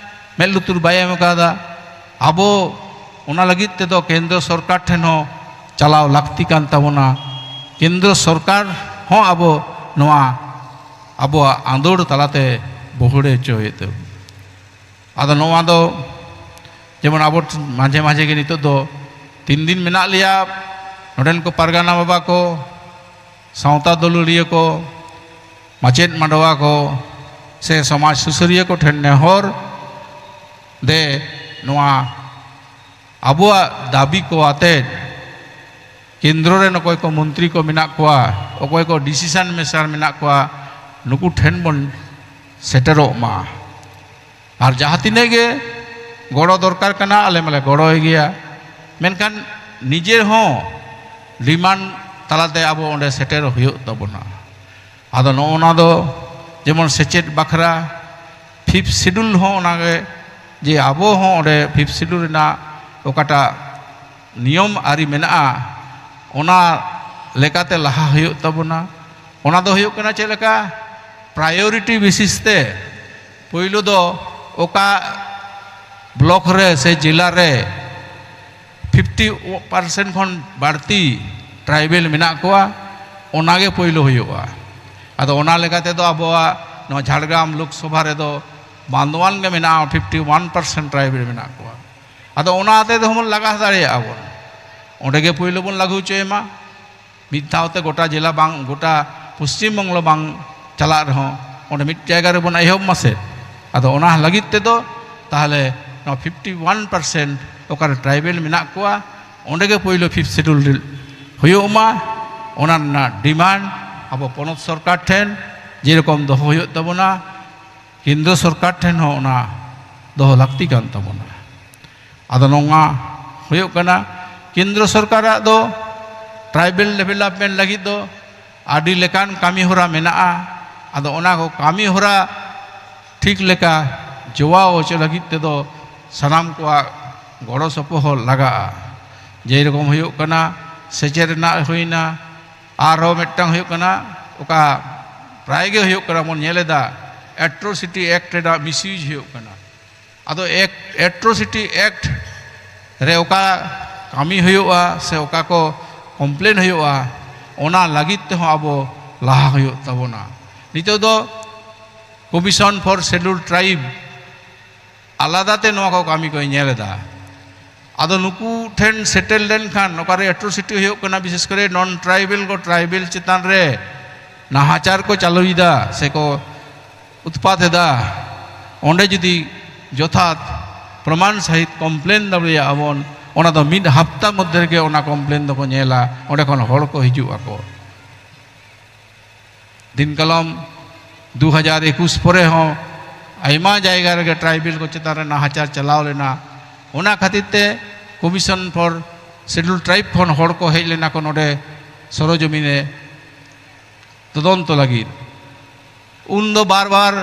ᱢᱮᱫ ᱞᱩᱛᱩᱨ ᱵᱟᱭ ᱮᱢ ᱠᱟᱣᱫᱟ᱾ ᱟᱵᱚ ᱚᱱᱟ ᱞᱟᱹᱜᱤᱫ ᱛᱮᱫᱚ ᱠᱮᱱᱫᱨᱚ ᱥᱚᱨᱠᱟᱨ ᱴᱷᱮᱱ ᱦᱚᱸ ᱪᱟᱞᱟᱣ ᱞᱟᱹᱠᱛᱤ ᱠᱟᱱ ᱛᱟᱵᱚᱱᱟ᱾ ᱠᱮᱱᱫᱨᱚ ᱥᱚᱨᱠᱟᱨ ᱦᱚᱸ ᱟᱵᱚ ᱱᱚᱣᱟ ᱟᱵᱚᱣᱟᱜ ᱟᱸᱫᱳᱲ ᱛᱟᱞᱟᱛᱮ ᱵᱚᱦᱲᱮ ᱦᱚᱪᱚ ᱦᱩᱭᱩᱜ ᱛᱟᱵᱚᱱᱟ᱾ ᱟᱫᱚ ᱱᱚᱣᱟ ᱫᱚ ᱡᱮᱢᱚᱱ ᱟᱵᱚ ᱢᱟᱡᱷᱮ ᱢᱟᱡᱷᱮ ᱜᱮ ᱱᱤᱛᱚᱜ ᱫᱚ ᱛᱤᱱ ᱫᱤᱱ ᱢᱮᱱᱟᱜ ᱞᱮᱭᱟ, ᱱᱚᱰᱮᱱ ᱠᱚ ᱯᱟᱨᱜᱟᱱᱟ ᱵᱟᱵᱟ ᱠᱚ, ᱥᱟᱶᱛᱟ ᱫᱚᱞᱩᱲᱤᱭᱟᱹ ᱠᱚ, ᱢᱟᱪᱮᱫ ᱢᱟᱰᱣᱟ ᱠᱚ ᱥᱮ ᱥᱚᱢᱟᱡᱽ ᱥᱩᱥᱟᱹᱨᱤᱭᱟᱹ ᱠᱚ ᱴᱷᱮᱱ ᱱᱮᱦᱚᱨ ᱫᱮ, ᱱᱚᱣᱟ ᱟᱵᱚᱣᱟᱜ ᱫᱟᱹᱵᱤ ᱠᱚ ᱟᱛᱮᱫ ᱠᱮᱱᱫᱨᱚ ᱨᱮᱱ ᱚᱠᱚᱭ ᱠᱚ ᱢᱚᱱᱛᱨᱤ ᱠᱚ ᱢᱮᱱᱟᱜ ᱠᱚᱣᱟ, ᱚᱠᱚᱭ ᱠᱚ ᱰᱤᱥᱤᱥᱚᱱ ᱢᱮᱠᱟᱨ ᱢᱮᱱᱟᱜ ᱠᱚᱣᱟ, ᱱᱩᱠᱩ ᱴᱷᱮᱱ ᱵᱚᱱ ᱥᱮᱴᱮᱨᱚᱜ ᱢᱟ᱾ ᱟᱨ ᱡᱟᱦᱟᱸ ᱛᱤᱱᱟᱹᱜ ᱜᱮ ᱜᱚᱲᱚ ᱫᱚᱨᱠᱟᱨ ᱠᱟᱱᱟ, ᱟᱞᱮ ᱢᱟᱞᱮ ᱜᱚᱲᱚᱭ ᱜᱮᱭᱟ, ᱢᱮᱱᱠᱷᱟᱱ ᱱᱤᱡᱮ ᱦᱚᱸ ᱰᱤᱢᱟᱱᱰ ᱛᱟᱞᱟᱛᱮ ᱟᱵᱚ ᱚᱸᱰᱮ ᱥᱮᱴᱮᱨ ᱦᱩᱭᱩᱜ ᱛᱟᱵᱚᱱᱟ᱾ ᱟᱫᱚ ᱱᱚᱜᱼᱚ ᱱᱚᱣᱟ ᱫᱚ ᱡᱮᱢᱚᱱ ᱥᱮᱪᱮᱫ ᱵᱟᱠᱷᱨᱟ ᱯᱷᱤᱯᱛᱷ ᱥᱤᱰᱩᱞ ᱦᱚᱸ ᱚᱱᱟᱜᱮ, ᱡᱮ ᱟᱵᱚ ᱦᱚᱸ ᱚᱸᱰᱮ ᱯᱷᱤᱯᱛᱷ ᱥᱤᱰᱩᱞ ᱨᱮᱱᱟᱜ ᱚᱠᱟᱴᱟᱜ ᱱᱤᱭᱚᱢ ᱟᱹᱨᱤ ᱢᱮᱱᱟᱜᱼᱟ, ᱚᱱᱟ ᱞᱮᱠᱟᱛᱮ ᱞᱟᱦᱟ ᱦᱩᱭᱩᱜ ᱛᱟᱵᱚᱱᱟ᱾ ᱚᱱᱟ ᱫᱚ ᱦᱩᱭᱩᱜ ᱠᱟᱱᱟ ᱪᱮᱫ ᱞᱮᱠᱟ, ᱯᱨᱟᱭᱳᱨᱤᱴᱤ ᱵᱮᱥᱤᱥ ᱛᱮ ᱯᱳᱭᱞᱳ ᱫᱚ ᱚᱠᱟ ᱵᱞᱚᱠ ᱨᱮ ᱥᱮ ᱡᱮᱞᱟ ᱨᱮ ᱯᱷᱤᱯᱴᱤ ᱯᱟᱨᱥᱮᱱᱴ ᱠᱷᱚᱱ ᱵᱟᱹᱲᱛᱤ ᱴᱨᱟᱭᱵᱮᱞ ᱢᱮᱱᱟᱜ ᱠᱚᱣᱟ, ᱚᱱᱟᱜᱮ ᱯᱳᱭᱞᱳ ᱦᱩᱭᱩᱜᱼᱟ᱾ ᱟᱫᱚ ᱚᱱᱟ ᱞᱮᱠᱟ ᱛᱮᱫᱚ ᱟᱵᱚᱣᱟᱜ ᱱᱚᱣᱟ ᱡᱷᱟᱲᱜᱨᱟᱢ ᱞᱳᱠᱥᱚᱵᱷᱟ ᱨᱮᱫᱚ ᱵᱟᱱᱫᱳᱣᱟᱱ ᱜᱮ ᱢᱮᱱᱟᱜᱼᱟ, ᱯᱷᱤᱯᱴᱤ ᱣᱟᱱ ᱯᱟᱨᱥᱮᱱᱴ ᱴᱨᱟᱭᱵᱮᱞ ᱢᱮᱱᱟᱜ ᱠᱚᱣᱟ᱾ ᱟᱫᱚ ᱚᱱᱟ ᱛᱮᱫᱚ ᱵᱚᱱ ᱞᱟᱜᱟ ᱫᱟᱲᱮᱭᱟᱜᱼᱟ ᱵᱚᱱ᱾ ᱚᱸᱰᱮ ᱜᱮ ᱯᱳᱭᱞᱳ ᱵᱚᱱ ᱞᱟᱹᱜᱩ ᱦᱚᱪᱚᱭ ᱢᱟ᱾ ᱢᱤᱫ ᱫᱷᱟᱣ ᱛᱮ ᱜᱚᱴᱟ ᱡᱮᱞᱟ ᱵᱟᱝ, ᱜᱚᱴᱟ ᱯᱚᱥᱪᱤᱢ ᱵᱚᱝᱜᱚ ᱵᱟᱝ ᱪᱟᱞᱟᱜ ᱨᱮᱦᱚᱸ, ᱚᱸᱰᱮ ᱢᱤᱫ ᱡᱟᱭᱜᱟ ᱨᱮᱵᱚᱱ ᱮᱦᱚᱵ ᱢᱟᱥᱮ᱾ ᱟᱫᱚ ᱚᱱᱟ ᱞᱟᱹᱜᱤᱫ ᱛᱮᱫᱚ ᱛᱟᱦᱚᱞᱮ ᱱᱚᱣᱟ ᱯᱷᱤᱯᱴᱤ ᱣᱟᱱ ᱯᱟᱨᱥᱮᱱᱴ ᱚᱠᱟᱨᱮ ᱴᱨᱟᱭᱵᱮᱞ ᱢᱮᱱᱟᱜ ᱠᱚᱣᱟ, ᱚᱸᱰᱮ ᱜᱮ ᱯᱳᱭᱞᱳ ᱯᱷᱤᱯᱛᱷ ᱥᱤᱰᱩᱞ ᱦᱩᱭᱩᱜ ᱢᱟ᱾ ᱚᱱᱟ ᱨᱮᱱᱟᱜ ᱰᱤᱢᱟᱱᱰ ᱟᱵᱚ ᱯᱚᱱᱚᱛ ᱥᱚᱨᱠᱟᱨ ᱴᱷᱮᱱ ᱡᱮᱨᱚᱠᱚᱢ ᱫᱚᱦᱚ ᱦᱩᱭᱩᱜ ᱛᱟᱵᱚᱱᱟ, ᱠᱮᱱᱫᱨᱚ ᱥᱚᱨᱠᱟᱨ ᱴᱷᱮᱱ ᱦᱚᱸ ᱚᱱᱟ ᱫᱚᱦᱚ ᱞᱟᱹᱠᱛᱤ ᱠᱟᱱ ᱛᱟᱵᱚᱱᱟ᱾ ᱟᱫᱚ ᱱᱚᱣᱟ ᱦᱩᱭᱩᱜ ᱠᱟᱱᱟ, ᱠᱮᱱᱫᱨᱚ ᱥᱚᱨᱠᱟᱨᱟᱜ ᱫᱚ ᱴᱨᱟᱭᱵᱮᱞ ᱰᱮᱵᱷᱮᱞᱚᱯᱢᱮᱱᱴ ᱞᱟᱹᱜᱤᱫ ᱫᱚ ᱟᱹᱰᱤ ᱞᱮᱠᱟᱱ ᱠᱟᱹᱢᱤ ᱦᱚᱨᱟ ᱢᱮᱱᱟᱜᱼᱟ᱾ ᱟᱫᱚ ᱚᱱᱟ ᱠᱚ ᱠᱟᱹᱢᱤ ᱦᱚᱨᱟ ᱴᱷᱤᱠ ᱞᱮᱠᱟ ᱡᱚᱣᱟᱣ ᱦᱚᱪᱚ ᱞᱟᱹᱜᱤᱫ ᱛᱮᱫᱚ ᱥᱟᱱᱟᱢ ᱠᱚᱣᱟᱜ ᱜᱚᱲᱚ ᱥᱚᱯᱚᱦᱚᱫ ᱞᱟᱜᱟᱜᱼᱟ᱾ ᱡᱮᱨᱚᱠᱚᱢ ᱦᱩᱭᱩᱜ ᱠᱟᱱᱟ, ᱥᱮᱪᱮᱫ ᱨᱮᱱᱟᱜ ᱦᱩᱭᱱᱟ, ᱟᱨᱦᱚᱸ ᱢᱤᱫᱴᱟᱝ ᱦᱩᱭᱩᱜ ᱠᱟᱱᱟ, ᱚᱠᱟ ᱯᱨᱟᱭ ᱜᱮ ᱦᱩᱭᱩᱜ ᱠᱟᱱᱟ, ᱵᱚᱱ ᱧᱮᱞ ᱮᱫᱟ, ᱮᱴᱨᱳᱥᱤᱴᱤ ᱮᱠᱴ ᱨᱮᱱᱟᱜ ᱢᱤᱥᱤᱭᱩᱡᱽ ᱦᱩᱭᱩᱜ ᱠᱟᱱᱟ᱾ ᱟᱫᱚ ᱮᱠ-, ᱮᱴᱨᱳᱥᱤᱴᱤ ᱮᱠᱴ ᱨᱮ ᱚᱠᱟ ᱠᱟᱹᱢᱤ ᱦᱩᱭᱩᱜᱼᱟ ᱥᱮ ᱚᱠᱟ ᱠᱚ ᱠᱚᱢᱯᱞᱮᱱ ᱦᱩᱭᱩᱜᱼᱟ, ᱚᱱᱟ ᱞᱟᱹᱜᱤᱫ ᱛᱮᱦᱚᱸ ᱟᱵᱚ ᱞᱟᱦᱟ ᱦᱩᱭᱩᱜ ᱛᱟᱵᱚᱱᱟ᱾ ᱱᱤᱛᱚᱜ ᱫᱚ ᱠᱚᱢᱤᱥᱚᱱ ᱯᱷᱚᱨ ᱥᱮᱰᱩᱞ ᱴᱨᱟᱭᱤᱵᱽ ᱟᱞᱟᱫᱟ ᱛᱮ ᱱᱚᱣᱟ ᱠᱚ ᱠᱟᱹᱢᱤ ᱠᱚᱭ ᱧᱮᱞ ᱮᱫᱟ᱾ ᱟᱫᱚ ᱱᱩᱠᱩ ᱴᱷᱮᱱ ᱥᱮᱴᱮᱞ ᱞᱮᱱᱠᱷᱟᱱ, ᱚᱠᱟᱨᱮ ᱮᱴᱨᱳᱥᱤᱴᱤ ᱦᱩᱭᱩᱜ ᱠᱟᱱᱟ, ᱵᱤᱥᱮᱥ ᱠᱚᱨᱮ ᱱᱚᱱ ᱴᱨᱟᱭᱵᱮᱞ ᱠᱚ ᱴᱨᱟᱭᱵᱮᱞ ᱪᱮᱛᱟᱱ ᱨᱮ ᱱᱟᱦᱟᱪᱟᱨ ᱠᱚ ᱪᱟᱹᱞᱩᱭᱮᱫᱟ ᱥᱮ ᱠᱚ ᱩᱛᱯᱟᱛ ᱮᱫᱟ, ᱚᱸᱰᱮ ᱡᱩᱫᱤ ᱡᱚᱛᱷᱟᱛ ᱯᱨᱚᱢᱟᱱ ᱥᱟᱹᱦᱤᱛ ᱠᱚᱢᱯᱞᱮᱱ ᱫᱟᱲᱮᱭᱟᱜᱼᱟ ᱵᱚᱱ, ᱚᱱᱟ ᱫᱚ ᱢᱤᱫ ᱦᱟᱯᱛᱟ ᱢᱚᱫᱽᱫᱷᱮ ᱨᱮᱜᱮ ᱚᱱᱟ ᱠᱚᱢᱯᱞᱮᱱ ᱫᱚᱠᱚ ᱧᱮᱞᱟ, ᱚᱸᱰᱮ ᱠᱷᱚᱱ ᱦᱚᱲ ᱠᱚ ᱦᱤᱡᱩᱜ ᱟᱠᱚ᱾ ᱫᱤᱱ ᱠᱟᱞᱚᱢ ᱫᱩ ᱦᱟᱡᱟᱨ ᱮᱠᱩᱥ ᱯᱚᱨᱮ ᱦᱚᱸ ᱟᱭᱢᱟ ᱡᱟᱭᱜᱟ ᱨᱮᱜᱮ ᱴᱨᱟᱭᱵᱮᱞ ᱠᱚ ᱪᱮᱛᱟᱱ ᱨᱮ ᱱᱟᱦᱟᱪᱟᱨ ᱪᱟᱞᱟᱣ ᱞᱮᱱᱟ᱾ ᱚᱱᱟ ᱠᱷᱟᱹᱛᱤᱨ ᱛᱮ ᱠᱚᱢᱤᱥᱚᱱ ᱯᱷᱚᱨ ᱥᱮᱰᱩᱞ ᱴᱨᱟᱭᱤᱵᱽ ᱠᱷᱚᱱ ᱦᱚᱲ ᱠᱚ ᱦᱮᱡ ᱞᱮᱱᱟ ᱠᱚ ᱱᱚᱰᱮ ᱥᱚᱨᱚᱡᱚᱢᱤᱱ ᱨᱮ ᱛᱚᱫᱚᱱᱛᱚ ᱞᱟᱹᱜᱤᱫ᱾ ᱩᱱ ᱫᱚ ᱵᱟᱨ ᱵᱟᱨ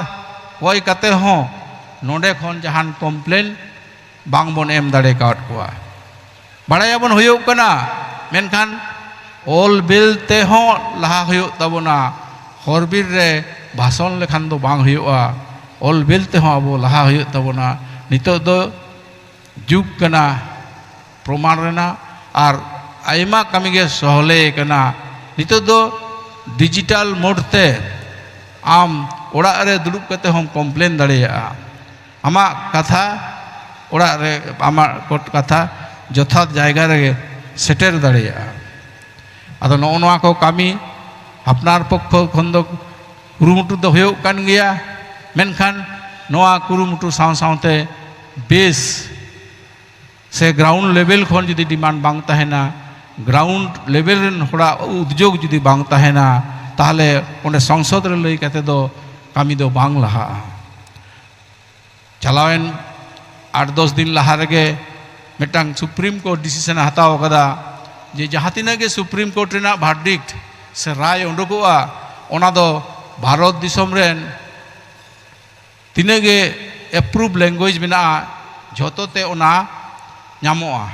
ᱦᱚᱭ ᱠᱟᱛᱮ ᱦᱚᱸ ᱱᱚᱰᱮ ᱠᱷᱚᱱ ᱡᱟᱦᱟᱱ ᱠᱚᱢᱯᱞᱮᱱ ᱵᱟᱝ ᱵᱚᱱ ᱮᱢ ᱫᱟᱲᱮ ᱟᱠᱟᱫ ᱠᱚᱣᱟ᱾ ᱵᱟᱲᱟᱭᱟᱵᱚᱱ ᱦᱩᱭᱩᱜ ᱠᱟᱱᱟ, ᱢᱮᱱᱠᱷᱟᱱ ᱚᱞ ᱵᱤᱞ ᱛᱮᱦᱚᱸ ᱞᱟᱦᱟ ᱦᱩᱭᱩᱜ ᱛᱟᱵᱚᱱᱟ᱾ ᱦᱚᱨ ᱵᱤᱨ ᱨᱮ ᱵᱷᱟᱥᱚᱱ ᱞᱮᱠᱷᱟᱱ ᱫᱚ ᱵᱟᱝ ᱦᱩᱭᱩᱜᱼᱟ, ᱚᱞ ᱵᱤᱞ ᱛᱮᱦᱚᱸ ᱟᱵᱚ ᱞᱟᱦᱟ ᱦᱩᱭᱩᱜ ᱛᱟᱵᱚᱱᱟ᱾ ᱱᱤᱛᱚᱜ ᱫᱚ ᱡᱩᱜᱽ ᱠᱟᱱᱟ ᱯᱨᱚᱢᱟᱱ ᱨᱮᱱᱟᱜ, ᱟᱨ ᱟᱭᱢᱟ ᱠᱟᱹᱢᱤ ᱜᱮ ᱥᱚᱦᱞᱮ ᱠᱟᱱᱟ᱾ ᱱᱤᱛᱚᱜ ᱫᱚ ᱰᱤᱡᱤᱴᱟᱞ ᱢᱳᱰ ᱛᱮ ᱟᱢ ᱚᱲᱟᱜ ᱨᱮ ᱫᱩᱲᱩᱵ ᱠᱟᱛᱮ ᱦᱚᱸᱢ ᱠᱚᱢᱯᱞᱮᱱ ᱫᱟᱲᱮᱭᱟᱜᱼᱟ᱾ ᱟᱢᱟᱜ ᱠᱟᱛᱷᱟ ᱚᱲᱟᱜ ᱨᱮ, ᱟᱢᱟᱜ ᱠᱚ-, ᱠᱟᱛᱷᱟ ᱡᱚᱛᱷᱟᱛ ᱡᱟᱭᱜᱟ ᱨᱮᱜᱮ ᱥᱮᱴᱮᱨ ᱫᱟᱲᱮᱭᱟᱜᱼᱟ᱾ ᱟᱫᱚ ᱱᱚᱜᱼᱚ ᱱᱚᱣᱟ ᱠᱚ ᱠᱟᱹᱢᱤ ᱟᱯᱱᱟᱨ ᱯᱚᱠᱠᱷᱚ ᱠᱷᱚᱱ ᱫᱚ ᱠᱩᱨᱩᱢᱩᱴᱩ ᱫᱚ ᱦᱩᱭᱩᱜ ᱠᱟᱱ ᱜᱮᱭᱟ, ᱢᱮᱱᱠᱷᱟᱱ ᱱᱚᱣᱟ ᱠᱩᱨᱩᱢᱩᱴᱩ ᱥᱟᱶ ᱥᱟᱶᱛᱮ ᱵᱮᱥ ᱥᱮ ᱜᱨᱟᱣᱩᱱᱰ ᱞᱮᱵᱮᱞ ᱠᱷᱚᱱ ᱡᱩᱫᱤ ᱰᱤᱢᱟᱱᱰ ᱵᱟᱝ ᱛᱟᱦᱮᱱᱟ, ᱜᱨᱟᱣᱩᱱᱰ ᱞᱮᱵᱮᱞ ᱨᱮᱱ ᱦᱚᱲᱟᱜ ᱩᱫᱽᱡᱳᱜᱽ ᱡᱩᱫᱤ ᱵᱟᱝ ᱛᱟᱦᱮᱱᱟ, ᱛᱟᱦᱚᱞᱮ ᱚᱸᱰᱮ ᱥᱚᱝᱥᱚᱫ ᱨᱮ ᱞᱟᱹᱭ ᱠᱟᱛᱮ ᱫᱚ ᱠᱟᱹᱢᱤ ᱫᱚ ᱵᱟᱝ ᱞᱟᱦᱟᱜᱼᱟ᱾ ᱪᱟᱞᱟᱣᱮᱱ ᱟᱴ ᱫᱚᱥ ᱫᱤᱱ ᱞᱟᱦᱟ ᱨᱮᱜᱮ ᱢᱤᱫᱴᱟᱝ ᱥᱩᱯᱨᱤᱢ ᱠᱳᱨᱴ ᱰᱤᱥᱤᱥᱚᱱ ᱮ ᱦᱟᱛᱟᱣ ᱟᱠᱟᱫᱟ ᱡᱮ ᱡᱟᱦᱟᱸ ᱛᱤᱱᱟᱹᱜ ᱜᱮ ᱥᱩᱯᱨᱤᱢ ᱠᱳᱨᱴ ᱨᱮᱱᱟᱜ ᱵᱷᱟᱨᱰᱤᱠᱴ ᱥᱮ ᱨᱟᱭ ᱩᱰᱩᱠᱚᱜᱼᱟ, ᱚᱱᱟ ᱫᱚ ᱵᱷᱟᱨᱚᱛ ᱫᱤᱥᱚᱢ ᱨᱮᱱ ᱛᱤᱱᱟᱹᱜ ᱜᱮ ᱮᱯᱨᱩᱵᱷ ᱞᱮᱝᱜᱩᱭᱮᱡᱽ ᱢᱮᱱᱟᱜᱼᱟ, ᱡᱷᱚᱛᱚ ᱛᱮ ᱚᱱᱟ ᱧᱟᱢᱚᱜᱼᱟ,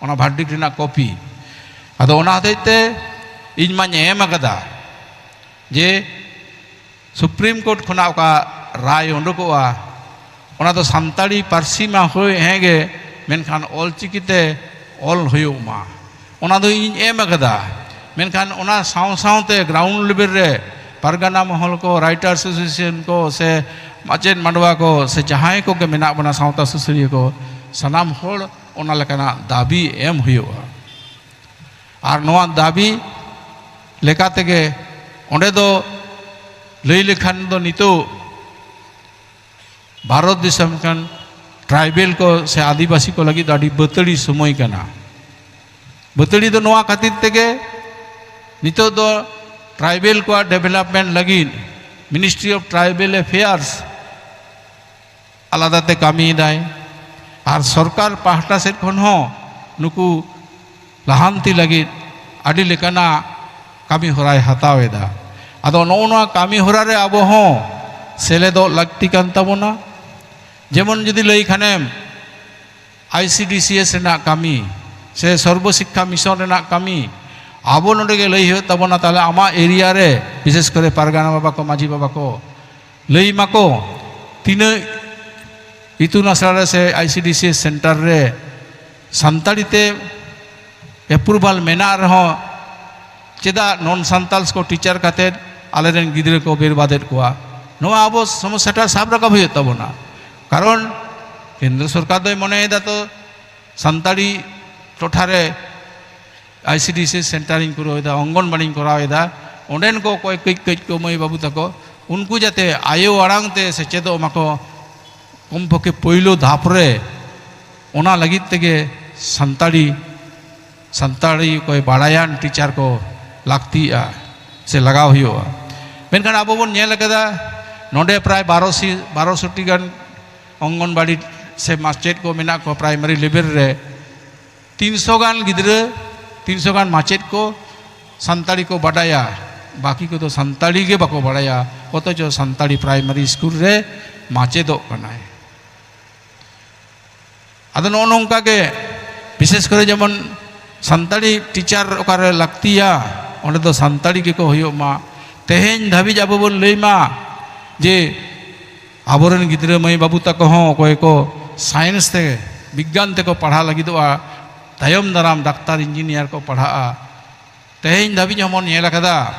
ᱚᱱᱟ ᱵᱷᱟᱨᱰᱤᱠᱴ ᱨᱮᱱᱟᱜ ᱠᱚᱯᱤ᱾ ᱟᱫᱚ ᱚᱱᱟ ᱦᱚᱛᱮᱡ ᱛᱮ ᱤᱧ ᱢᱟᱧ ᱮᱢ ᱟᱠᱟᱫᱟ ᱡᱮ ᱥᱩᱯᱨᱤᱢ ᱠᱳᱨᱴ ᱠᱷᱚᱱᱟᱜ ᱚᱠᱟ ᱨᱟᱭ ᱩᱰᱩᱠᱚᱜᱼᱟ, ᱚᱱᱟ ᱫᱚ ᱥᱟᱱᱛᱟᱲᱤ ᱯᱟᱹᱨᱥᱤ ᱢᱟ ᱦᱳᱭ ᱦᱮᱸ ᱜᱮ, ᱢᱮᱱᱠᱷᱟᱱ ᱚᱞᱪᱤᱠᱤ ᱛᱮ ᱚᱞ ᱦᱩᱭᱩᱜ ᱢᱟ, ᱚᱱᱟ ᱫᱚ ᱤᱧ ᱮᱢ ᱟᱠᱟᱫᱟ᱾ ᱢᱮᱱᱠᱷᱟᱱ ᱚᱱᱟ ᱥᱟᱶ ᱥᱟᱶᱛᱮ ᱜᱨᱟᱣᱩᱱᱰ ᱞᱮᱵᱮᱞ ᱨᱮ ᱯᱟᱨᱜᱟᱱᱟ ᱢᱚᱦᱚᱞ ᱠᱚ, ᱨᱟᱭᱴᱟᱨᱥ ᱮᱥᱳᱥᱤᱭᱮᱥᱚᱱ ᱠᱚ, ᱥᱮ ᱢᱟᱪᱮᱫ ᱢᱟᱰᱣᱟ ᱠᱚ, ᱥᱮ ᱡᱟᱦᱟᱸᱭ ᱠᱚᱜᱮ ᱢᱮᱱᱟᱜ ᱵᱚᱱᱟ, ᱥᱟᱶᱛᱟ ᱥᱩᱥᱟᱹᱨᱤᱭᱟᱹ ᱠᱚ, ᱥᱟᱱᱟᱢ ᱦᱚᱲ ᱚᱱᱟ ᱞᱮᱠᱟᱱᱟᱜ ᱫᱟᱹᱵᱤ ᱮᱢ ᱦᱩᱭᱩᱜᱼᱟ᱾ ᱟᱨ ᱱᱚᱣᱟ ᱫᱟᱹᱵᱤ ᱞᱮᱠᱟ ᱛᱮᱜᱮ ᱚᱸᱰᱮ ᱫᱚ ᱞᱟᱹᱭ ᱞᱮᱠᱷᱟᱱ ᱫᱚ ᱱᱤᱛᱚᱜ ᱵᱷᱟᱨᱚᱛ ᱫᱤᱥᱚᱢ ᱠᱟᱱ ᱴᱨᱟᱭᱵᱮᱞ ᱠᱚ ᱥᱮ ᱟᱹᱫᱤᱵᱟᱹᱥᱤ ᱠᱚ ᱞᱟᱹᱜᱤᱫ ᱫᱚ ᱟᱹᱰᱤ ᱵᱟᱹᱛᱟᱹᱲᱤ ᱥᱚᱢᱚᱭ ᱠᱟᱱᱟ᱾ ᱵᱟᱹᱛᱟᱹᱲᱤ ᱫᱚ ᱱᱚᱣᱟ ᱠᱷᱟᱹᱛᱤᱨ ᱛᱮᱜᱮ ᱱᱤᱛᱚᱜ ᱫᱚ ᱴᱨᱟᱭᱵᱮᱞ ᱠᱚᱣᱟᱜ ᱰᱮᱵᱷᱮᱞᱚᱯᱢᱮᱱᱴ ᱞᱟᱹᱜᱤᱫ ᱢᱤᱱᱤᱥᱴᱨᱤ ᱚᱯᱷ ᱴᱨᱟᱭᱵᱮᱞ ᱮᱯᱷᱮᱭᱟᱨᱥ ᱟᱞᱟᱫᱟ ᱛᱮ ᱠᱟᱹᱢᱤᱭᱮᱫᱟᱭ, ᱟᱨ ᱥᱚᱨᱠᱟᱨ ᱯᱟᱦᱴᱟ ᱥᱮᱫ ᱠᱷᱚᱱ ᱦᱚᱸ ᱱᱩᱠᱩ ᱞᱟᱦᱟᱱᱛᱤ ᱞᱟᱹᱜᱤᱫ ᱟᱹᱰᱤ ᱞᱮᱠᱟᱱᱟᱜ ᱠᱟᱹᱢᱤ ᱦᱚᱨᱟᱭ ᱦᱟᱛᱟᱣ ᱮᱫᱟ᱾ ᱟᱫᱚ ᱱᱚᱜᱼᱚ ᱱᱚᱣᱟ ᱠᱟᱹᱢᱤ ᱦᱚᱨᱟ ᱨᱮ ᱟᱵᱚ ᱦᱚᱸ ᱥᱮᱞᱮᱫᱚᱜ ᱞᱟᱹᱠᱛᱤ ᱠᱟᱱ ᱛᱟᱵᱚᱱᱟ᱾ ᱡᱮᱢᱚᱱ ᱡᱩᱫᱤ ᱞᱟᱹᱭ ᱠᱷᱟᱱᱮᱢ, ᱟᱭ ᱥᱤ ᱰᱤ ᱥᱤ ᱮᱥ ᱨᱮᱱᱟᱜ ᱠᱟᱹᱢᱤ ᱥᱮ ᱥᱚᱨᱵᱚ ᱥᱤᱠᱠᱷᱟ ᱢᱤᱥᱚᱱ ᱨᱮᱱᱟᱜ ᱠᱟᱹᱢᱤ ᱟᱵᱚ ᱱᱚᱰᱮ ᱜᱮ ᱞᱟᱹᱭ ᱦᱩᱭᱩᱜ ᱛᱟᱵᱚᱱᱟ᱾ ᱛᱟᱦᱚᱞᱮ ᱟᱢᱟᱜ ᱮᱨᱤᱭᱟ ᱨᱮ, ᱵᱤᱥᱮᱥ ᱠᱚᱨᱮ ᱯᱟᱨᱜᱟᱱᱟ ᱵᱟᱵᱟ ᱠᱚ, ᱢᱟᱹᱡᱷᱤ ᱵᱟᱵᱟ ᱠᱚ, ᱞᱟᱹᱭ ᱢᱟᱠᱚ ᱛᱤᱱᱟᱹᱜ ᱤᱛᱩᱱ ᱟᱥᱲᱟ ᱨᱮ ᱥᱮ ᱟᱭ ᱥᱤ ᱰᱤ ᱥᱤ ᱮᱥ ᱥᱮᱱᱴᱟᱨ ᱨᱮ ᱥᱟᱱᱛᱟᱲᱤ ᱛᱮ ᱮᱯᱨᱩᱵᱷᱟᱞ ᱢᱮᱱᱟᱜ ᱨᱮᱦᱚᱸ ᱪᱮᱫᱟᱜ ᱱᱚᱱ ᱥᱟᱱᱛᱟᱞᱥ ᱠᱚ ᱴᱤᱪᱟᱨ ᱠᱟᱛᱮᱫ ᱟᱞᱮᱨᱮᱱ ᱜᱤᱫᱽᱨᱟᱹ ᱠᱚ ᱵᱮᱨᱵᱟᱫᱮᱫ ᱠᱚᱣᱟ? ᱱᱚᱣᱟ ᱟᱵᱚ ᱥᱚᱢᱚᱥᱥᱟᱴᱟᱜ ᱥᱟᱵ ᱨᱟᱠᱟᱵ ᱦᱩᱭᱩᱜ ᱛᱟᱵᱚᱱᱟ᱾ ᱠᱟᱨᱚᱱ ᱠᱮᱱᱫᱨᱚ ᱥᱚᱨᱠᱟᱨ ᱫᱚᱭ ᱢᱚᱱᱮᱭᱮᱫᱟ ᱛᱚ ᱥᱟᱱᱛᱟᱲᱤ ᱴᱚᱴᱷᱟᱨᱮ ᱟᱭ ᱥᱤ ᱰᱤ ᱮᱥ ᱥᱮᱱᱴᱟᱨᱤᱧ ᱠᱚᱨᱟᱣ ᱮᱫᱟ, ᱚᱝᱜᱚᱱᱵᱟᱲᱤᱧ ᱠᱚᱨᱟᱣ ᱮᱫᱟ, ᱚᱸᱰᱮᱱ ᱠᱚ ᱚᱠᱚᱭ ᱠᱟᱹᱡ ᱠᱟᱹᱡ ᱠᱚ ᱢᱟᱹᱭ ᱵᱟᱹᱵᱩ ᱛᱟᱠᱚ, ᱩᱱᱠᱩ ᱡᱟᱛᱮ ᱟᱭᱳ ᱟᱲᱟᱝ ᱛᱮ ᱥᱮᱪᱮᱫᱚᱜ ᱢᱟᱠᱚ, ᱠᱚᱢ ᱯᱚᱠᱠᱷᱮ ᱯᱳᱭᱞᱳ ᱫᱷᱟᱯ ᱨᱮ᱾ ᱚᱱᱟ ᱞᱟᱹᱜᱤᱫ ᱛᱮᱜᱮ ᱥᱟᱱᱛᱟᱲᱤ, ᱥᱟᱱᱛᱟᱲᱤ ᱚᱠᱚᱭ ᱵᱟᱲᱟᱭᱟᱱ ᱴᱤᱪᱟᱨ ᱠᱚ ᱞᱟᱹᱠᱛᱤᱜᱼᱟ ᱥᱮ ᱞᱟᱜᱟᱣ ᱦᱩᱭᱩᱜᱼᱟ᱾ ᱢᱮᱱᱠᱷᱟᱱ ᱟᱵᱚ ᱵᱚᱱ ᱧᱮᱞ ᱟᱠᱟᱫᱟ, ᱱᱚᱰᱮ ᱯᱨᱟᱭ ᱵᱟᱨᱚᱥᱤ, ᱵᱟᱨᱚᱥᱚᱴᱤ ᱜᱟᱱ ᱚᱝᱜᱚᱱᱵᱟᱲᱤ ᱥᱮ ᱢᱟᱪᱮᱫ ᱠᱚ ᱢᱮᱱᱟᱜ ᱠᱚᱣᱟ ᱯᱨᱟᱭᱢᱟᱨᱤ ᱞᱮᱵᱮᱞ ᱨᱮ᱾ ᱛᱤᱱᱥᱚ ᱜᱟᱱ ᱜᱤᱫᱽᱨᱟᱹ, ᱛᱤᱱᱥᱚ ᱜᱟᱱ ᱢᱟᱪᱮᱫ ᱠᱚ ᱥᱟᱱᱛᱟᱲᱤ ᱠᱚ ᱵᱟᱰᱟᱭᱟ, ᱵᱟᱹᱠᱤ ᱠᱚᱫᱚ ᱥᱟᱱᱛᱟᱲᱤ ᱜᱮ ᱵᱟᱠᱚ ᱵᱟᱰᱟᱭᱟ, ᱚᱛᱷᱚᱪᱚ ᱥᱟᱱᱛᱟᱲᱤ ᱯᱨᱟᱭᱢᱟᱨᱤ ᱥᱠᱩᱞ ᱨᱮ ᱢᱟᱪᱮᱫᱚᱜ ᱠᱟᱱᱟᱭ᱾ ᱟᱫᱚ ᱱᱚᱜᱼᱚ ᱱᱚᱝᱠᱟ ᱜᱮ, ᱵᱤᱥᱮᱥ ᱠᱚᱨᱮ ᱡᱮᱢᱚᱱ ᱥᱟᱱᱛᱟᱲᱤ ᱴᱤᱪᱟᱨ ᱚᱠᱟᱨᱮ ᱞᱟᱹᱠᱛᱤᱭᱟ, ᱚᱸᱰᱮ ᱫᱚ ᱥᱟᱱᱛᱟᱲᱤ ᱜᱮᱠᱚ ᱦᱩᱭᱩᱜ ᱢᱟ᱾ ᱛᱮᱦᱮᱧ ᱫᱷᱟᱹᱵᱤᱡ ᱟᱵᱚ ᱵᱚᱱ ᱞᱟᱹᱭ ᱢᱟ ᱡᱮ ᱟᱵᱚᱨᱮᱱ ᱜᱤᱫᱽᱨᱟᱹ ᱢᱟᱹᱭ ᱵᱟᱹᱵᱩ ᱛᱟᱠᱚ ᱦᱚᱸ ᱚᱠᱚᱭ ᱠᱚ ᱥᱟᱭᱮᱱᱥ ᱛᱮ, ᱵᱤᱜᱽᱜᱟᱱ ᱛᱮᱠᱚ ᱯᱟᱲᱦᱟᱜ ᱞᱟᱹᱜᱤᱫᱚᱜᱼᱟ, ᱛᱟᱭᱚᱢ ᱫᱟᱨᱟᱢ ᱰᱟᱠᱛᱟᱨ ᱤᱧᱡᱤᱱᱤᱭᱟᱨ ᱠᱚ ᱯᱟᱲᱦᱟᱜᱼᱟ᱾ ᱛᱮᱦᱮᱧ ᱫᱷᱟᱹᱵᱤᱡ ᱦᱚᱸᱵᱚᱱ ᱧᱮᱞ ᱟᱠᱟᱫᱟ,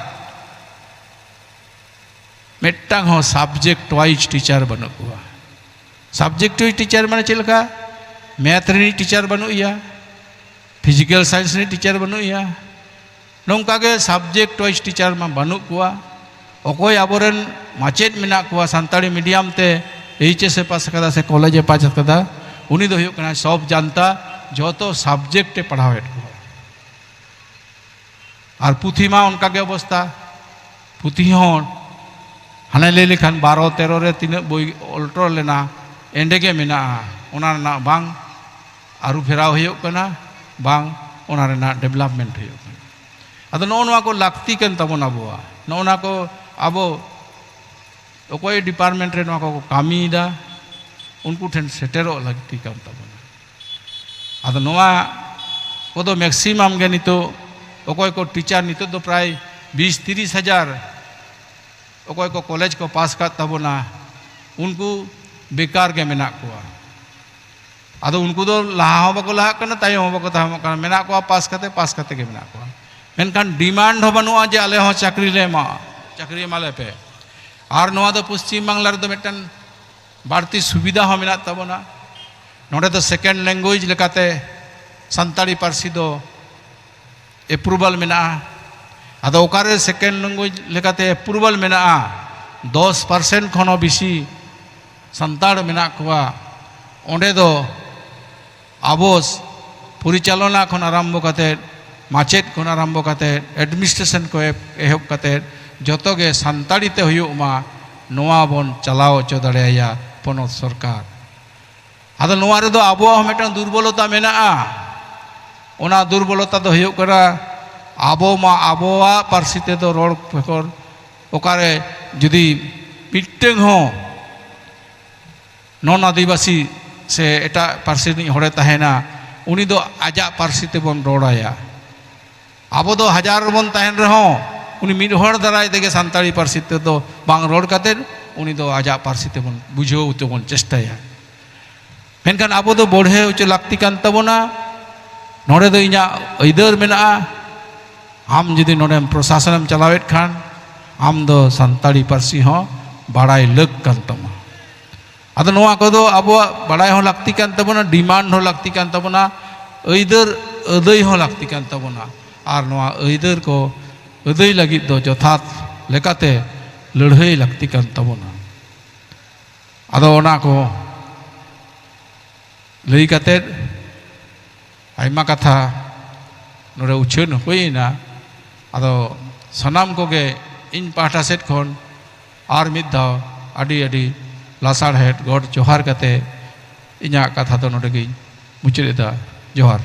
ᱢᱤᱫᱴᱟᱝ ᱦᱚᱸ ᱥᱟᱵᱡᱮᱠᱴ ᱣᱟᱭᱤᱡᱽ ᱴᱤᱪᱟᱨ ᱵᱟᱹᱱᱩᱜ ᱠᱚᱣᱟ᱾ ᱥᱟᱵᱡᱮᱠᱴ ᱣᱟᱭᱤᱡᱽ ᱴᱤᱪᱟᱨ ᱢᱟᱱᱮ ᱪᱮᱫ ᱞᱮᱠᱟ? ᱢᱮᱛᱷ ᱨᱤᱱᱤᱡ ᱴᱤᱪᱟᱨ ᱵᱟᱹᱱᱩᱜ ᱮᱭᱟ, ᱯᱷᱤᱡᱤᱠᱮᱞ ᱥᱟᱭᱮᱱᱥ ᱨᱤᱱᱤᱡ ᱴᱤᱪᱟᱨ ᱵᱟᱹᱱᱩᱜ ᱮᱭᱟ, ᱱᱚᱝᱠᱟ ᱜᱮ ᱥᱟᱵᱡᱮᱠᱴ ᱣᱟᱭᱤᱡᱽ ᱴᱤᱪᱟᱨ ᱢᱟ ᱵᱟᱹᱱᱩᱜ ᱠᱚᱣᱟ᱾ ᱚᱠᱚᱭ ᱟᱵᱚᱨᱮᱱ ᱢᱟᱪᱮᱫ ᱢᱮᱱᱟᱜ ᱠᱚᱣᱟ ᱥᱟᱱᱛᱟᱲᱤ ᱢᱤᱰᱤᱭᱟᱢ ᱛᱮ, ᱮᱭᱤᱪ ᱮᱥ ᱮ ᱯᱟᱥ ᱟᱠᱟᱫᱟ ᱥᱮ ᱠᱚᱞᱮᱡᱽ ᱮ ᱯᱟᱥ ᱟᱠᱟᱫᱟ, ᱩᱱᱤ ᱫᱚ ᱦᱩᱭᱩᱜ ᱠᱟᱱᱟᱭ ᱥᱚᱵ ᱡᱟᱱᱛᱟ, ᱡᱚᱛᱚ ᱥᱟᱵᱡᱮᱠᱴ ᱮ ᱯᱟᱲᱦᱟᱣᱮᱫ ᱠᱚᱣᱟ᱾ ᱟᱨ ᱯᱩᱛᱷᱤ ᱢᱟ ᱚᱱᱠᱟ ᱜᱮ ᱚᱵᱚᱥᱛᱟ, ᱯᱩᱛᱷᱤ ᱦᱚᱸ ᱦᱟᱱᱮ ᱞᱟᱹᱭ ᱞᱮᱠᱷᱟᱱ ᱵᱟᱨᱚ ᱛᱮᱨᱚ ᱨᱮ ᱛᱤᱱᱟᱹᱜ ᱵᱳᱭ ᱚᱞᱴᱚᱨ ᱞᱮᱱᱟ, ᱮᱸᱰᱮ ᱜᱮ ᱢᱮᱱᱟᱜᱼᱟ᱾ ᱚᱱᱟ ᱨᱮᱱᱟᱜ ᱵᱟᱝ ᱟᱹᱨᱩ ᱯᱷᱮᱨᱟᱣ ᱦᱩᱭᱩᱜ ᱠᱟᱱᱟ, ᱵᱟᱝ ᱚᱱᱟ ᱨᱮᱱᱟᱜ ᱰᱮᱵᱷᱞᱚᱯᱢᱮᱱᱴ ᱦᱩᱭᱩᱜ ᱠᱟᱱᱟ᱾ ᱟᱫᱚ ᱱᱚᱜᱼᱚ ᱱᱚᱣᱟ ᱠᱚ ᱞᱟᱹᱠᱛᱤ ᱠᱟᱱ ᱛᱟᱵᱚᱱᱟ ᱟᱵᱚᱣᱟᱜ᱾ ᱱᱚᱜᱼᱚ ᱱᱚᱣᱟ ᱠᱚ ᱟᱵᱚ ᱚᱠᱚᱭ ᱰᱤᱯᱟᱨᱴᱢᱮᱱᱴ ᱨᱮ ᱱᱚᱣᱟ ᱠᱚᱠᱚ ᱠᱟᱹᱢᱤᱭᱮᱫᱟ, ᱩᱱᱠᱩ ᱴᱷᱮᱱ ᱥᱮᱴᱮᱨᱚᱜ ᱞᱟᱹᱠᱛᱤ ᱠᱟᱱ ᱛᱟᱵᱚᱱᱟ᱾ ᱟᱫᱚ ᱱᱚᱣᱟ ᱠᱚᱫᱚ ᱢᱮᱠᱥᱤᱢᱟᱢ ᱜᱮ ᱱᱤᱛᱚᱜ ᱚᱠᱚᱭ ᱠᱚ ᱴᱤᱪᱟᱨ, ᱱᱤᱛᱚᱜ ᱫᱚ ᱯᱨᱟᱭ ᱵᱤᱥ ᱛᱤᱨᱤᱥ ᱦᱟᱡᱟᱨ ᱚᱠᱚᱭ ᱠᱚ ᱠᱚᱞᱮᱡᱽ ᱠᱚ ᱯᱟᱥ ᱠᱟᱫ ᱛᱟᱵᱚᱱᱟ, ᱩᱱᱠᱩ ᱵᱮᱠᱟᱨ ᱜᱮ ᱢᱮᱱᱟᱜ ᱠᱚᱣᱟ᱾ ᱟᱫᱚ ᱩᱱᱠᱩ ᱫᱚ ᱞᱟᱦᱟ ᱦᱚᱸ ᱵᱟᱠᱚ ᱞᱟᱦᱟᱜ ᱠᱟᱱᱟ, ᱛᱟᱭᱚᱢ ᱦᱚᱸ ᱵᱟᱠᱚ ᱛᱟᱭᱚᱢᱚᱜ ᱠᱟᱱᱟ, ᱢᱮᱱᱟᱜ ᱠᱚᱣᱟ ᱯᱟᱥ ᱠᱟᱛᱮ, ᱯᱟᱥ ᱠᱟᱛᱮ ᱜᱮ ᱢᱮᱱᱟᱜ ᱠᱚᱣᱟ᱾ ᱢᱮᱱᱠᱷᱟᱱ ᱰᱤᱢᱟᱱᱰ ᱦᱚᱸ ᱵᱟᱹᱱᱩᱜᱼᱟ ᱡᱮ ᱟᱞᱮ ᱦᱚᱸ ᱪᱟᱹᱠᱨᱤ ᱞᱮ ᱮᱢᱟ, ᱪᱟᱹᱠᱨᱤ ᱮᱢᱟᱞᱮ ᱯᱮ᱾ ᱟᱨ ᱱᱚᱣᱟ ᱫᱚ ᱯᱚᱥᱪᱤᱢ ᱵᱟᱝᱞᱟ ᱨᱮᱫᱚ ᱢᱤᱫᱴᱟᱝ ᱵᱟᱹᱲᱛᱤ ᱥᱩᱵᱤᱫᱷᱟ ᱦᱚᱸ ᱢᱮᱱᱟᱜ ᱛᱟᱵᱚᱱᱟ᱾ ᱱᱚᱰᱮ ᱫᱚ ᱥᱮᱠᱮᱱᱰ ᱞᱮᱝᱜᱩᱭᱮᱡᱽ ᱞᱮᱠᱟᱛᱮ ᱥᱟᱱᱛᱟᱲᱤ ᱯᱟᱹᱨᱥᱤ ᱫᱚ ᱮᱯᱨᱩᱵᱷᱟᱞ ᱢᱮᱱᱟᱜᱼᱟ᱾ ᱟᱫᱚ ᱚᱠᱟᱨᱮ ᱥᱮᱠᱮᱱᱰ ᱞᱮᱝᱜᱩᱭᱮᱡᱽ ᱞᱮᱠᱟᱛᱮ ᱮᱯᱨᱩᱵᱷᱟᱞ ᱢᱮᱱᱟᱜᱼᱟ, ᱫᱚᱥ ᱯᱟᱨᱥᱮᱱᱴ ᱠᱷᱚᱱ ᱦᱚᱸ ᱵᱮᱥᱤ ᱥᱟᱱᱛᱟᱲ ᱢᱮᱱᱟᱜ ᱠᱚᱣᱟ, ᱚᱸᱰᱮ ᱫᱚ ᱟᱵᱚ ᱯᱚᱨᱤᱪᱟᱞᱚᱱᱟ ᱠᱷᱚᱱ ᱟᱨᱟᱢᱵᱷᱚ ᱠᱟᱛᱮ, ᱢᱟᱪᱮᱫ ᱠᱷᱚᱱ ᱟᱨᱟᱢᱵᱷᱚ ᱠᱟᱛᱮ, ᱮᱰᱢᱤᱱᱤᱥᱴᱨᱮᱥᱚᱱ ᱠᱚ ᱮᱦᱚᱵ ᱠᱟᱛᱮ, ᱡᱚᱛᱚ ᱜᱮ ᱥᱟᱱᱛᱟᱲᱤ ᱛᱮ ᱦᱩᱭᱩᱜ ᱢᱟ, ᱱᱚᱣᱟ ᱵᱚᱱ ᱪᱟᱞᱟᱣ ᱦᱚᱪᱚ ᱫᱟᱲᱮᱭᱟᱭᱟ ᱯᱚᱱᱚᱛ ᱥᱚᱨᱠᱟᱨ᱾ ᱟᱫᱚ ᱱᱚᱣᱟ ᱨᱮᱫᱚ ᱟᱵᱚᱣᱟᱜ ᱦᱚᱸ ᱢᱤᱫᱴᱟᱝ ᱫᱩᱨᱵᱚᱞᱚᱛᱟ ᱢᱮᱱᱟᱜᱼᱟ᱾ ᱚᱱᱟ ᱫᱩᱨᱵᱚᱞᱚᱛᱟ ᱫᱚ ᱦᱩᱭᱩᱜ ᱠᱟᱱᱟ, ᱟᱵᱚ ᱢᱟ ᱟᱵᱚᱣᱟᱜ ᱯᱟᱹᱨᱥᱤ ᱛᱮᱫᱚ ᱨᱚᱲ ᱵᱮᱜᱚᱨ, ᱚᱠᱟᱨᱮ ᱡᱩᱫᱤ ᱢᱤᱫᱴᱟᱝ ᱦᱚᱸ ᱱᱚᱱ ᱟᱹᱫᱤᱵᱟᱹᱥᱤ ᱥᱮ ᱮᱴᱟᱜ ᱯᱟᱹᱨᱥᱤ ᱨᱤᱱᱤᱡ ᱦᱚᱲᱮ ᱛᱟᱦᱮᱱᱟ, ᱩᱱᱤ ᱫᱚ ᱟᱡᱟᱜ ᱯᱟᱹᱨᱥᱤ ᱛᱮᱵᱚᱱ ᱨᱚᱲ ᱟᱭᱟ᱾ ᱟᱵᱚ ᱫᱚ ᱦᱟᱡᱟᱨ ᱨᱮᱵᱚᱱ ᱛᱟᱦᱮᱱ ᱨᱮᱦᱚᱸ, ᱩᱱᱤ ᱢᱤᱫ ᱦᱚᱲ ᱫᱟᱨᱟᱭ ᱛᱮᱜᱮ ᱥᱟᱱᱛᱟᱲᱤ ᱯᱟᱹᱨᱥᱤ ᱛᱮᱫᱚ ᱵᱟᱝ ᱨᱚᱲ ᱠᱟᱛᱮᱫ, ᱩᱱᱤ ᱫᱚ ᱟᱡᱟᱜ ᱯᱟᱹᱨᱥᱤ ᱛᱮᱵᱚᱱ ᱵᱩᱡᱷᱟᱹᱣ ᱛᱮᱵᱚᱱ ᱪᱮᱥᱴᱟᱭᱟ᱾ ᱢᱮᱱᱠᱷᱟᱱ ᱟᱵᱚ ᱫᱚ ᱵᱚᱲᱦᱮ ᱦᱚᱪᱚ ᱞᱟᱹᱠᱛᱤ ᱠᱟᱱ ᱛᱟᱵᱚᱱᱟ᱾ ᱱᱚᱰᱮ ᱫᱚ ᱤᱧᱟᱹᱜ ᱟᱹᱭᱫᱟᱹᱨ ᱢᱮᱱᱟᱜᱼᱟ, ᱟᱢ ᱡᱩᱫᱤ ᱱᱚᱰᱮᱢ ᱯᱨᱚᱥᱟᱥᱚᱱᱮᱢ ᱪᱟᱞᱟᱣᱮᱫ ᱠᱷᱟᱱ, ᱟᱢ ᱫᱚ ᱥᱟᱱᱛᱟᱲᱤ ᱯᱟᱹᱨᱥᱤ ᱦᱚᱸ ᱵᱟᱲᱟᱭ ᱞᱟᱹᱠ ᱠᱟᱱ ᱛᱟᱢᱟ᱾ ᱟᱫᱚ ᱱᱚᱣᱟ ᱠᱚᱫᱚ ᱟᱵᱚᱣᱟᱜ ᱵᱟᱲᱟᱭ ᱦᱚᱸ ᱞᱟᱹᱠᱛᱤ ᱠᱟᱱ ᱛᱟᱵᱚᱱᱟ, ᱰᱤᱢᱟᱱᱰ ᱦᱚᱸ ᱞᱟᱹᱠᱛᱤ ᱠᱟᱱ ᱛᱟᱵᱚᱱᱟ, ᱟᱹᱭᱫᱟᱹᱨ ᱟᱹᱫᱟᱹᱭ ᱦᱚᱸ ᱞᱟᱹᱠᱛᱤ ᱠᱟᱱ ᱛᱟᱵᱚᱱᱟ᱾ ᱟᱨ ᱱᱚᱣᱟ ᱟᱹᱭᱫᱟᱹᱨ ᱠᱚ ᱟᱹᱫᱟᱹᱭ ᱞᱟᱹᱜᱤᱫ ᱫᱚ ᱡᱚᱛᱷᱟᱛ ᱞᱮᱠᱟᱛᱮ ᱞᱟᱹᱲᱦᱟᱹᱭ ᱞᱟᱹᱠᱛᱤ ᱠᱟᱱ ᱛᱟᱵᱚᱱᱟ᱾ ᱟᱫᱚ ᱚᱱᱟ ᱠᱚ ᱞᱟᱹᱭ ᱠᱟᱛᱮᱫ, ᱟᱭᱢᱟ ᱠᱟᱛᱷᱟ ᱱᱚᱰᱮ ᱩᱪᱷᱟᱹᱱ ᱦᱩᱭᱮᱱᱟ᱾ ᱟᱫᱚ ᱥᱟᱱᱟᱢ ᱠᱚᱜᱮ ᱤᱧ ᱯᱟᱦᱴᱟ ᱥᱮᱫ ᱠᱷᱚᱱ ᱟᱨ ᱢᱤᱫ ᱫᱷᱟᱣ ᱟᱹᱰᱤ ᱟᱹᱰᱤ ᱞᱟᱥᱟᱲᱦᱮᱫ ᱜᱚᱰ ᱡᱚᱦᱟᱨ ᱠᱟᱛᱮ ᱤᱧᱟᱹᱜ ᱠᱟᱛᱷᱟ ᱫᱚ ᱱᱚᱰᱮ ᱜᱤᱧ ᱢᱩᱪᱟᱹᱫ ᱮᱫᱟ᱾ ᱡᱚᱦᱟᱨ᱾